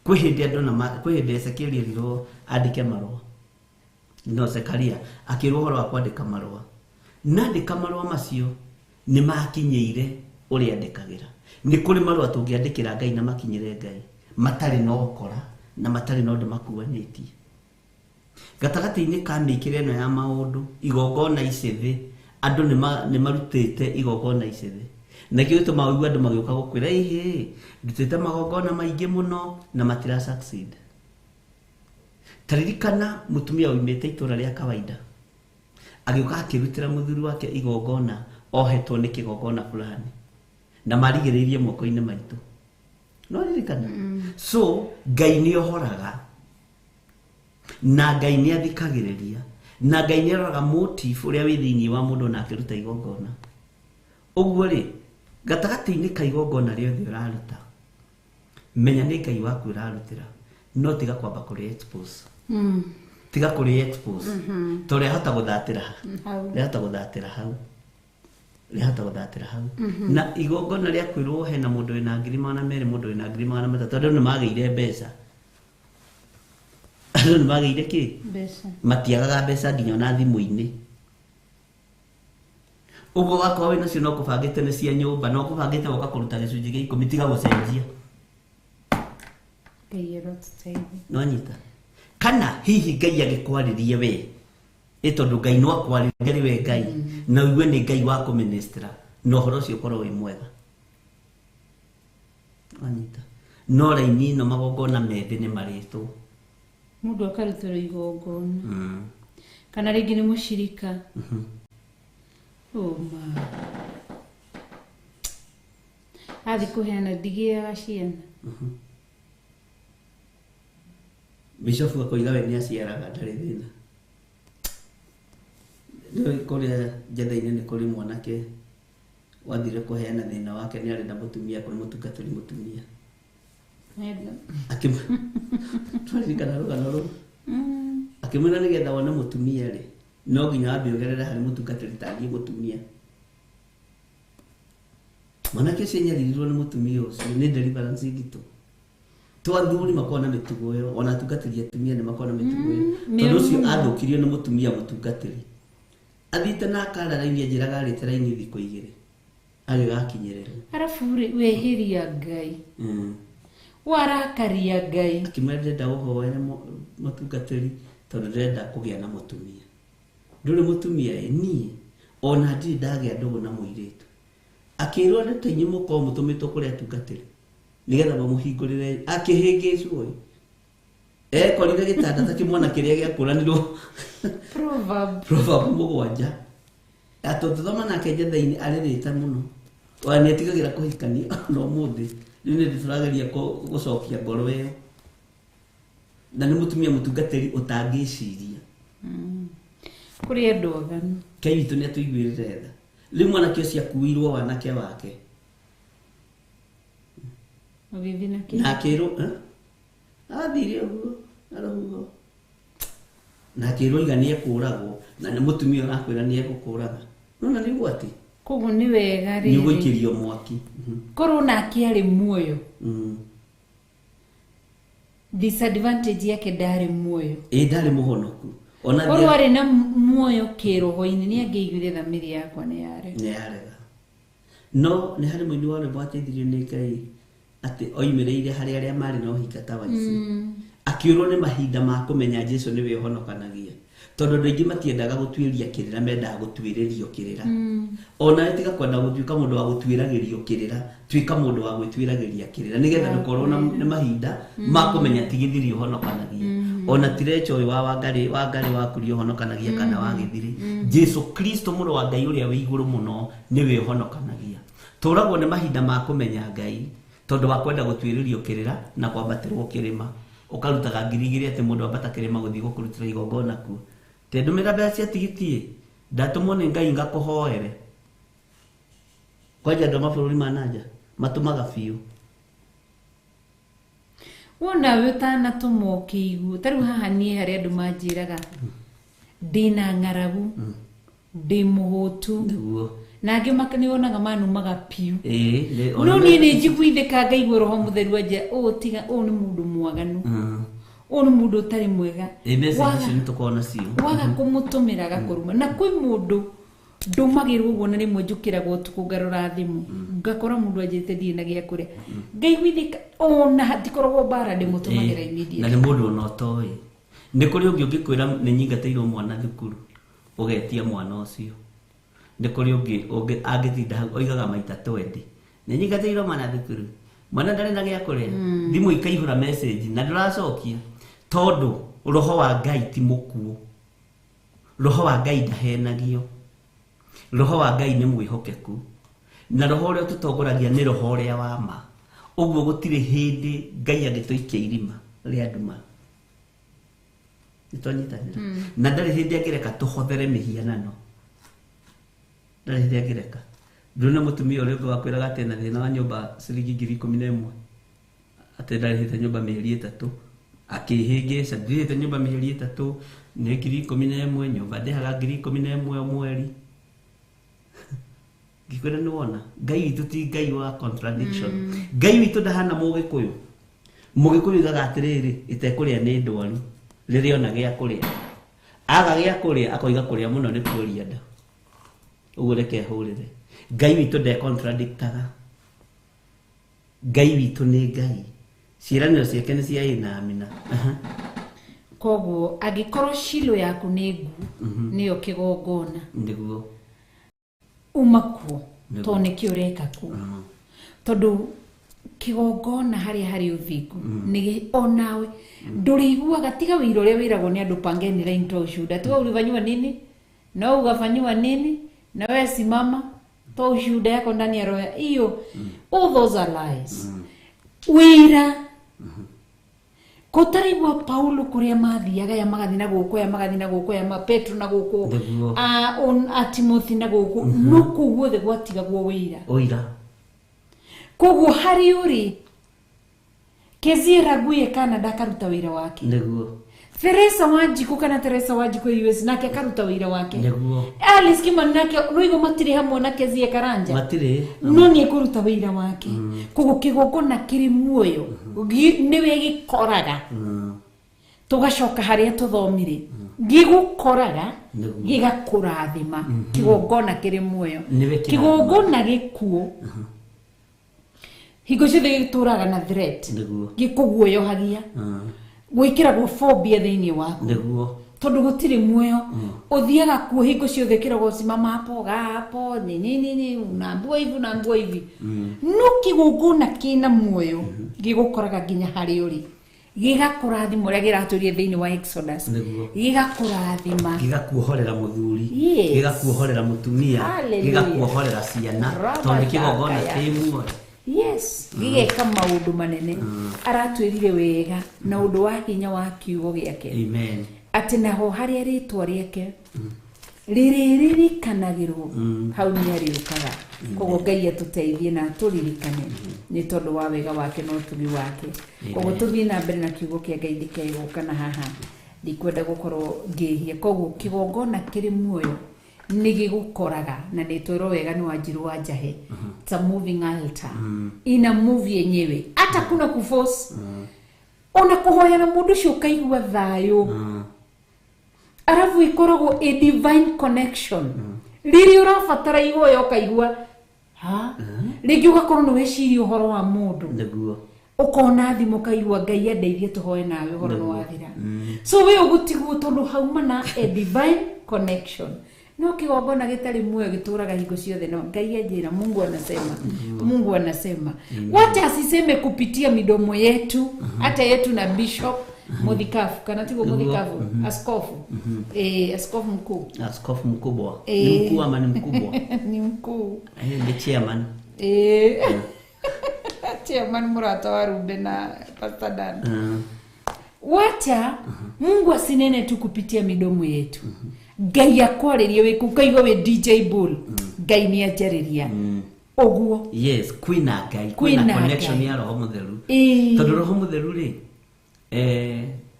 Kwĩ hĩndĩ andũ na kwĩ hĩndĩ Ezekiel erirwo andĩke marũa, no Zekaria akĩrwo ũhoro wa kwandĩka marũa, na andĩka marũa macio nĩ makinyĩire ũrĩa andĩkagĩra. Nĩ kũrĩ marũa tũngĩandĩkĩra Ngai na makinyĩre Ngai matarĩ na ũkora na matarĩ na ũndũ makuanĩtie. Gatagatĩ-inĩ ka mĩkĩre ĩno ya maũndũ, igongona icĩthĩ, andũ nĩ marutĩte igongona icĩthĩ, na kĩo gĩtũmaga ũigue andũ magĩũka gũkwĩra ĩhĩ, ndutĩte magongona maingĩ mũno na matira succeed. Taririkana mũtumia oimĩte itũra rĩa kawaida agĩũka akĩrutĩra mũthuri wake igongona ohetwo nĩ kĩgongona fulani na marigĩrĩirie moko-inĩ maitũ, no ririkana. So Ngai nĩ ohoraga na Ngai nĩ athikagĩrĩria na Ngai nĩ aroraga motive ũrĩa wĩ thĩinĩ wa mũndũ na akĩruta igongona. Ũguo rĩ, gatagatĩ-inĩ ka igongona rĩothe ũraruta, menya nĩ Ngai waku ũrarutĩra, no tiga kwamba kũrĩ expose. Tiga kũrĩ expose, tondũ rĩahota gũthatĩra Hau. Rĩahota gũthatĩra hau, rĩahota gũthatĩra hau. Na igongona rĩa kwĩrwo hena mũndũ wĩna 200,000, mũndũ wĩna 300,000, tondũ andũ nĩ magĩire mbeca, andũ nĩ magĩire kĩ? Mbeca. Matiagaga mbeca nginya ona thimũ-inĩ. Ũguo wakorwo wĩna cio no kũbangĩte nĩ cia nyũmba, no kũbangĩte woka kũruta gĩcunjĩ gĩa 10, tiga gũcenjia. Ngai arotũteithia. Nĩwanyita? Kana hihi Ngai agĩkwarĩrie we, ĩ tondũ Ngai no akwarĩrie we Ngai, na ũigue nĩ Ngai wa kũministra, na ũhoro ũcio ũkorwo wĩ mwega. Nĩwanyita? No raini ĩno magongona methĩ nĩ marĩtwo. Mũndũ akarutĩrwo igongona. Kana rĩngĩ nĩ mũcirika. Ũma. Athiĩ kũheana ndigĩaga ciana. Bishofu akoiga we nĩ aciaraga ndarĩ thĩna. Nĩũĩ kũrĩa njetha-inĩ nĩ kũrĩ mwanake wathire kũheana thĩna wake, nĩ arenda mũtumia kũrĩ mũtungatĩri mũtumia. Twaririkana rũgano rũu. Akĩmwĩra nĩgetha wone mũtumia rĩ, no nginya wambe ũgerere harĩ mũtungatĩri tarĩe mũtumia. Mwanake ũcio anyaririrwo nĩ mũtumia ũcio nĩ deliverance nditũ. To athuri makoragwo na mĩtugo ĩyo, ona atungatĩri atumia nĩ makoragwo na mĩtugo ĩyo. Tondũ ũcio athũkirio nĩ mũtumia mũtungatĩri. Athiĩte na akara raini, anjĩraga arĩte raini thikũ igĩrĩ agĩgakinyĩrĩra. Arabu rĩ, wehĩria Ngai. Warakaria Ngai. Akĩmwĩra ndĩrenda ũhoere mũtungatĩri tondũ ndĩrenda kũgĩa na mũtumia. Ndũrĩ mũtumia ĩ, niĩ ona ndirĩ ndagĩa ndũgũ na mũirĩtu. Akĩrwo nĩ ta inyuĩ mũkorwo mũtũmĩtwo kũrĩ atungatĩri nĩgetha mamũhingũrĩre akĩhĩngĩcwo. Ekorire gĩtanda ta kĩmwana kĩrĩa gĩakũranirwo Proverb 7. Atũthoma nake njetha-inĩ arĩrĩte mũno. Ona nĩ etigagĩra kũhikania ona ũmũthĩ. Rĩu nĩ tũrageria gũcokia ngoro ĩyo. Na nĩ mũtumia mũtungatĩri ũtangĩciria. Kũrĩ andũ aganu. Ngai witũ nĩ atũiguĩrĩre tha. Rĩu mwanake ũcio akuĩirwo wanake wake. Ũgĩthiĩ na kĩ? Na akĩrwo, athire ũguo na rũhuho. Na akĩrwo iga nĩ ekũragwo, na nĩ mũtumia ũrakwĩra nĩ egũkũraga. Nona nĩ ũgwati. Koguo nĩ wega Nĩ rĩrĩ. ũgũikĩrio mwaki. Korwo nake arĩ muoyo. Disadvantage yake ndarĩ muoyo. Ĩ ndarĩ mũhonoku. Ona Korwo arĩ na muoyo kĩroho-inĩ nĩ angĩaiguire thamiri yakwa nĩ yarega. Nĩ yarega. No nĩ harĩ mũini wa rwĩmbo wateithirio nĩ Ngai atĩ oimĩrĩire harĩ arĩa marĩ na ũhinga ta wa ici. Akĩũrwo nĩ mahinda ma kũmenya Jesu nĩwe ũhonokanagia. Tondũ andũ aingĩ matiendaga gũtuĩria kĩrĩra, mendaga gũtuĩrĩrio kĩrĩra. Ona tiga kwenda gũtuĩka mũndũ wa gũtuĩragĩrio kĩrĩra, tuĩka mũndũ wa gwĩtuĩragĩria kĩrĩra nĩgetha ndũkorwo na mahinda ma kũmenya ti gĩthiri ũhonokanagia. Ona ti Recho ũyũ wa Wangarĩ wakuria ũhonokanagia kana wa gĩthiri. Jesu Kristo mũrũ wa Ngai ũrĩa wĩ igũrũ mũno nĩwe ũhonokanagia. Tũragwo nĩ mahinda ma kũmenya Ngai tondũ wa kwenda gũtuĩrĩrio kĩrĩra na kwambatĩrwo kĩrĩma. Ũkarutaga 2,000 atĩ mũndũ ambata kĩrĩma gũthiĩ gũkũrutĩra igongona kuo. Te ndũmĩra mbeca cia tigiti, ndatũmwo nĩ Ngai ngakũhoere. Kwanja andũ a mabũrũri ma nanja matũmaga biũ. Wona we ũtanatũmwo ũkĩiguo, ta rĩu haha niĩ harĩ andũ manjĩraga ndĩna ng'aragu, ndĩ mũhũtu. Nĩguo. Na angĩ nĩ wonaga manumaga piũ. Ĩĩ, No niĩ nĩ njiguithĩka ngaigua roho mũtheru anjĩra, ũũ tiga, ũũ nĩ mũndũ mwaganu. Ũũ nĩ mũndũ ũtarĩ mwega. Ĩĩ, message icio nĩ tũkoragwo nacio. Waga kũmũtũmĩra agakũruma. Na kwĩ mũndũ ndũmagĩrwo ũguo na rĩmwe njũkĩragwo ũtukũ ngarora thimũ. Ngakora mũndũ anjĩrĩte ndirĩ na gĩa kũrĩa. Ngaiguithĩka ona hatikoragwo mbara ndĩmũtũmagĩra immediately. Na nĩ mũndũ ona ũtoĩ. Nĩ kũrĩ ũngĩ ũngĩkwĩra nĩ nyingatĩirwo mwana thukuru, ũgetia mwana ũcio. Nĩ kũrĩ ũngĩ angĩtinda hau oigaga maita 20. Nĩ nyingatĩirwo mwana thukuru. Mwana ndarĩ na gĩa kũrĩa. Thimũ ikaihũra message na ndũracokia. Tondũ roho wa Ngai ti mũkuũ. Roho wa Ngai ndahenagio. Roho wa Ngai nĩ mwĩhokeku. Na roho ũrĩa ũtũtongoragia nĩ roho ũrĩa wa ma. Ũguo gũtirĩ hĩndĩ Ngai angĩtũikia irima rĩa nduma. Nĩtwanyitanĩra. Na ndarĩ hĩndĩ angĩreka tũhothere mĩhianano. Ndarĩ hĩndĩ angĩreka. Ndũrĩ na mũtumia ũrĩa ũngĩ wakwĩraga atĩ ena thĩna wa nyũmba ciringi 11,000. Atĩ ndarĩhĩte nyũmba mĩeri 3. Akĩhĩngĩca, ndirĩhĩte nyũmba mĩeri 3, nĩ 11,000, nyũmba ndĩhaga 11,000 o mweri. Ngĩkwĩra nĩ wona, Ngai witũ ti Ngai wa contradiction. Ngai witũ ndahana Mũgĩkũyũ. Mũgĩkũyũ oigaga atĩrĩrĩ, ĩtekũrĩa nĩ ndwaru, rĩrĩa ona gĩa kũrĩa. Aga gĩa kũrĩa, akoiga kũrĩa mũno nĩ kuoria nda. Ũguo reke hũrĩre. Ngai witũ ndekontradictaga. Ngai witũ nĩ Ngai. Ciĩranĩro ciake nĩ cia ĩ na amina. Koguo angĩkorwo Shilo yaku nĩ nguo, nĩyo kĩgongona. Nĩguo. Uma kuo, tondũ nĩkĩo ũreka kuo. Tondũ kĩgongona harĩa harĩ ũthingu, nĩ onawe ndũrĩiguaga tiga wĩira ũrĩa wĩragwo nĩ andũ pangeni line toa ushuhuda. Tiga ulifanyiwa nini? Na ugafanyiwa nini? Na wewe simama toa ushuhuda yako ndani ya roho. Hiyo all those are lies. Wĩra kũtaraigua Paulo kũrĩa mathiaga ya magathi na gũkũ ya magathi na gũkũ ya ma Petro na gũkũ a Timothy na gũkũ no kũu guothe gwatigagwo wĩira. Ũira. Koguo harĩ ũrĩ Kezie Raguye Canada akaruta wĩra wake. Nĩguo. Teresa Wanjiku kana Teresa Wanjiku US nake akaruta wĩra wake. Nĩguo. Alice Kimani nake rũigo matirĩ hamwe na Kezie Karanja. Matirĩ. No nĩ ekũruta wĩra wake. Koguo kĩgongona kĩrĩ muoyo nĩwe gĩkoraga. Tũgacoka harĩa tũthomire. Gĩgũkoraga gĩgakũrathima. Kĩgongona kĩrĩ muoyo. Kĩgongona gĩkuũ. Hingo ciothe gĩtũraga na threat. Nĩguo. Gĩkũguoyohagia. Gwĩkĩragwo phobia thĩinĩ waku. Nĩguo. Tondũ gũtirĩ muoyo, ũthiaga kuo hingo ciothe kĩrogo simama hapo hapo nini nini, unaambua hivi unaambua hivi. No kĩgongona kĩna muoyo gĩgũkoraga nginya harĩa ũrĩ, gĩgakũrathima ũrĩa gĩratũria thĩinĩ wa Exodus. Nĩguo. Gĩgakũrathima. Gĩgakuohorera mũthuri, Yes. gĩgakuohorera mũtumia, Hallelujah. gĩgakuohorera ciana, tondũ nĩ kĩgongona Rabba kĩ muoyo. Yes, gĩgeka maũndũ manene. Aratwĩrire wega na ũndũ wa hinya wa kiugo gĩake, Amen. atĩ naho harĩa rĩtwa rĩake rĩrĩririkanagĩrwo, hau nĩ arĩũkaga. Koguo Ngai atũteithie na atũririkane nĩ tondũ wa wega wake na ũtugi wake. Koguo tũthiĩ na mbere na kiugo kĩa Ngai, ndikae na haha, ndikwenda gũkorwo ngĩhia. Koguo kĩgongona kĩrĩ muoyo nĩ gĩgũkoraga, na nĩ twĩrwo wega nĩ Wanjiru wa Njahe, it's a moving altar, ina move yenyewe, hata kuna kuforce. Ona kũhoya na mũndũ ũcio ũkaigua thayũ, arabu ikoragwo a divine connection. Rĩrĩa ũrabatara ihoya ũkaigua ha rĩngĩ, ũgakorwo nĩ weciria ũhoro wa mũndũ, Nĩguo. Ũkona thimũ ũkaigua Ngai andeithie tũhoe nawe, ũhoro nĩ wathira. So we ũgũtigwo tondũ hauma na a divine connection. No kĩgongona gĩtarĩ muoyo gĩtũraga hingo ciothe. No Ngai anjĩra, Mungu anasema, Mungu anasema, wacha asiseme kupitia midomo yetu, hata yetu na Bishop Muthikafu, kana tiguo? Nĩguo. Muthikafu, askofu, askofu mkuu. Askofu mkubwa. Eh. Ni mkuu ama ni mkubwa? Ni mkuu. Ni chairman. Chairman mũrata wa Rumbe na Pastor Dan. Wacha Mungu asinene tu kupitia midomo yetu. Ngai akwarĩrie wĩ kũu, ũkaigua wĩ DJ Bull, Ngai nĩ anjarĩria ũguo. Yes, kwĩna Ngai, Kwĩna kwĩna connection Ngai. ya Roho Mũtheru. Ĩĩ. Tondũ Roho Mũtheru rĩ,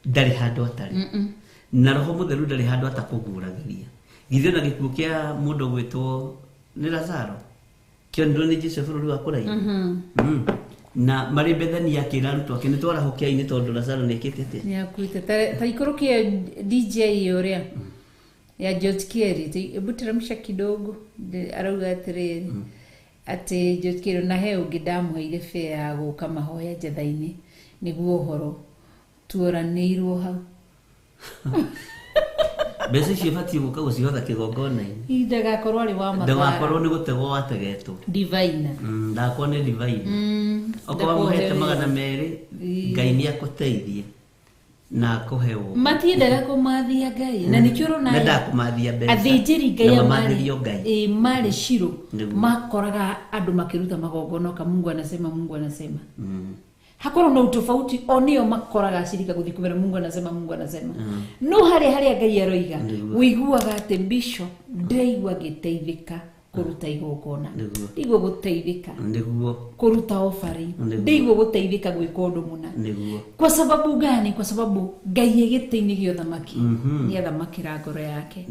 ndarĩ handũ atarĩ, na Roho Mũtheru ndarĩ handũ atakũguũragĩria. Githĩ ona gĩkuũ kĩa mũndũ gwĩtwo nĩ Lazaro kĩonirwo nĩ Jesu bũrũri wa kũraihu? Na marĩ Bethania akĩra arutwo ake, nĩ twarahũkĩai nĩ tondũ Lazaro nĩ ekĩte atĩa? Nĩ akuĩte. Ta ikũrũkie DJ ũrĩa ya George Kerry. Hebu teremsha kidogo. Arauga atĩrĩrĩ, atĩ George Kerry na he ũngĩ ndamũheire fare ya gũka mahoya njetha-inĩ nĩguo ũhoro tuoranĩirwo hau. Mbeca icio ibatiĩ gũka gũcihotha kĩgongona-inĩ. Ndagakorwo arĩ wa Ndagakorwo mathara. Nĩ gũtegwo wategetwo. Divine. Ndakorwo nĩ divine. Okorwo wamũhete 200, Ngai nĩ akũteithie na akũhe ũũgĩ. Matiendaga kũmathia Ngai, na nĩkĩo ũrona Mendaga kũmathia mbeca athĩnjĩri Ngai na aya mamathĩrio Ngai. Marĩ Shilo, makoraga andũ makĩruta magongona ka Mungu anasema, Mungu anasema. Hakorwo na utofauti, o nĩo makoraga acirika gũthiĩ kũmera Mungu anasema, Mungu anasema. No harĩa harĩa Ngai aroiga, ũiguaga atĩ bishop ndĩraigua ngĩteithĩka kũruta igongona, ndĩraigua gũteithĩka kũruta offering, ndĩraigua gũteithĩka gwĩka ũndũ mũna. Kwa sababu gani? Kwa sababu Ngai e gĩtĩ-inĩ gĩa ũthamaki, nĩ athamakĩra ngoro yake.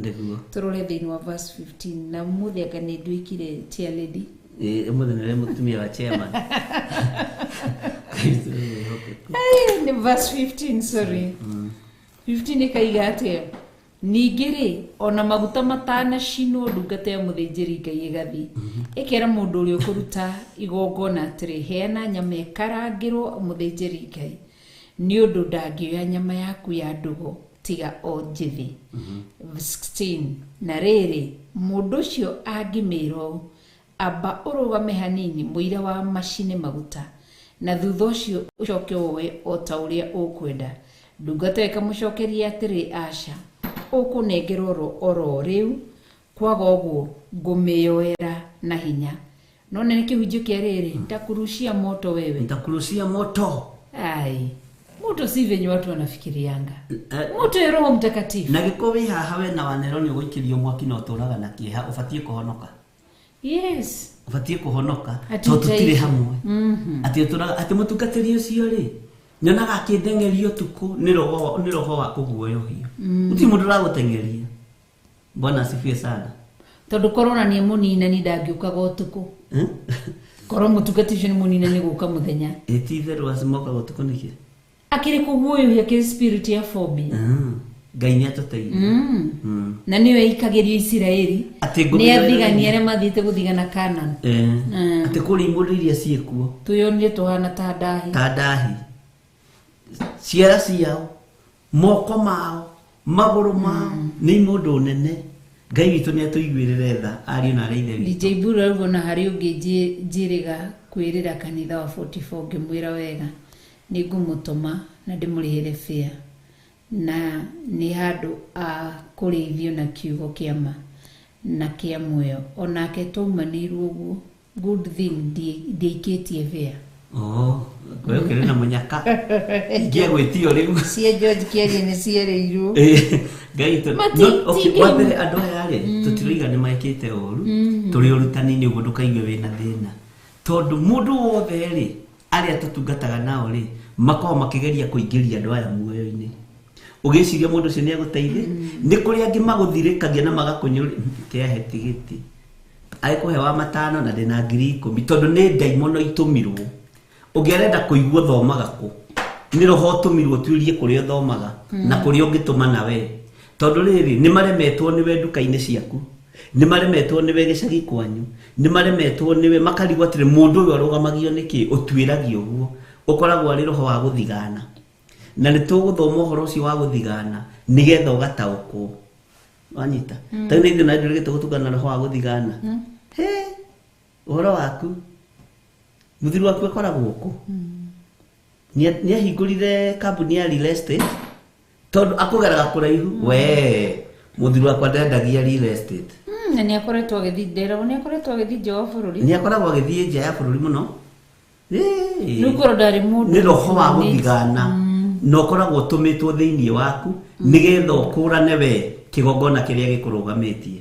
Tũrore thĩinĩ wa verse 15, na ũmũthĩ anga nĩ nduĩkire chair lady. Ũmũthĩ nĩwe mũtumia wa chairman. Kristo nĩ mwĩhokeku. Ai, nĩ verse 15, sorry, 15 ĩkaiga atĩa? Ningĩ rĩ, ona maguta matanacinwo, ndungata ya mũthĩnjĩri Ngai ĩgathiĩ ĩkera mũndũ ũrĩa ũkũruta igongona atĩrĩ, heana nyama ĩkarangĩrwo mũthĩnjĩri Ngai, nĩ ũndũ ndangĩoya nyama yaku ya ndũgũ tiga o njĩthĩ. 16 Na rĩrĩ, mũndũ ũcio angĩmĩra ũũ, amba ũrũgame hanini mũira wa macine maguta, na thutha ũcio ũcoke woe o ta ũrĩa ũkwenda, ndungata ĩyo ĩkamũcokeria atĩrĩ, aca, ũkũnengerwo oro rĩu, kwaga ũguo ngũmĩoera na hinya. None nĩ kĩhunjio kĩa rĩrĩ, nitakurushia moto wewe. Nitakurushia moto. Ai, moto si venye watu wanafikirianga. Moto ya Roho Mtakatifu. Na gĩkorwo wĩ haha we na wanero nĩ ũgũikĩrio mwaki na ũtũraga na kĩeha, ũbatiĩ kũhonoka. Ũbatiĩ kũhonoka Ati tondũ tũtirĩ utaishi. hamwe. Atĩ ũtũraga atĩ mũtungatĩri ũcio rĩ, nyonaga akĩndeng'eria ũtukũ, nĩ roho wa kũguoyohio. Gũtirĩ mũndũ ũragũteng'eria. Bwana asifiwe sana. Tondũ korona nĩ mũninani, ndangĩũkaga ũtukũ. Eh? Korwo mũtungati ũcio nĩ mũninani, gũka mũthenya. Ĩ ti itherũ acimokaga ũtukũ nĩkĩ? Akĩrĩ kũguoyohia, kĩrĩ spirit ya phobia. Ngai nĩ atũteithie. Na nĩyo ĩikagĩrio Isiraeli. Atĩ nĩ ngũmĩoera athigani arĩa mathiĩte gũthigana Canaan. Atĩ kũrĩ imũndũ iria ciĩkuo Tuyonire tũhana ta ndahi. Ta ndahi, ciara ciao, moko mao. Magũrũ mao nĩ mũndũ nene. Ngai witũ nĩ atũiguĩrĩre tha ariũ na arĩ ithe witũ. DJ Buru augo na harĩ ũngĩ njĩrĩga kwĩrĩra kanitha wa 44 ngĩmwĩra wega nĩ ngũmũtũma na ndĩmũrĩhĩre fare na nĩ handũ a kũrĩithio na kiugo kĩa ma na kĩa muoyo onake twaumanĩirwo ũguo good thing ndiaikĩtie fare. Oh, we ũkĩrĩ na mũnyaka. Ingĩagwĩtio rĩu. Cia George Kĩarie nĩ cierĩirwo. Ngai witũ. Mati- No, okay, ti- wa mbere andũ aya rĩ tũtiroiga nĩ mekĩte ũru tũrĩ ũrutani-inĩ ũguo ndũkaigue wĩna thĩna tondũ mũndũ wothe rĩ arĩa tũtungataga nao rĩ makoragwo makĩgeria kũingĩria andũ aya muoyo-inĩ ũgĩciria mũndũ ũcio nĩ agũteithia nĩ kũrĩ angĩ magũthirĩkagia na magakũnyũrĩ kĩahe tigiti agĩkũhe wa 5 na ndĩna 10,000 tondũ nĩ ndaimono itũmirwo ũngĩ arenda kũigua thomaga kũ nĩ roho ũtũmirwo ũtuĩrie kũrĩa ũthomaga na kũrĩa ũngĩtũma nawe tondũ rĩrĩ nĩ maremetwo nĩwe nduka-inĩ ciaku nĩ maremetwo nĩwe gĩcagi kwanyu nĩ maremetwo nĩwe makarigwo atĩrĩ mũndũ ũyũ arũgamagio nĩkĩ ũtuĩragio ũguo ũkoragwo arĩ roho wa gũthigana na nĩ tũgũthoma ũhoro ũcio wa gũthigana nĩgetha ũgataũkwo wanyita ta rĩu nĩ ithuĩ na ndũrĩgĩte gũtungana na roho wa gũthigana he ũhoro waku mũthuri waku akoragwo kũ nĩ ahingũrire kambuni ya real estate tondũ akũgeraga kũraihu we mũthuri wakwa ndendagia real estate. Na nĩ akoretwo agĩthiĩ nderagwo nĩ akoretwo agĩthiĩ nja wa bũrũri nĩ akoragwo agĩthiĩ nja ya bũrũri mũno. Rĩu korwo ndarĩ mũndũ nĩ roho wa gũthigana na ũkoragwo ũtũmĩtwo thĩinĩ waku nĩgetha ũkũrane we kĩgongona kĩrĩa gĩkũrũgamĩtie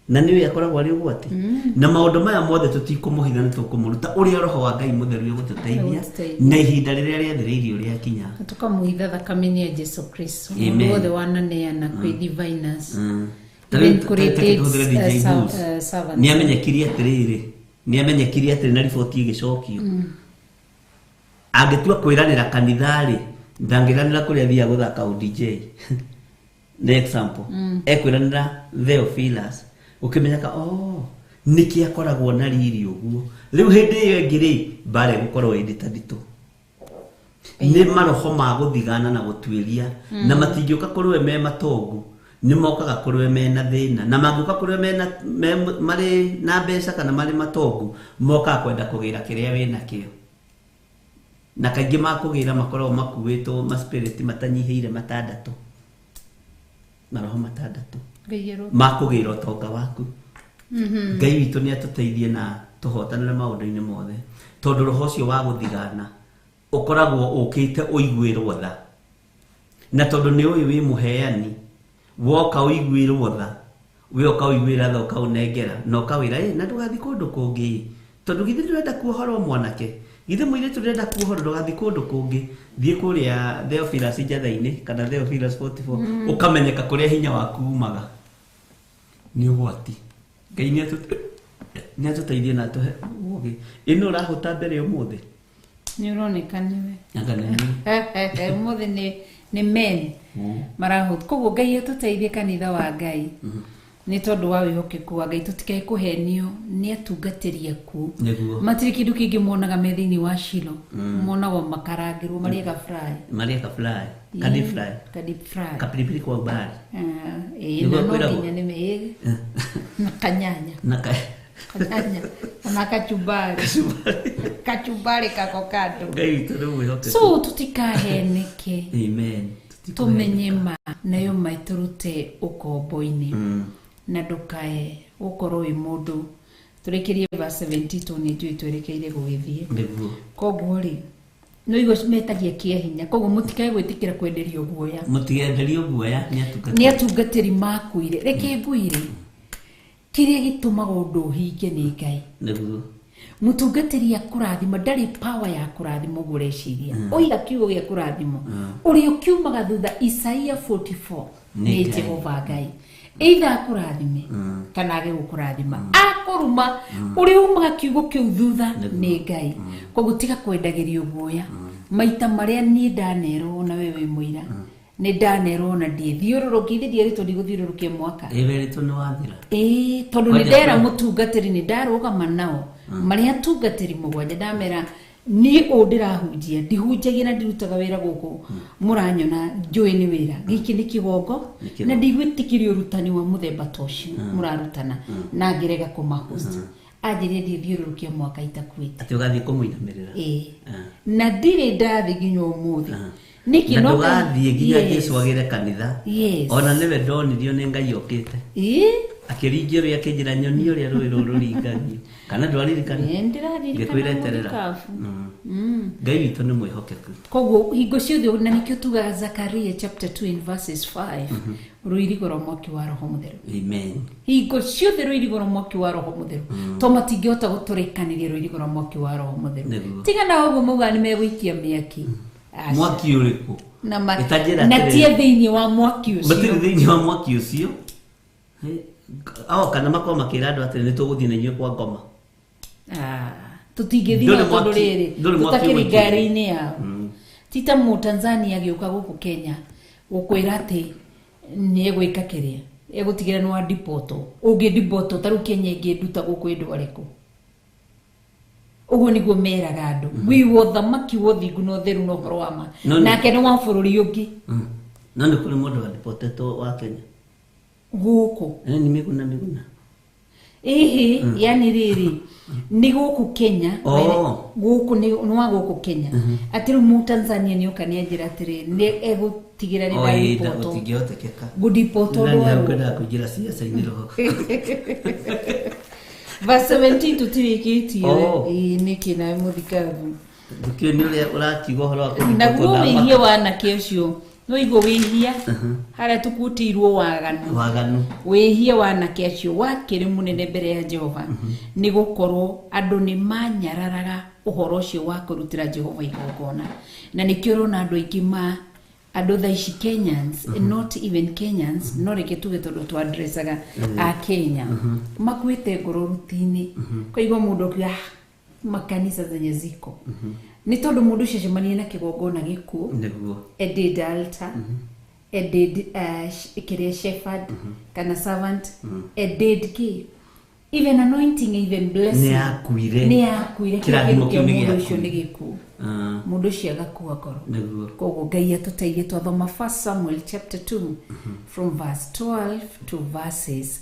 na nĩwe akoragwo arĩ ũgwati na maũndũ maya mothe tũtikũmũhitha nĩ tũkũmũruta ũrĩa roho wa Ngai mũtheru egũtũteithia na ihinda rĩrĩa rĩathĩrĩirio rĩakinya tũkamũhitha thakame-inĩ ya Jesu Kristo mũndũ wothe wananeana kwĩ diviners nĩ amenyekirie atĩrĩrĩ nĩ amenyekirie atĩrĩ na riboti ĩgĩcokio angĩtua kwĩranĩra kanitha rĩ ndangĩranĩra kũrĩa athiaga gũthaka DJ nĩ example ekwiranira Theophilus ukimenyeka oh niki akoragwo na riri uguo riu hindi iyo ingi ri bare gukorwo indi ta ndito ni maroho ma guthigana na gutuiria na matingĩũka kũrĩ we me matongu nĩ mokaga kũrĩ we mena thĩna na mangĩũka kũrĩ we mena marĩ na mbeca kana marĩ matongu mokaga kwenda kũgĩra kĩrĩa wĩnakĩo na kaingĩ makũgĩra makoragwo makuĩtwo ma spirit matanyihĩire matandatũ maroho matandatũ makũgĩra ũtonga waku. Ngai witũ nĩ atũteithie na tũhotanĩre maũndũ-inĩ mothe tondũ roho ũcio wa gũthigana ũkoragwo ũkĩte ũiguĩrwo tha na tondũ nĩ ũyũ wĩ mũheani woka ũiguĩrwo tha we ũkaũiguĩra tha ũkaũnengera na ũkawĩra ĩ na ndũgathiĩ kũndũ kũngĩ tondũ githĩ ndũrenda kuohorwo mwanake githĩ mũirĩtu ndũrenda kuohorwo ndũgathiĩ kũndũ kũngĩ thiĩ kũrĩa Theophilus Njatha-inĩ kana Theophilus 44 ũkamenyeka kũrĩa hinya waku umaga nĩ ũgwati. Ngai nĩ atũteithie na atũhe ũũgĩ. Ĩno ũrahũta mbere ũmũthĩ nĩ ũroneka nĩwe anga nĩ niĩ ũmũthĩ nĩ men marahũta koguo Ngai atũteithie kanitha wa Ngai nĩ tondũ wa wĩhokeku wa Ngai tũtikae kũhenio nĩ atungatĩri akuo matirĩ kĩndũ kĩngĩ monaga me thĩinĩ wa Shilo monagwo makarangĩrwo marĩaga fry kadi fry kadi fry kapilipili kwa umbali na no nginya nĩ na kanyanya na kanyanya na kachumbari kachumbari kako kando Ngai witũ nĩ mwĩhokeku so tutikaheneke. Amen. Tumenye ma nayo ma ĩtũrute ũkombo-inĩ na ndukae gũkorwo wĩ mũndũ tũrĩkĩrie verse 72 nĩ njũĩ twerekeire gũgĩthiĩ nĩguo koguo rĩ no igua metagia kĩa hinya koguo mũtikae gwĩtĩkĩra kwenderio guoya mũtigenderio guoya nĩ atungatĩri makuire reke ngwĩre kĩrĩa gĩtũmaga ũndũ ũhinge nĩ Ngai nĩguo mũtungatĩri akũrathima ndarĩ power ya kũrathima ũguo ũreciria oiga kiugo gĩa kũrathimwo ũrĩa ũkiumaga thutha Isaia 44 nĩ Jehova Ngai either akũrathime kana age gũkũrathima akũruma ũrĩa umaga kiugo kĩu thutha nĩ Ngai koguo tiga kwendagĩrio guoya maita marĩa niĩ ndanerwo na we wĩ mũira nĩ ndanerwo na ndiĩthiũrũrũkia ithe ndierĩtwo ndigũthiũrũrũkia mwaka ĩwerĩtwo nĩ wathira ĩĩ tondũ nĩ ndera mũtungatĩri nĩ ndarũgama nao marĩa atungatĩri mũgwanja ndamera Niĩ ũũ ndĩrahunjia, ndihunjagia na ndirutaga wĩra gũkũ mũranyona njũĩ nĩ wĩra. Gĩkĩ nĩ kĩgongo Nĩ kĩgongo. na ndigwĩtĩkĩria ũrutani wa mũthemba ta ũcio mũrarutana, na ngĩrega kũmahost. Anjĩrire thiĩ thiũrũrũkia mwaka itakuĩte. Atĩ ũgathiĩ kũmũinamĩrĩra. Ĩĩ. Na ndirĩ ndathi nginya ũmũthĩ. Nĩkĩ Na no ndũgathiĩ nginya Yes. Jesu agĩre kanitha. Yes. Ona nĩwe ndonirio nĩ Ngai okĩte. Ĩĩ. Akĩringia ũrĩa, akĩnjĩra nyonie ũrĩa rũĩ rũrũ rũringagio. Kana ndwaririkana? Ĩĩ, ndĩraririkana. Ngĩkwĩra eterera. Mũthikabu. Ngai witũ nĩ mwĩhokeku. Koguo hingo ciothe, na nĩkĩo tugaga Zakaria chapter 2 in verses 5, rũirigo rwa mwaki wa Roho Mũtheru. Amen. Hingo ciothe rũirigo rwa mwaki wa Roho Mũtheru, to matingĩhota gũtũrĩkanĩria rũirigo rwa mwaki wa Roho Mũtheru. Nĩguo. Tiga na ũguo maugaga nĩ megũikia mĩaki. Aca. Mwaki ũrĩkũ? Na ma- Ĩtanjĩra na atĩrĩrĩ. tie thĩinĩ wa mwaki Matirĩ ũcio. thĩinĩ wa mwaki ũcio. O kana makorwo makĩra andũ atĩrĩ, nĩ tũgũthiĩ na inyuĩ kwa ngoma. Ah, tũtingĩthiĩ Ndũrĩ nao tondũ mwaki- rĩrĩ ndũrĩ mwaki tũtakĩrĩ ũgũikio. ngari-inĩ yao. Ti ta Mũtanzania agĩũka gũkũ Kenya gũkwĩra atĩ nĩ egwĩka kĩrĩa egũtigĩra nĩ wa dipotwo, ũngĩ dipotwo ta rĩu Kenya ĩngĩnduta gũkũ ĩndware kũ? Ũguo nĩguo meraga andũ wĩ ũthamaki wa ũthingu na ũtheru na ũhoro wa ma. No, nĩ- Nake nĩ wa bũrũri ũngĩ. No nĩ kũrĩ mũndũ wadipotetwo wa Kenya. Gũkũ? Nĩ Miguna Miguna. Ĩhĩ, yani rĩrĩ nĩ gũkũ Kenya. Oh. Gũkũ nĩ wa gũkũ Kenya, atĩ rĩu Mũtanzania nĩ oka nĩ anjĩra atĩrĩ nĩ egũtigĩra nĩ Oh, ĩĩ, ndadipotwo. gũtingĩhotekeka. Ngũdipotwo. Nani ndwarwo. kwendaga kũingĩra ciaca-inĩ roho. Verse 17 tũtirĩkĩtie. Oh. Ĩĩ, nĩkĩ nawe mũthikabu? Ndũkĩũĩ nĩ ũrĩa ũrakiuga ũhoro wa kũdipotwo. Naguo Na wĩhia wa anake ũcio nĩwaigua wĩhia harĩa tũkutĩirwo waganu. Waganu. Wĩhia wa anake acio wakĩrĩ mũnene mbere ya Jehova, nĩ gũkorwo andũ nĩ manyararaga ũhoro ũcio wa kũrutĩra Jehova igongona. Na nĩkĩo ũrona andũ aingĩ ma andũ thaa ici Kenyans, not even Kenyans, no reke tuge tondũ twadressaga a Kenya, makuĩte ngoro ruti-inĩ. Kwaigua mũndũ akiuga, "Ah, makanisa zenye ziko nĩ tondũ mũndũ ũcio acemania na kĩgongona gĩkuũ." Nĩguo. A dead altar, a dead kĩrĩa shepherd kana servant, a dead key, even anointing, even blessing. Nĩ yakuire. Nĩ yakuire. Kĩrĩa Kĩrathimo kĩndũ kĩa kĩu nĩ mũndũ ũcio gĩakuire. nĩ gĩkuũ. Mũndũ ũcio agakua ngoro. Nĩguo. Koguo Ngai atũteithie. Twathoma 1 Samuel chapter 2 from verse 12 to verses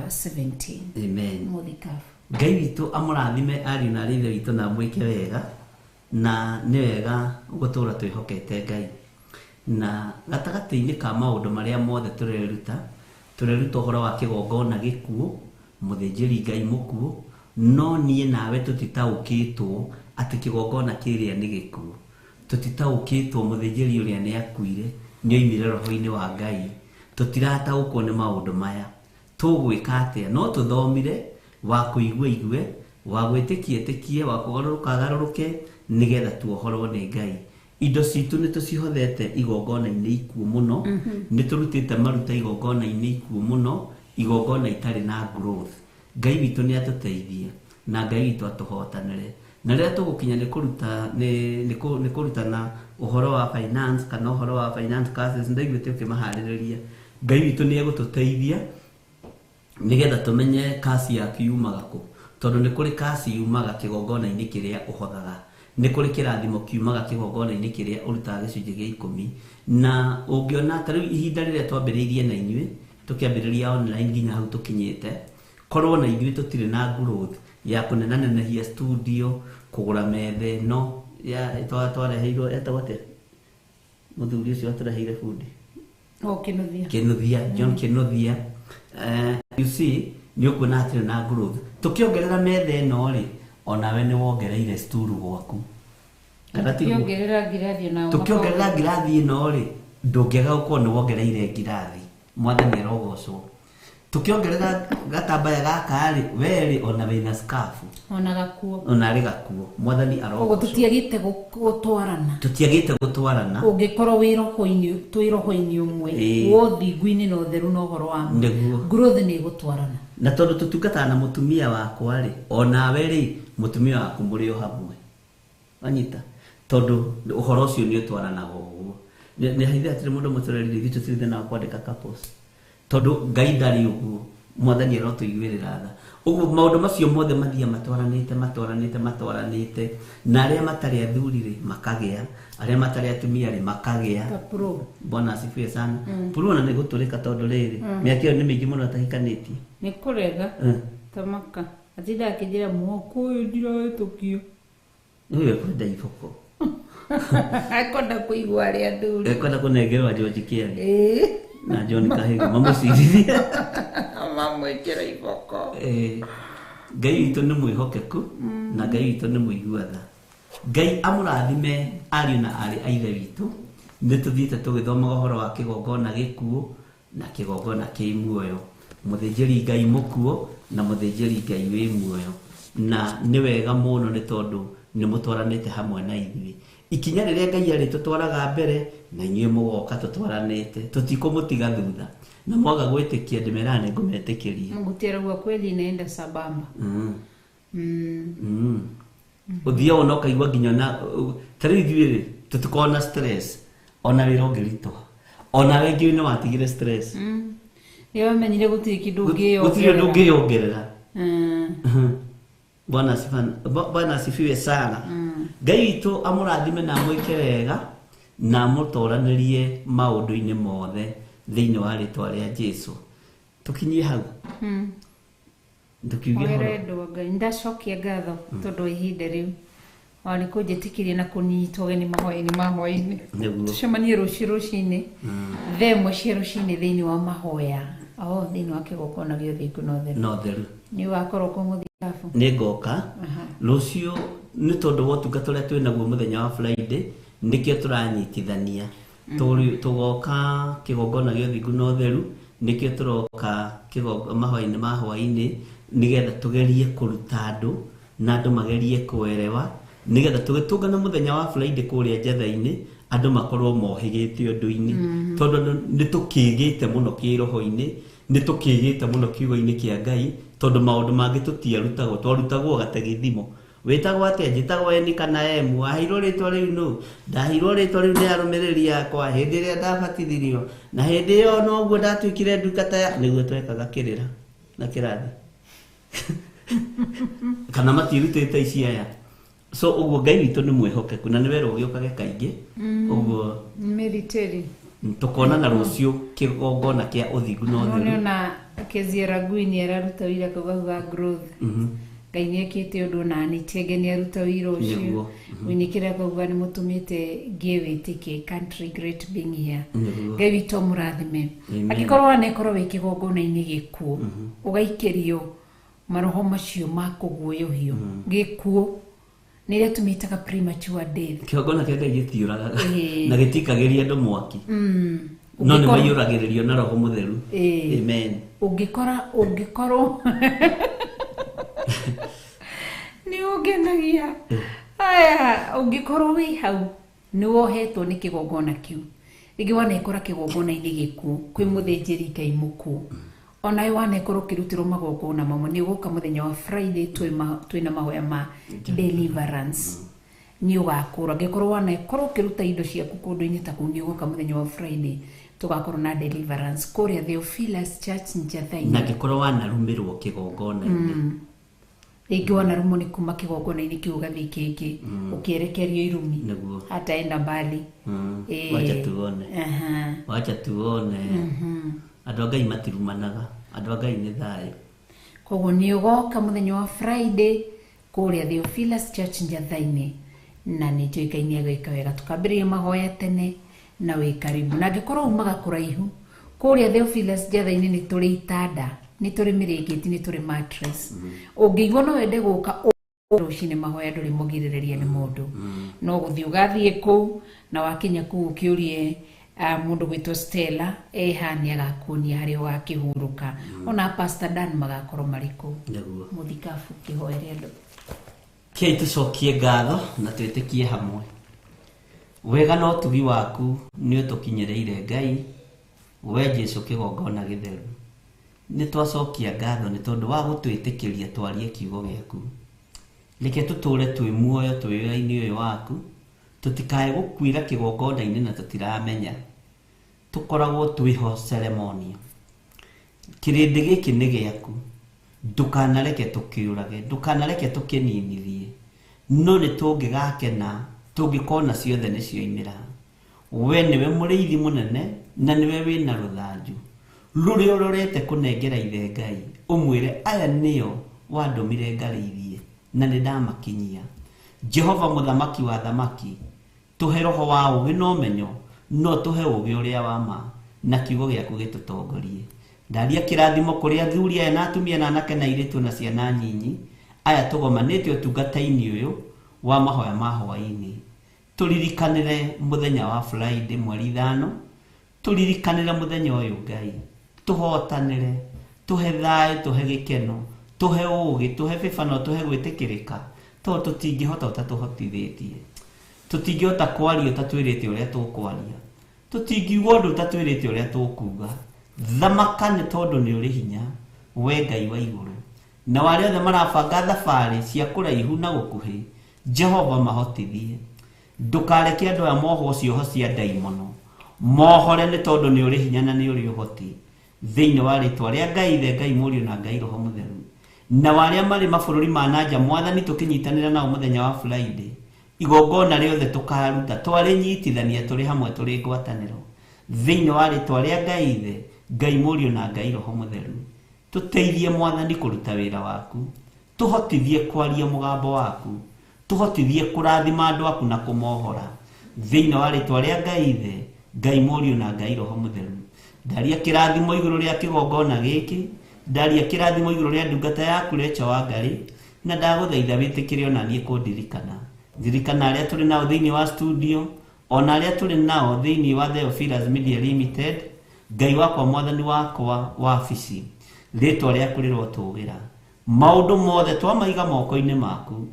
17. Amen. Mũthikabu. Ngai witũ amũrathime ariũ na arĩ ithe witũ na amwĩke wega. Na nĩ wega gũtũra twĩhokete Ngai. Na gatagatĩ-inĩ ka maũndũ marĩa mothe tũreruta, tũreruta ũhoro wa kĩgongona gĩkuũ, mũthĩnjĩri Ngai mũkuũ, no niĩ nawe tũtitaũkĩtwo atĩ kĩgongona kĩrĩa nĩ gĩkuũ. Tũtitaũkĩtwo mũthĩnjĩri ũrĩa nĩ akuire, nĩ oimire roho-inĩ wa Ngai. Tũtirataũkwo nĩ maũndũ maya. Tũgwĩka atĩa? No tũthomire, wa kũigua igue, wa gwĩtĩkia ĩtĩkie, wa kũgarũrũka agarũrũke, nĩgetha tuohorwo nĩ Ngai. Indo citũ nĩ tũcihothete igongona-inĩ ikuũ mũno, nĩ tũrutĩte maruta igongona-inĩ ikuũ mũno, igongona itarĩ na growth. Ngai witũ nĩ atũteithie na Ngai witũ atũhotanĩre. Na rĩrĩa tũgũkinya nĩ kũruta nĩ kũrutana ũhoro wa finance kana ũhoro wa finance classes, ndaiguĩte ũkĩmaharĩrĩria, Ngai witũ nĩ egũtũteithia nĩgetha tũmenye kasi yaku yumaga kũ, tondũ nĩ kũrĩ kasi yumaga kĩgongona-inĩ kĩrĩa ũhothaga, nĩ kũrĩ kĩrathimo kiumaga kĩgongona-inĩ kĩrĩa ũrutaga gĩcunjĩ gĩa ikũmi. Na ũngĩona ta rĩu ihinda rĩrĩa twambĩrĩirie na inyuĩ, tũkĩambĩrĩria online nginya hau tũkinyĩte, korwo na ithuĩ tũtirĩ na growth ya kũnenanenehia studio, kũgũra metha ĩno ya twareheirwo, etagwo atĩa mũthuri ũcio watũreheire bundi? O Kĩnuthia. Kinuthia, John Kinuthia. You see, nĩ ũkuona hatirĩ na growth. Tũkĩongerera metha ĩno rĩ, onawe nĩ wongereire sturu gwaku, kana tiguo? Tũkĩongerera ngirathi ona Tũkĩongerera ngirathi ĩno rĩ, ndũngĩaga gũkorwo nĩ wongereire ngirathi. Mwathani arogocwo. Tũkĩongerera gatambaya gaka rĩ, we rĩ ona wĩna scarf. Ona gakuo. Ona arĩ gakuo. Mwathani Koguo arogocwo. tũtiagĩte gũtwarana. Tũtiagĩte gũtwarana. Ũngĩkorwo wĩ roho-inĩ, twĩ roho-inĩ ũmwe wa ũthingu-inĩ na ũtheru na ũhoro wa ma, growth nĩ ĩgũtwarana. Na tondũ tũtungataga na mũtumia wakwa rĩ, onawe rĩ, mũtumia waku mũrĩ o hamwe, wanyita, tondũ ũhoro ũcio nĩ ũtwaranaga ũguo. Nĩ haithe hatirĩ mũndũ mũtũrerire ithuĩ tũtirĩ thĩna wa kwandĩka couples, tondũ Ngai ndarĩ ũguo. Mwathani arotũiguĩrĩra tha. Ũguo maũndũ macio mothe mathiaga matwaranĩte matwaranĩte matwaranĩte, na arĩa matarĩ athuri rĩ makagĩa, arĩa matarĩ atumia rĩ makagĩa. Ta pro. Bwana asifiwe sana. Puru ona nĩ gũtũrĩka tondũ rĩrĩ mĩaka ĩyo nĩ mĩingĩ mũno atahikanĩtie. Nĩ kũrega. Tamaka. Atinda akĩnjĩra mwaka ũyũ ndirahĩtũkio. Nĩwe ekwenda iboko. Akwenda kũigua arĩa athuri. Ekwenda kũnengerwo George Kĩari Ĩĩ. na John Kahiga mamũcirithie. Mamwĩkĩra iboko. Ngai witũ nĩ mwĩhokeku na Ngai witũ nĩ mũigua tha. Ngai amũrathime ariũ na aarĩ a Ithe witũ. Nĩ tũthiĩte tũgĩthomaga ũhoro wa kĩgongona gĩkuũ na kĩgongona kĩ muoyo, mũthĩnjĩri Ngai mũkuũ na mũthĩnjĩri Ngai wĩ muoyo. Na nĩ wega mũno nĩ tondũ nĩ mũtwaranĩte hamwe na ithuĩ. Ikinya rĩrĩa Ngai arĩtũtwaraga mbere na inyuĩ mũgoka tũtwaranĩte, tũtikũmũtiga thutha. Na mwaga gwĩtĩkia ndĩmeraga nĩ ngũmetĩkĩria. Gũtiaragua kweli inaenda sambamba. Ũthiaga ona ũkaigua nginya na ta rĩu ithuĩ rĩ tũtikoragwo na stress ona wĩra ũngĩritũha, ona we ngĩ nĩ watigire stress. Nĩ wamenyire gũtirĩ kĩndũ Gũtirĩ ũndũ ũngĩyongerera. ũngĩyongerera. Bwana Bwana asifiwe sana. Ngai witũ amũrathime na amwĩke wega na amũtoranĩrie maũndũ-inĩ mothe thĩinĩ wa rĩtwa rĩa Jesu. Tũkinyie hau. Tũkiuge ũhoro. Wendwo Ngai, ndacokia ngatho tondũ wa ihinda rĩu warĩ kũnjĩtĩkĩria na kũnyita ũgeni mahoya-inĩ ma hwaĩ-inĩ. Nĩguo. Tũcemanie rũciũ rũcinĩ thaa ĩmwe cia rũcinĩ thĩinĩ wa mahoya o thĩinĩ wa kĩgongona gĩa ũthingu na ũtheru. Na ũtheru. Nĩ ũgakorwo kũu mũthikabu? Nĩ ngoka rũciũ nĩ tondũ wa ũtungata ũrĩa twĩ naguo mũthenya wa Friday, nĩkĩo tũranyitithania. Tũgoka kĩgongona gĩa ũthingu na ũtheru, nĩkĩo tũroka mahoya-inĩ ma hwaĩ-inĩ, nĩgetha tũgerie kũruta andũ na andũ magerie kũerewa, nĩgetha tũgĩtũngana mũthenya wa Friday kũrĩa Njatha-inĩ, andũ makorwo mohĩgĩte ũndũ-inĩ. Tondũ andũ nĩ tũkĩgĩte mũno kĩroho-inĩ, nĩ tũkĩgĩte mũno kiugo-inĩ kĩa Ngai, tondũ maũndũ mangĩ tũtiarutagwo, twarutagwo gategithimo. Wĩtagwo atĩa? Njĩtagwo N kana M. Waheirwo rĩtwa rĩu nũ? Ndaheirwo rĩtwa rĩu nĩ arũmĩrĩri akwa hĩndĩ ĩrĩa ndabatithirio, na hĩndĩ ĩyo noguo ndatuĩkire ndungata ya, nĩguo twekaga kĩrĩra na kĩrathi. Kana matirutĩte ici aya. So ũguo Ngai witũ nĩ mwĩhokeku na nĩ werwo ũgĩũkage kaingĩ. Ũguo Mary tũkonana rũciũ kĩgongona kĩa ũthingu na ũtheru. Nĩ ona Kezia Ragui nĩ araruta wĩra kau gauga growth. Ngai nĩ ekĩte ũndũ na Anitenge nĩ aruta wĩra ũcio. Nĩguo. Mũinĩkĩra kauga nĩ mũtũmĩte ngĩe wĩtĩkie country great being here. Nĩguo. Ngai witũ amũrathime. Amen. Angĩkorwo wanekorwo wĩ kĩgongona-inĩ gĩkuũ, ũgaikĩrio maroho macio ma kũguoyohio gĩkuũ nĩ ĩrĩa tũmĩtaga premature death. Kĩgongona kĩa Ngai gĩtiũragaga Ĩĩ. na gĩtikagĩria andũ mwaki. No nĩ maiyũragĩrĩrio na Roho Mũtheru. Ĩĩ. Amen. Ũngĩkora ũngĩkorwo nĩ ũngenagia. Aya, ũngĩkorwo wĩ hau nĩ wohetwo nĩ kĩgongona kĩu, rĩngĩ wanekora kĩgongona-inĩ gĩkuũ kwĩ mũthĩnjĩri Ngai mũkuũ, onawe wanekorwo ũkĩrutĩrwo magongona mamwe, nĩ ũgũka mũthenya wa Friday twĩna mahoya ma deliverance. Nĩ ũgakũra. Angĩkorwo wanekorwo ũkĩruta indo ciaku kũndũ-inĩ ta kũu, nĩ ũgũka mũthenya wa Friday tũgakorwo na deliverance kũrĩa Theophilus Church Njatha-inĩ. Na angĩkorwo wanarumĩrwo kĩgongona-inĩ. Rĩngĩ wanarumwo nĩ kuma kĩgongona-inĩ kĩu ũgathiĩ kĩngĩ, ũkĩerekerio irumi. Nĩguo. Hataenda mbali. Wacha tuone. Wacha tuone. Andũ a Ngai matirumanaga, andũ a Ngai nĩ thayũ. Koguo nĩ ũgoka mũthenya wa Friday kũrĩa Theophilus Church Njatha-inĩ, na nĩ njũĩ Ngai nĩ egwĩka wega. Tũkambĩrĩria mahoya tene na wĩ karibu. Na angĩkorwo umaga kũraihu, kũrĩa Theophilus Njatha-inĩ nĩ tũrĩ itanda, nĩ tũrĩ mĩrĩngĩti, nĩ tũrĩ mattress. Ũngĩigua no wende gũka rũcinĩ mahoya ndũrĩ mũgirĩrĩria nĩ mũndũ. No gũthiĩ ũgathiĩ kũu, na wakinya kũu ũkĩũrie mũndũ gwĩtwo Stella eha nĩ agakuonia harĩa ũgakĩhurũka. Ona Pastor Dan magakorwo marĩ kũu. Nĩguo. Mũthikabu kĩhoere andũ. Kei tũcokie ngatho na twĩtĩkie hamwe. Wega na ũtugi waku nĩ ũtũkinyĩrĩire Ngai, we Jesũ kĩgongona gĩtheru. Nĩ twacokia ngatho nĩ tondũ wa gũtwĩtĩkĩria twarie kiugo gĩaku. Reke tũtũre twĩ muoyo twĩ wĩra-inĩ ũyũ waku, tũtikae gũkuĩra kĩgongona-inĩ na tũtiramenya. Tũkoragwo twĩho ceremony. Kĩrĩndĩ gĩkĩ nĩ gĩaku, ndũkanareke tũkĩũrage, ndũkanareke tũkĩninithie, no nĩ tũngĩgakena tũngĩkona ciothe nĩ cioimĩra. We nĩwe mũrĩithi mũnene na nĩwe wĩna rũthanju rũrĩa ũrorete kũnengera ithe Ngai, ũmwĩre aya nĩo wandũmire ngarĩithie na nĩ ndamakinyia. Jehova mũthamaki wa thamaki, tũhe roho wa ũũgĩ na ũmenyo, no tũhe ũũgĩ ũrĩa wa ma na kiugo gĩaku gĩtũtongorie. Ndaria kĩrathimo kũrĩ athuri aya na atumia na anake na airĩtu na ciana nyinyi aya tũgomanĩte ũtungata-inĩ ũyũ wa mahoya ma hwaĩ-inĩ. Tũririkanĩre mũthenya wa Friday mweri 5, tũririkanĩre mũthenya ũyũ Ngai, tũhotanĩre, tũhe thayũ, tũhe gĩkeno, tũhe ũũgĩ, tũhe bĩbano, tũhe gwĩtĩkĩrĩka, tondũ tũtingĩhota ũtatũhotithĩtie, tũtingĩhota kwaria ũtatwĩrĩte ũrĩa tũkwaria, tũtingiuga ũndũ ũtatwĩrĩte ũrĩa tũkuga. Thamaka nĩ tondũ nĩ ũrĩ hinya, we Ngai wa igũrũ. Na arĩa othe marabanga thabarĩ cia kũraihu na gũkuhĩ, Jehova mahotithie. Ndũkareke andũ aya mohwo cioho cia ndaimono, mohore nĩ tondũ nĩ ũrĩ hinya na nĩ ũrĩ ũhoti. Thĩinĩ wa rĩtwa rĩa Ngai Ithe, Ngai Mũriũ na Ngai Roho Mũtheru. Na arĩa marĩ mabũrũri ma nanja, Mwathani tũkĩnyitanĩra nao mũthenya wa Friday, igongona rĩothe tũkaruta twarĩnyitithania tũrĩ hamwe tũrĩ ngwatanĩro. Thĩinĩ wa rĩtwa rĩa Ngai Ithe, Ngai Mũriũ na Ngai Roho Mũtheru. Tũteithie Mwathani kũruta wĩra waku, tũhotithie kwaria mũgambo waku, tũhotithie kũrathima andũ aku na kũmohora. Thĩinĩ wa rĩtwa rĩa Ngai Ithe, Ngai Mũriũ na Ngai Roho Mũtheru. Ndaria kĩrathimo igũrũ rĩa kĩgongona gĩkĩ, ndaria kĩrathimo igũrũ rĩa ndungata yaku Recho wa Ngai, na ndagũthaitha wĩtĩkĩre ona niĩ kũndirikana. Ndirikana arĩa tũrĩ nao thĩinĩ wa studio, ona arĩa tũrĩ nao thĩinĩ wa Theophilus Media Limited. Ngai wakwa, Mwathani wakwa wabici, rĩtwa rĩaku rĩrotũgĩra. Maũndũ mothe twamaiga moko-inĩ maku,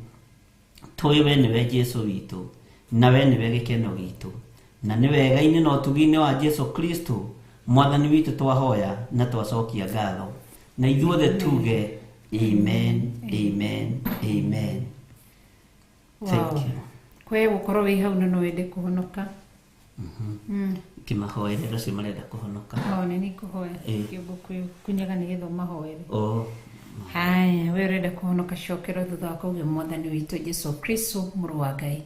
tũĩ we nĩwe Jesu witũ, na we nĩwe gĩkeno gitũ, na nĩ wega-inĩ na ũtugi-inĩ wa Jesu Kristo Mwathani witũ twahoya na twacokia ngatho, na ithuothe tuge amen, amen, amen. Thank you. Kwe gũkorwo wĩ hau na no wende kũhonoka. Kĩmahoere andũ acio marenda kũhonoka. O nĩ nĩngũhoya kĩongo kunyaga nĩgetha ũmahoere. Haya, we ũrenda kũhonoka, cokera thutha wa kũgĩa Mwathani witũ Jesu Kristo mũrũ wa Ngai,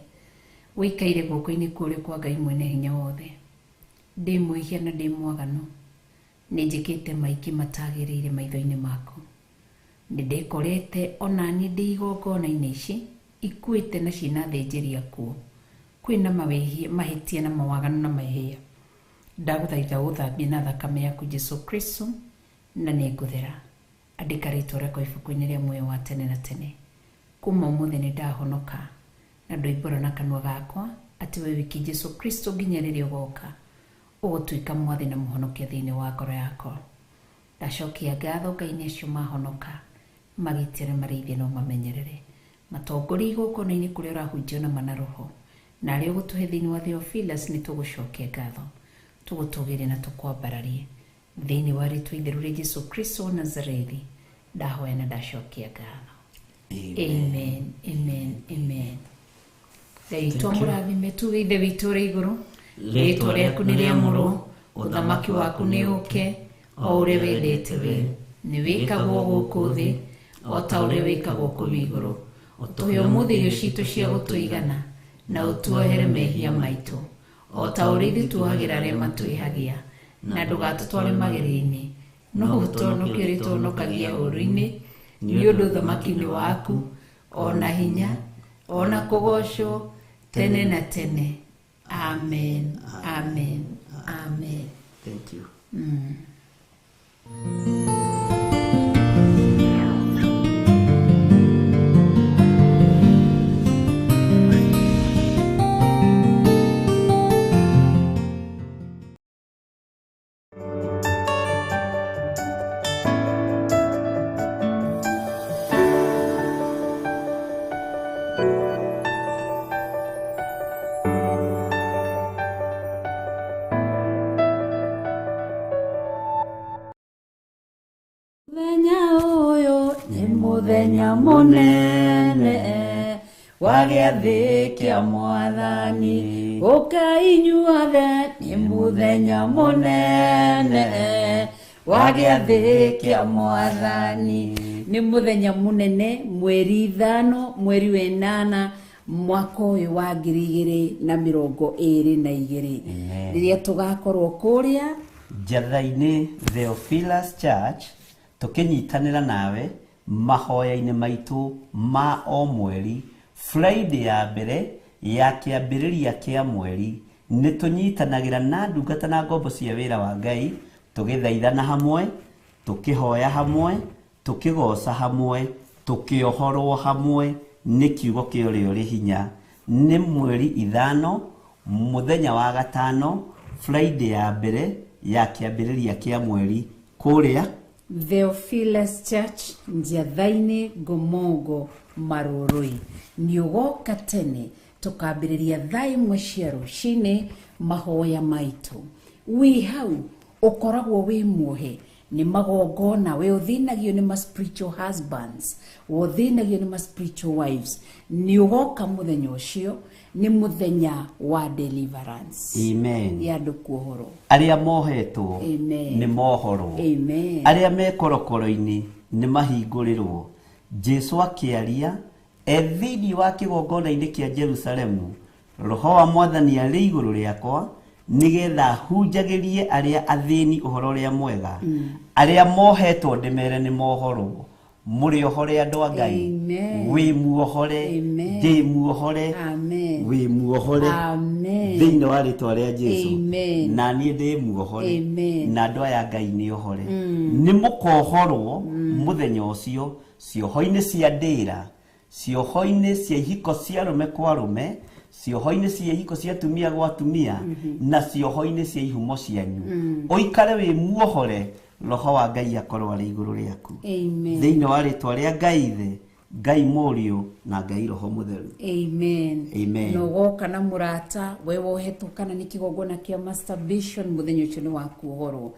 ũikaire guoko-inĩ kũrĩa kwa Ngai mwene hinya wothe. Ndĩ mwĩhia na ndĩ mwaganu, nĩ njĩkĩte maingĩ matagĩrĩire maitho-inĩ maku. Nĩ ndĩkorete ona niĩ ndĩ igongona-inĩ ici ikuĩte na ciĩna thĩnjĩri akuo, kwĩna mawĩhia, mahĩtia na mawaganu na mehia. Ndagũthaitha ũthambie na thakame yaku Jesu Kristo, na nĩngũthera. Andĩka rĩtwa rĩakwa ibuku-inĩ rĩa muoyo wa tene na tene. Kuma ũmũthĩ nĩ ndahonoka na ndoimbũra na kanua gakwa atĩ we wiki Jesu Kristo nginya rĩrĩa ũgoka ũgũtuĩka mwathi na mũhonokia thĩinĩ wa ngoro yakwa. Ndacokia ngatho Ngai nĩ acio mahonoka, magitĩre, marĩithie na ũmamenyerere, matongorie igongona-inĩ kũrĩa ũrahunjia na mana roho, na arĩa ũgũtũhe thĩinĩ wa Theophilus nĩ tũgũcokia ngatho, tũgũtũgĩrie na tũkwambararie thĩinĩ wa rĩtwa itheru rĩa Jesu Kristo wa Nazarethi. Ndahoya na ndacokia ngatho. Amen, amen, amen. Ngai witũ amũrathime, tuge Ithe witũ ũrĩ igũrũ, rĩtwa rĩaku nĩ rĩamũrwo, ũthamaki waku nĩ ũke, o ũrĩa wendete we nĩ wĩkagwo gũkũ thĩ o ta ũrĩa wĩkagwo kũu igũrũ. Ũtũhe ũmũthĩ irio citũ cia gũtũigana, na ũtuohere mehia maitũ o ta ũrĩa ithuĩ tuohagĩra arĩa matwĩhagia, na ndũgatũtware magerio-inĩ, no ũtũhonokie ũrĩa tũhonokagia ũũru-inĩ, nĩ ũndũ ũthamaki-inĩ waku, ona hinya, ona kũgoocwo tene na tene. Amen, amen, amen. Thank you. Mũthenya ũyũ nĩ mũthenya mũnene wa gĩathĩ kĩa Mwathani, ũkai inyuothe, nĩ mũthenya mũnene Wa gĩathĩ kĩa mwathani. Nĩ mũthenya mũnene, mweri 5 mweri wa 8 mwaka ũyũ wa 2022, rĩrĩa tũgakorwo kũrĩa Njatha-inĩ Theophilus Church, tũkĩnyitanĩra nawe mahoya-inĩ maitũ ma o mweri. Friday ya mbere ya kĩambĩrĩria kĩa mweri nĩ tũnyitanagĩra na ndungata na ngombo cia wĩra wa Ngai, tũgĩthaithana hamwe, tũkĩhoya hamwe, tũkĩgoca hamwe, tũkĩohorwo hamwe nĩ kiugo kĩa ũrĩa ũrĩ hinya. Nĩ mweri 5 mũthenya wa 5, Friday ya mbere ya kĩambĩrĩria kĩa mweri, kũrĩa Theophilus Church, Njiatha-inĩ, Ngomongo, Marũrũi. Nĩ ũgoka tene, tũkambĩrĩria thaa 1 cia rũcinĩ mahoya maitũ. Wĩ hau ũkoragwo wĩ muohe nĩ magongona, we ũthĩnagio nĩ ma spiritual husbands, we ũthĩnagio nĩ ma spiritual wives. Nĩ ũgoka mũthenya ũcio, nĩ mũthenya wa deliverance. Amen. Ya andũ kuohorwo. Arĩa mohetwo Amen. nĩ mohorwo. Amen. Arĩa me korokoro-inĩ nĩ mahingũrĩrwo. Jesu akĩaria e thĩinĩ wa kĩgongona-inĩ kĩa Jerusalemu, Roho wa Mwathani arĩ igũrũ rĩakwa, nĩgetha hunjagĩrie arĩa athĩni ũhoro ũrĩa mwega, arĩa mohetwo ndĩmere nĩ mohorwo. Mũrĩ ohore andũ a Ngai. Amen. Wĩ muohore. Amen. Ndĩ muohore. Amen. Wĩ muohore. Amen. Thĩinĩ wa rĩtwa rĩa Jesu. Amen. Na niĩ ndĩ muohore. Amen. Na andũ aya Ngai nĩ ohore. Nĩ mũkohorwo mũthenya ũcio, cioho-inĩ cia ndĩra, cioho-inĩ cia ihiko cia arũme kwa arũme, cioho-inĩ cia ihiko cia atumia gwa atumia, na cioho-inĩ cia ihumo cianyu. Ũikare wĩ muohore, Roho wa Ngai akorwo arĩ igũrũ rĩaku. Amen. Thĩinĩ wa rĩtwa rĩa Ngai Ithe, Ngai Mũriũ na Ngai Roho Mũtheru. Amen. Amen. Na ũgoka na mũrata, we wohetwo kana nĩ kĩgongona kĩa masturbation, mũthenya ũcio nĩ wa kuohorwo.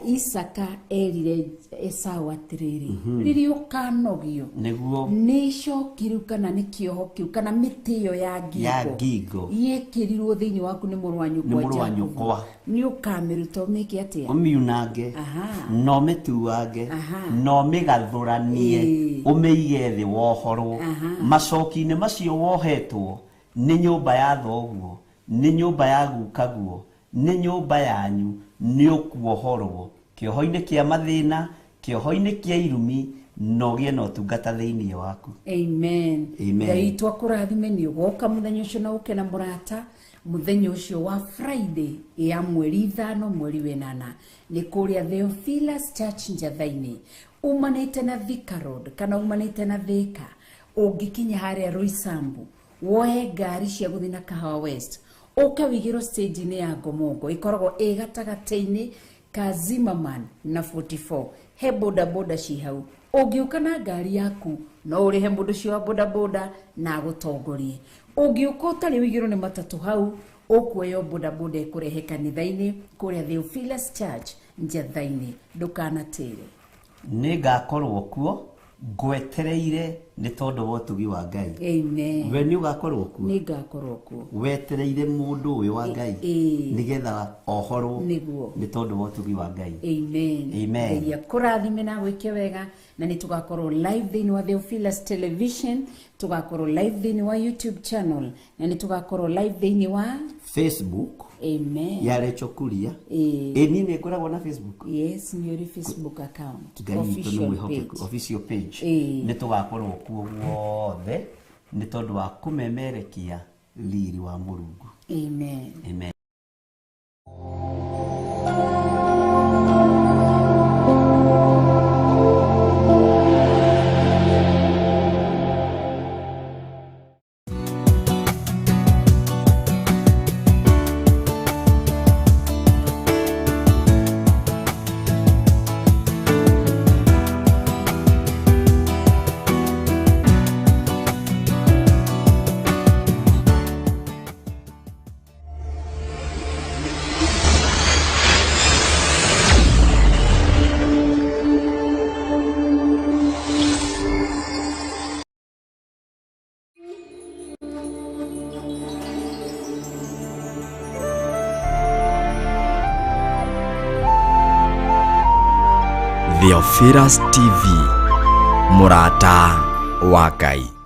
Isaka erire Esau atĩrĩrĩ, rĩrĩa ũkanogio Nĩguo. nĩ icoki rĩu kana nĩ kĩoho kĩu kana mĩtĩ ĩyo ya ngingo Ya ngingo. yekĩrirwo thĩinĩ waku nĩ mũrũ wa nyũkwa Nĩ mũrũ wa Jakubu. nyũkwa. Nĩ ũkamĩruta ũmĩke atĩa? Ũmiunange, Aha. na ũmĩtuange, Aha. na ũmĩgathũranie, Ĩĩ. ũmĩige thĩ wohorwo. Aha. Macoki-inĩ macio wohetwo nĩ nyũmba ya thoguo, nĩ nyũmba ya gukaguo, nĩ nyũmba yanyu, nĩ ũkuohorwo kĩoho-inĩ kĩa mathĩna, kĩoho-inĩ kĩa irumi, na ũgĩe na ũtungata thĩinĩ waku. Amen. Amen. Ngai witũ akũrathime. Nĩ ũgoka mũthenya ũcio na ũke na mũrata, mũthenya ũcio wa Friday ya mweri 5 mweri wa 8, nĩ kũrĩa Theophilus Church Njatha-inĩ, umanĩte na Thika Road kana umanĩte na Thika, ũngĩkinya harĩa Roysambu woe ngari cia gũthiĩ na Kahawa West, ũke wĩigĩrwo stage-inĩ ya Ngomongo, ĩkoragwo ĩ gatagatĩ-inĩ ka Zimmerman na 44, he boda boda ci hau. Ũngĩũka na ngari yaku no ũrĩhe mũndũ ũcio wa boda boda na agũtongorie. Ũngĩũka ũtarĩ ũigĩrwo nĩ matatũ hau, ũkuoya boda boda ĩkũrehe kanitha-inĩ kũrĩa Theophilus Church Njatha-inĩ. Ndũkanatĩre. Nĩ ngakorwo kuo ngwetereire nĩ tondũ wa ũtugi wa Ngai. Amen. We nĩ ũgakorwo kuo? Nĩ ngakorwo kuo. Wetereire mũndũ ũyũ wa Ngai Ĩĩ. nĩgetha ohorwo Nĩguo. nĩ tondũ wa ũtugi wa Ngai. Amen. Amen. Ngai akũrathime na gwĩke wega, na nĩ tũgakorwo live thĩinĩ wa Theophilus Television, tũgakorwo live thĩinĩ wa YouTube channel, na nĩ tũgakorwo live thĩinĩ wa Facebook. Amen. Ya Rachel Kuria. Ĩĩ. Ĩ niĩ nĩ ngoragwo na Facebook. Yes, nĩ ũrĩ Facebook account. Ngai witũ nĩ Official mwĩhokeku. page. Official page. Ĩĩ. Nĩ tũgakorwo kuo guothe nĩ tondũ wa kũmemerekia riri wa Mũrungu. Amen. Amen. Theophilus TV, mũrata wa Ngai.